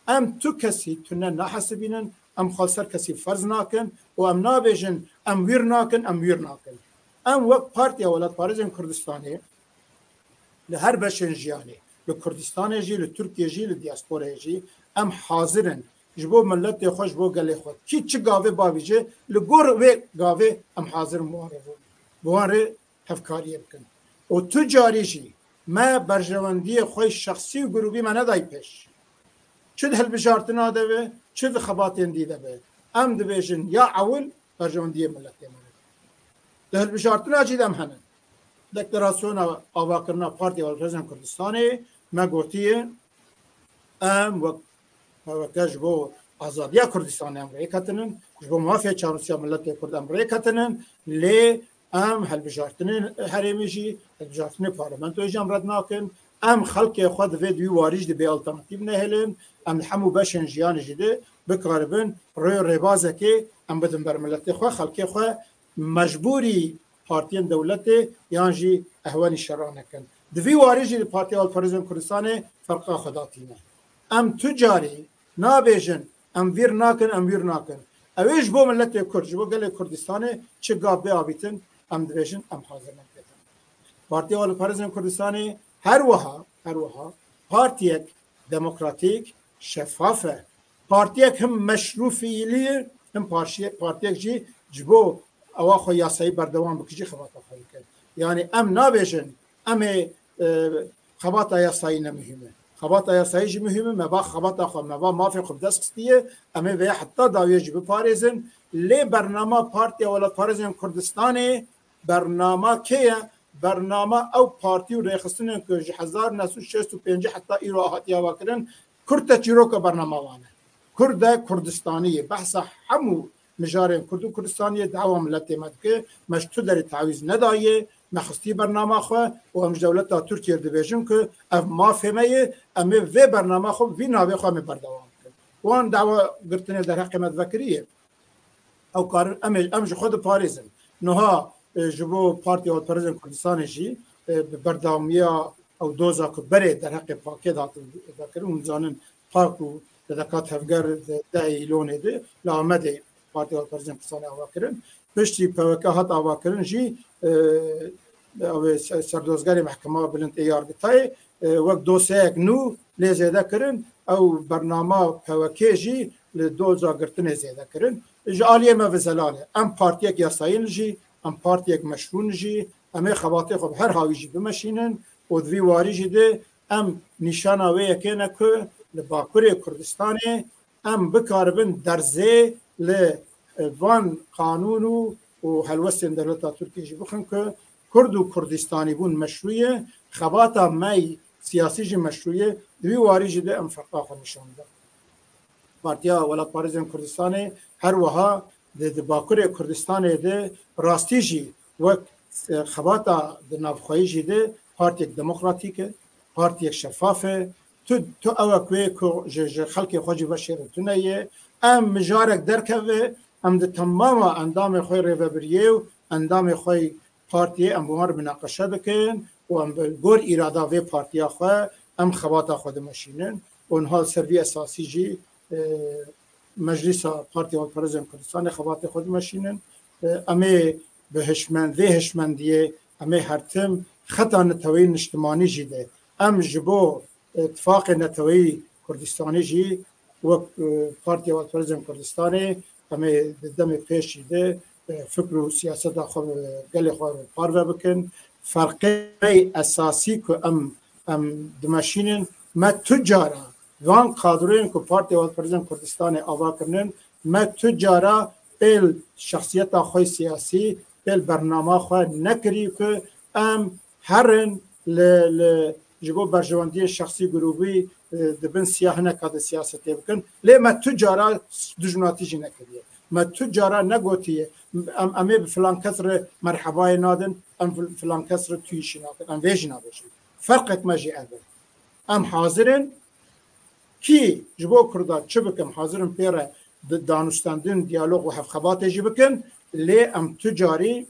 Em tu kesî tune nahesibînin, em xwe li ser kesî ferz nakin û em nabêjin, em wîr nakin, em wîr nakin. Em wek Partiya Welatparêzên Kurdistanê li her beşên jiyanê, li Kurdistanê jî, li Tirkiyê jî, li diasporayê jî, em hazir in ji bo miletê xwe, ji bo gelê xwe. Kî çi gavê bavêje, li gor wê gavê em hazir in bi wan re, bi wan re hevkariyê bikin. Û tu carî jî me berjewendiyê xwe şexsî û grûbî me nedayî pêş. Çi di hilbijartina de be, çi di xebatên dî de be. Em dibêjin ya ewil berjewendiyê miletê me. Di hilbijartina jî de em hene. Deklarasyona avakirina Partiya Walperezên Kurdistanê me gotiye, em wek PWK ji bo azadiya Kurdistanê em rêketinin, ji bo mafê çarnûsiya miletê Kurd em rêketinin, lê em hilbijartinê herêmê jî, hilbijartinê parlamentoyê jî em red nakin. Em xelkê xwe di vê di wî warî jî di bê alternatîf nehêlin. Em li hemû beşên jiyanê jî de bikaribin rê û rêbazekê em bidin ber miletê xwe, xelkê xwe mecbûrî partiyên dewletê yan jî ehwenî şera nekin. Di vî warî jî di Partiya Alparêzên Kurdistanê ferqa xwe datîne. Em tu carî nabêjin, em vîr nakin, em wîr nakin. Ew ê ji bo miletê Kurd, ji bo gelê Kurdistanê çi gav bê avîtin, em dibêjin, em hazir nebêtin. Partiya Alparêzên Kurdistanê her wiha, her wiha partiyek demokratîk, şefaf e. Partiyek him meşrû fiîlî ye, him parşiye-, partiyek jî ji bo ewa xwe yasayî berdewam bike jî xebata xwe dike. Yanî em nabêjin, em ê, e, xebata yasayî ne muhîm e. Xebata yasayî jî muhîm e, me va xebata xwe, me va mafê xwe bi dest xistiye, em ê vê heta dawiyê jî biparêzin. Lê bernama Partiya Welatparêzên Kurdistanê bernama kê ye? Bernama ew partî û rêxistinên ku ji hezar neh sed û şêst û pêncî heta îro hatiye avakirin, Kurd te çîroka bernama wan e. Kurd e, Kurdistanî ye. Behsa hemû mijarên Kurd û Kurdistaniyê dawa miletê me dike. Me ji tu derê tawîz nedayê. Me xistî bernama xwe û em ji dewleta Tirkiyê dibêjin ku ev mafê me ye. Em ê vê bernama xwe, vî navê xwe em ê berdewam bikin. Wan dawa girtinê derheqê me divekiriye. Ew karin em ê, em ji xwe diparêzin. Niha, e, ji bo Partiya Alparêzên Kurdistanê jî, e, bi berdewamiya ew doza ku berê derheqê pakê dihatin vekirin, hûn dizanin pak û li deka tevger di dehê Îlonê de li Amedê Partiya Alparêzên Kurdistanê ava kirin. Piştî P W K hat ava kirin jî, e, ew ê se-, serdozgerê Mehkema Bilind ê Yargitayê, e, wek dosyayek nû lê zêde kirin, ew bernama P W K jî li doza girtinê zêde kirin. Ji aliyê me ve zelal e. Em partiyek yasayî ne jî, em partiyek meşrû ne jî, em ê xebatê xwe bi her hawî jî bimeşînin û di vî warî jî de em nîşana wê yekê ne ku li Bakurê Kurdistanê em bikaribin derzê li, e, van qanûn û, û helwestên dewleta Tirkiyê jî bixin ku Kurd û Kurdistanî bûn meşrû ye, xebata me yî siyasî jî meşrû ye, di vî warî jî de em ferqa xwe nîşan da. Partiya Welatparêzên Kurdistanê her wiha di, di Bakurê Kurdistanê de rastî jî wek, e, xebata di navxweyî jî de partiyek demokratîk e, partiyek şefaf e. Tu, tu ewek wê ku ji, ji xelkê xwe jî veşêrin tune ye. Em mijarek derkeve, em di temama endamê xwe rêvebiriyê û endamê xwe partiyê em bi wan re minaqeşe dikin û em bi gor îrada vê partiya xwe em xebata xwe dimeşînin û niha li ser vî esasî jî, e, Meclîsa Partiya Alparêzên Kurdistanê xebatê xwe dimeşînin. E, em ê bi hişmend-, vê hişmendiyê em ê her tim xeta neteweyî niştimanî jî de em ji bo, e, tifaqê neteweyî Kurdistanê jî wek, e, Partiya Alparêzên Kurdistanê em ê di demê pêşî de, e, fikr û siyaseta xwe bi gelê xwe re parve bikin. Ferqê esasî ku em, em dimeşînin, me tu cara van kadroyên ku Partiya Alparêzên Kurdistanê ava kirinin, me tu cara pêl şexsiyeta xwe siyasî, pêl bernama xwe nekirî ku em herin li, li ji bo berjewendiyên şexsî grûbî, e, di bin siya hineka de siyasetê bikin. Lê me tu cara dijminatî jî nekiriye. Me tu cara negotiye, em, em ê bi filan kes re merhebayê nadin, em fil-, filan kes re tuyî jî nakin. Em vê jî nabêjin. Ferqek me jî ev e. Em hazir in kî ji bo Kurda çi bikin, hazir in pê re di danûstendin, diyalog û hevxebatê jî bikin. Lê em tu carî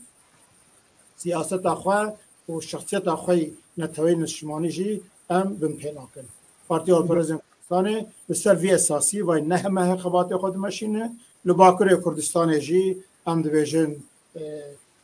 siyaseta xwe û şexsiyeta xwe yî neteweyî niştimanî jî em binpê nakin. Partiya Alparêzên Kurdistanê li ser vî esasî vay ne heme her xebatê xwe dimeşîne. Li Bakurê Kurdistanê jî em dibêjin, e,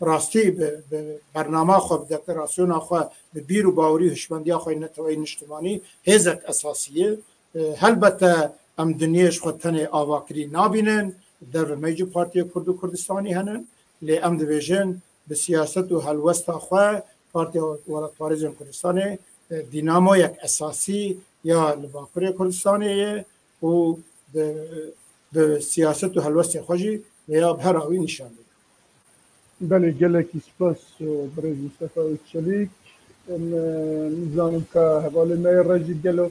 rastî bi, bi bernama xwe, bi deklarasyona xwe, bi bîr û bawirî û hişmendiya xwe yê neteweyî niştimanî hêzek esasî ye. E, helbete em dinyê ji xwe tenê avakirî nabînin, derve me jî partiyê Kurd û Kurdistanî hene, lê em dibêjin bi siyaset û helwesta xwe Partiya Welatparêzên Kurdistanê e, dînamoyek esasî ya li Bakurê Kurdistanê ye û di, di siyaset û helwestê xwe jî vêya bi her awî nîşan dide. Belê, gelekî spas, e, birêz Mustafa Özçelik. Em, e, nizanim ka hevalê me yê re jî gelo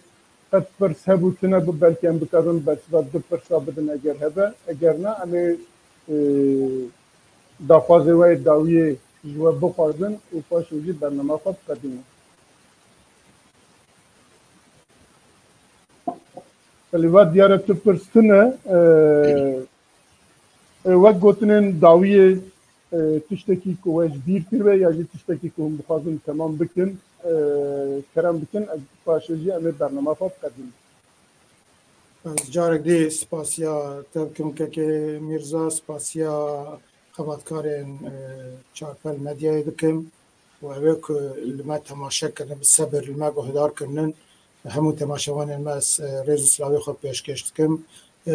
qet pirs hebû tune bû, belkî em bikarin bersiva du pirsa bidin eger hebe. Eger na, em ê, e, daxwazê we yê dawiyê ji we bixwazin û paşê jî bernama xwe biqedînin. Belê, va diyar e tu pirs tune, e, e, wek gotinên dawiyê, e, tiştekî ku we ji bîr kiribe ya jî tiştekî ku hûn bixwazin temam bikin, e, kerem bikin, e, paşê jî em ê bernama xwe biqedînin. Ez carek dî spasiya te dikim kekê Mîrza, spasiya xebatkarên, e, Çarpel Medyayê dikim û ew ê ku li me temaşe kirin bi sebir li me guhdar kirinin, hemû temaşevanên me ez, e, rêz û silavê xwe pêşkêş dikim. E,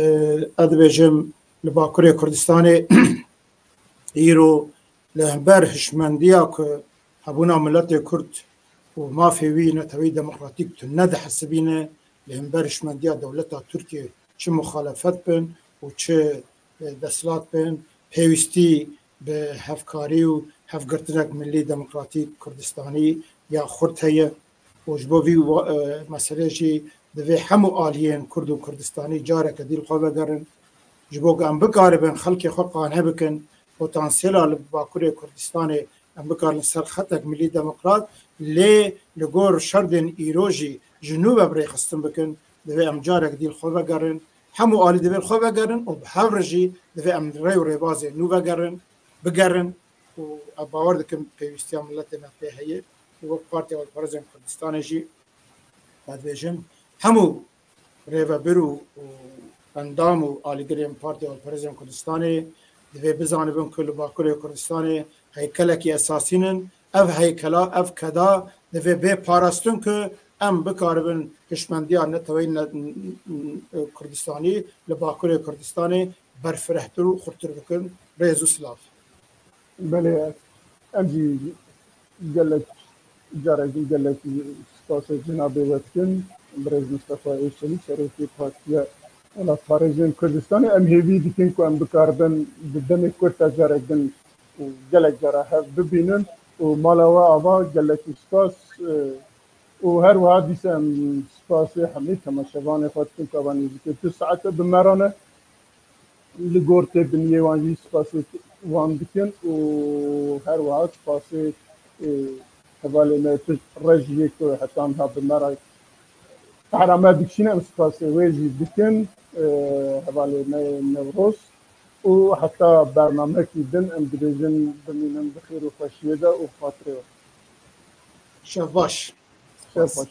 ez dibêjim li Bakurê Kurdistanê îro li hember hişmendiya ku hebûna miletê Kurd û mafê wî neteweyî demokratîk tune dihesibîne, li hember hişmendiya dewleta Tirkiyê çi muxalefet bin û çi, e, desthilat bin, pêwîstî bi hevkarî û hevgirtinek milî demokratîk Kurdistanî ya xurt heye û ji bo vî wa-, e, meselê jî divê hemû aliyên Kurd û Kurdistanî careke dî li xwe vegerin. Ji bo ku em bikaribin xelkê xwe qane bikin, potansiyela li Bakurê Kurdistanê em bikarin ser xetek milî demokrat, lê li gor şerdên îro jî ji nû ve bi rêxistin bikin, divê em carek dî li xwe vegerin. Hemû alî divê li xwe vegerin û bi hev re jî divê em rê û rêbazê nû vegerin, bigerin û ez bawer dikim pêwîstiya miletê me pê heye û wek Partiya Alperezên Kurdistanê jî ez dibêjim hemû rêvebir û, û endam û alîgirên Partiya Alperezên Kurdistanê divê bizanibin ku li Bakurê Kurdistanê heykelekî esasî nin. Ev heykela, ev keda divê bê parastin ku em bikaribin hişmendiya neteweyî ne-, Kurdistanî li Bakurê Kurdistanê berfirehtir û xurtir bikin. Rêz û silav. Belê, em jî gelek, carek din gelek spasê cenabê we dikin. Birêz Mistefa Êşelî, serokê Partiya Welatparêzên Kurdistanê, em hêvî dikin ku em bikaribin di demê kurt de carek din û gelek cara hev bibînin û mala we ava, gelekî spas, e, û her wiha dîsa em spasê hemî temaşevanê xwe dikin ku ava nêzîkê du saete bi me re ne. Li gor têbiniyê wan jî spasê wan dikin û her wiha spasê, e, hevalê me tu rejiyê ku heta niha bi me re qehra me dikişîne, em spasê wê jî dikin, e, hevalê me Newroz. Û heta bernamekî din em dibêjin bimînin bi xêr û xweşiyê de û xatirê we. Şev baş. Şev baş.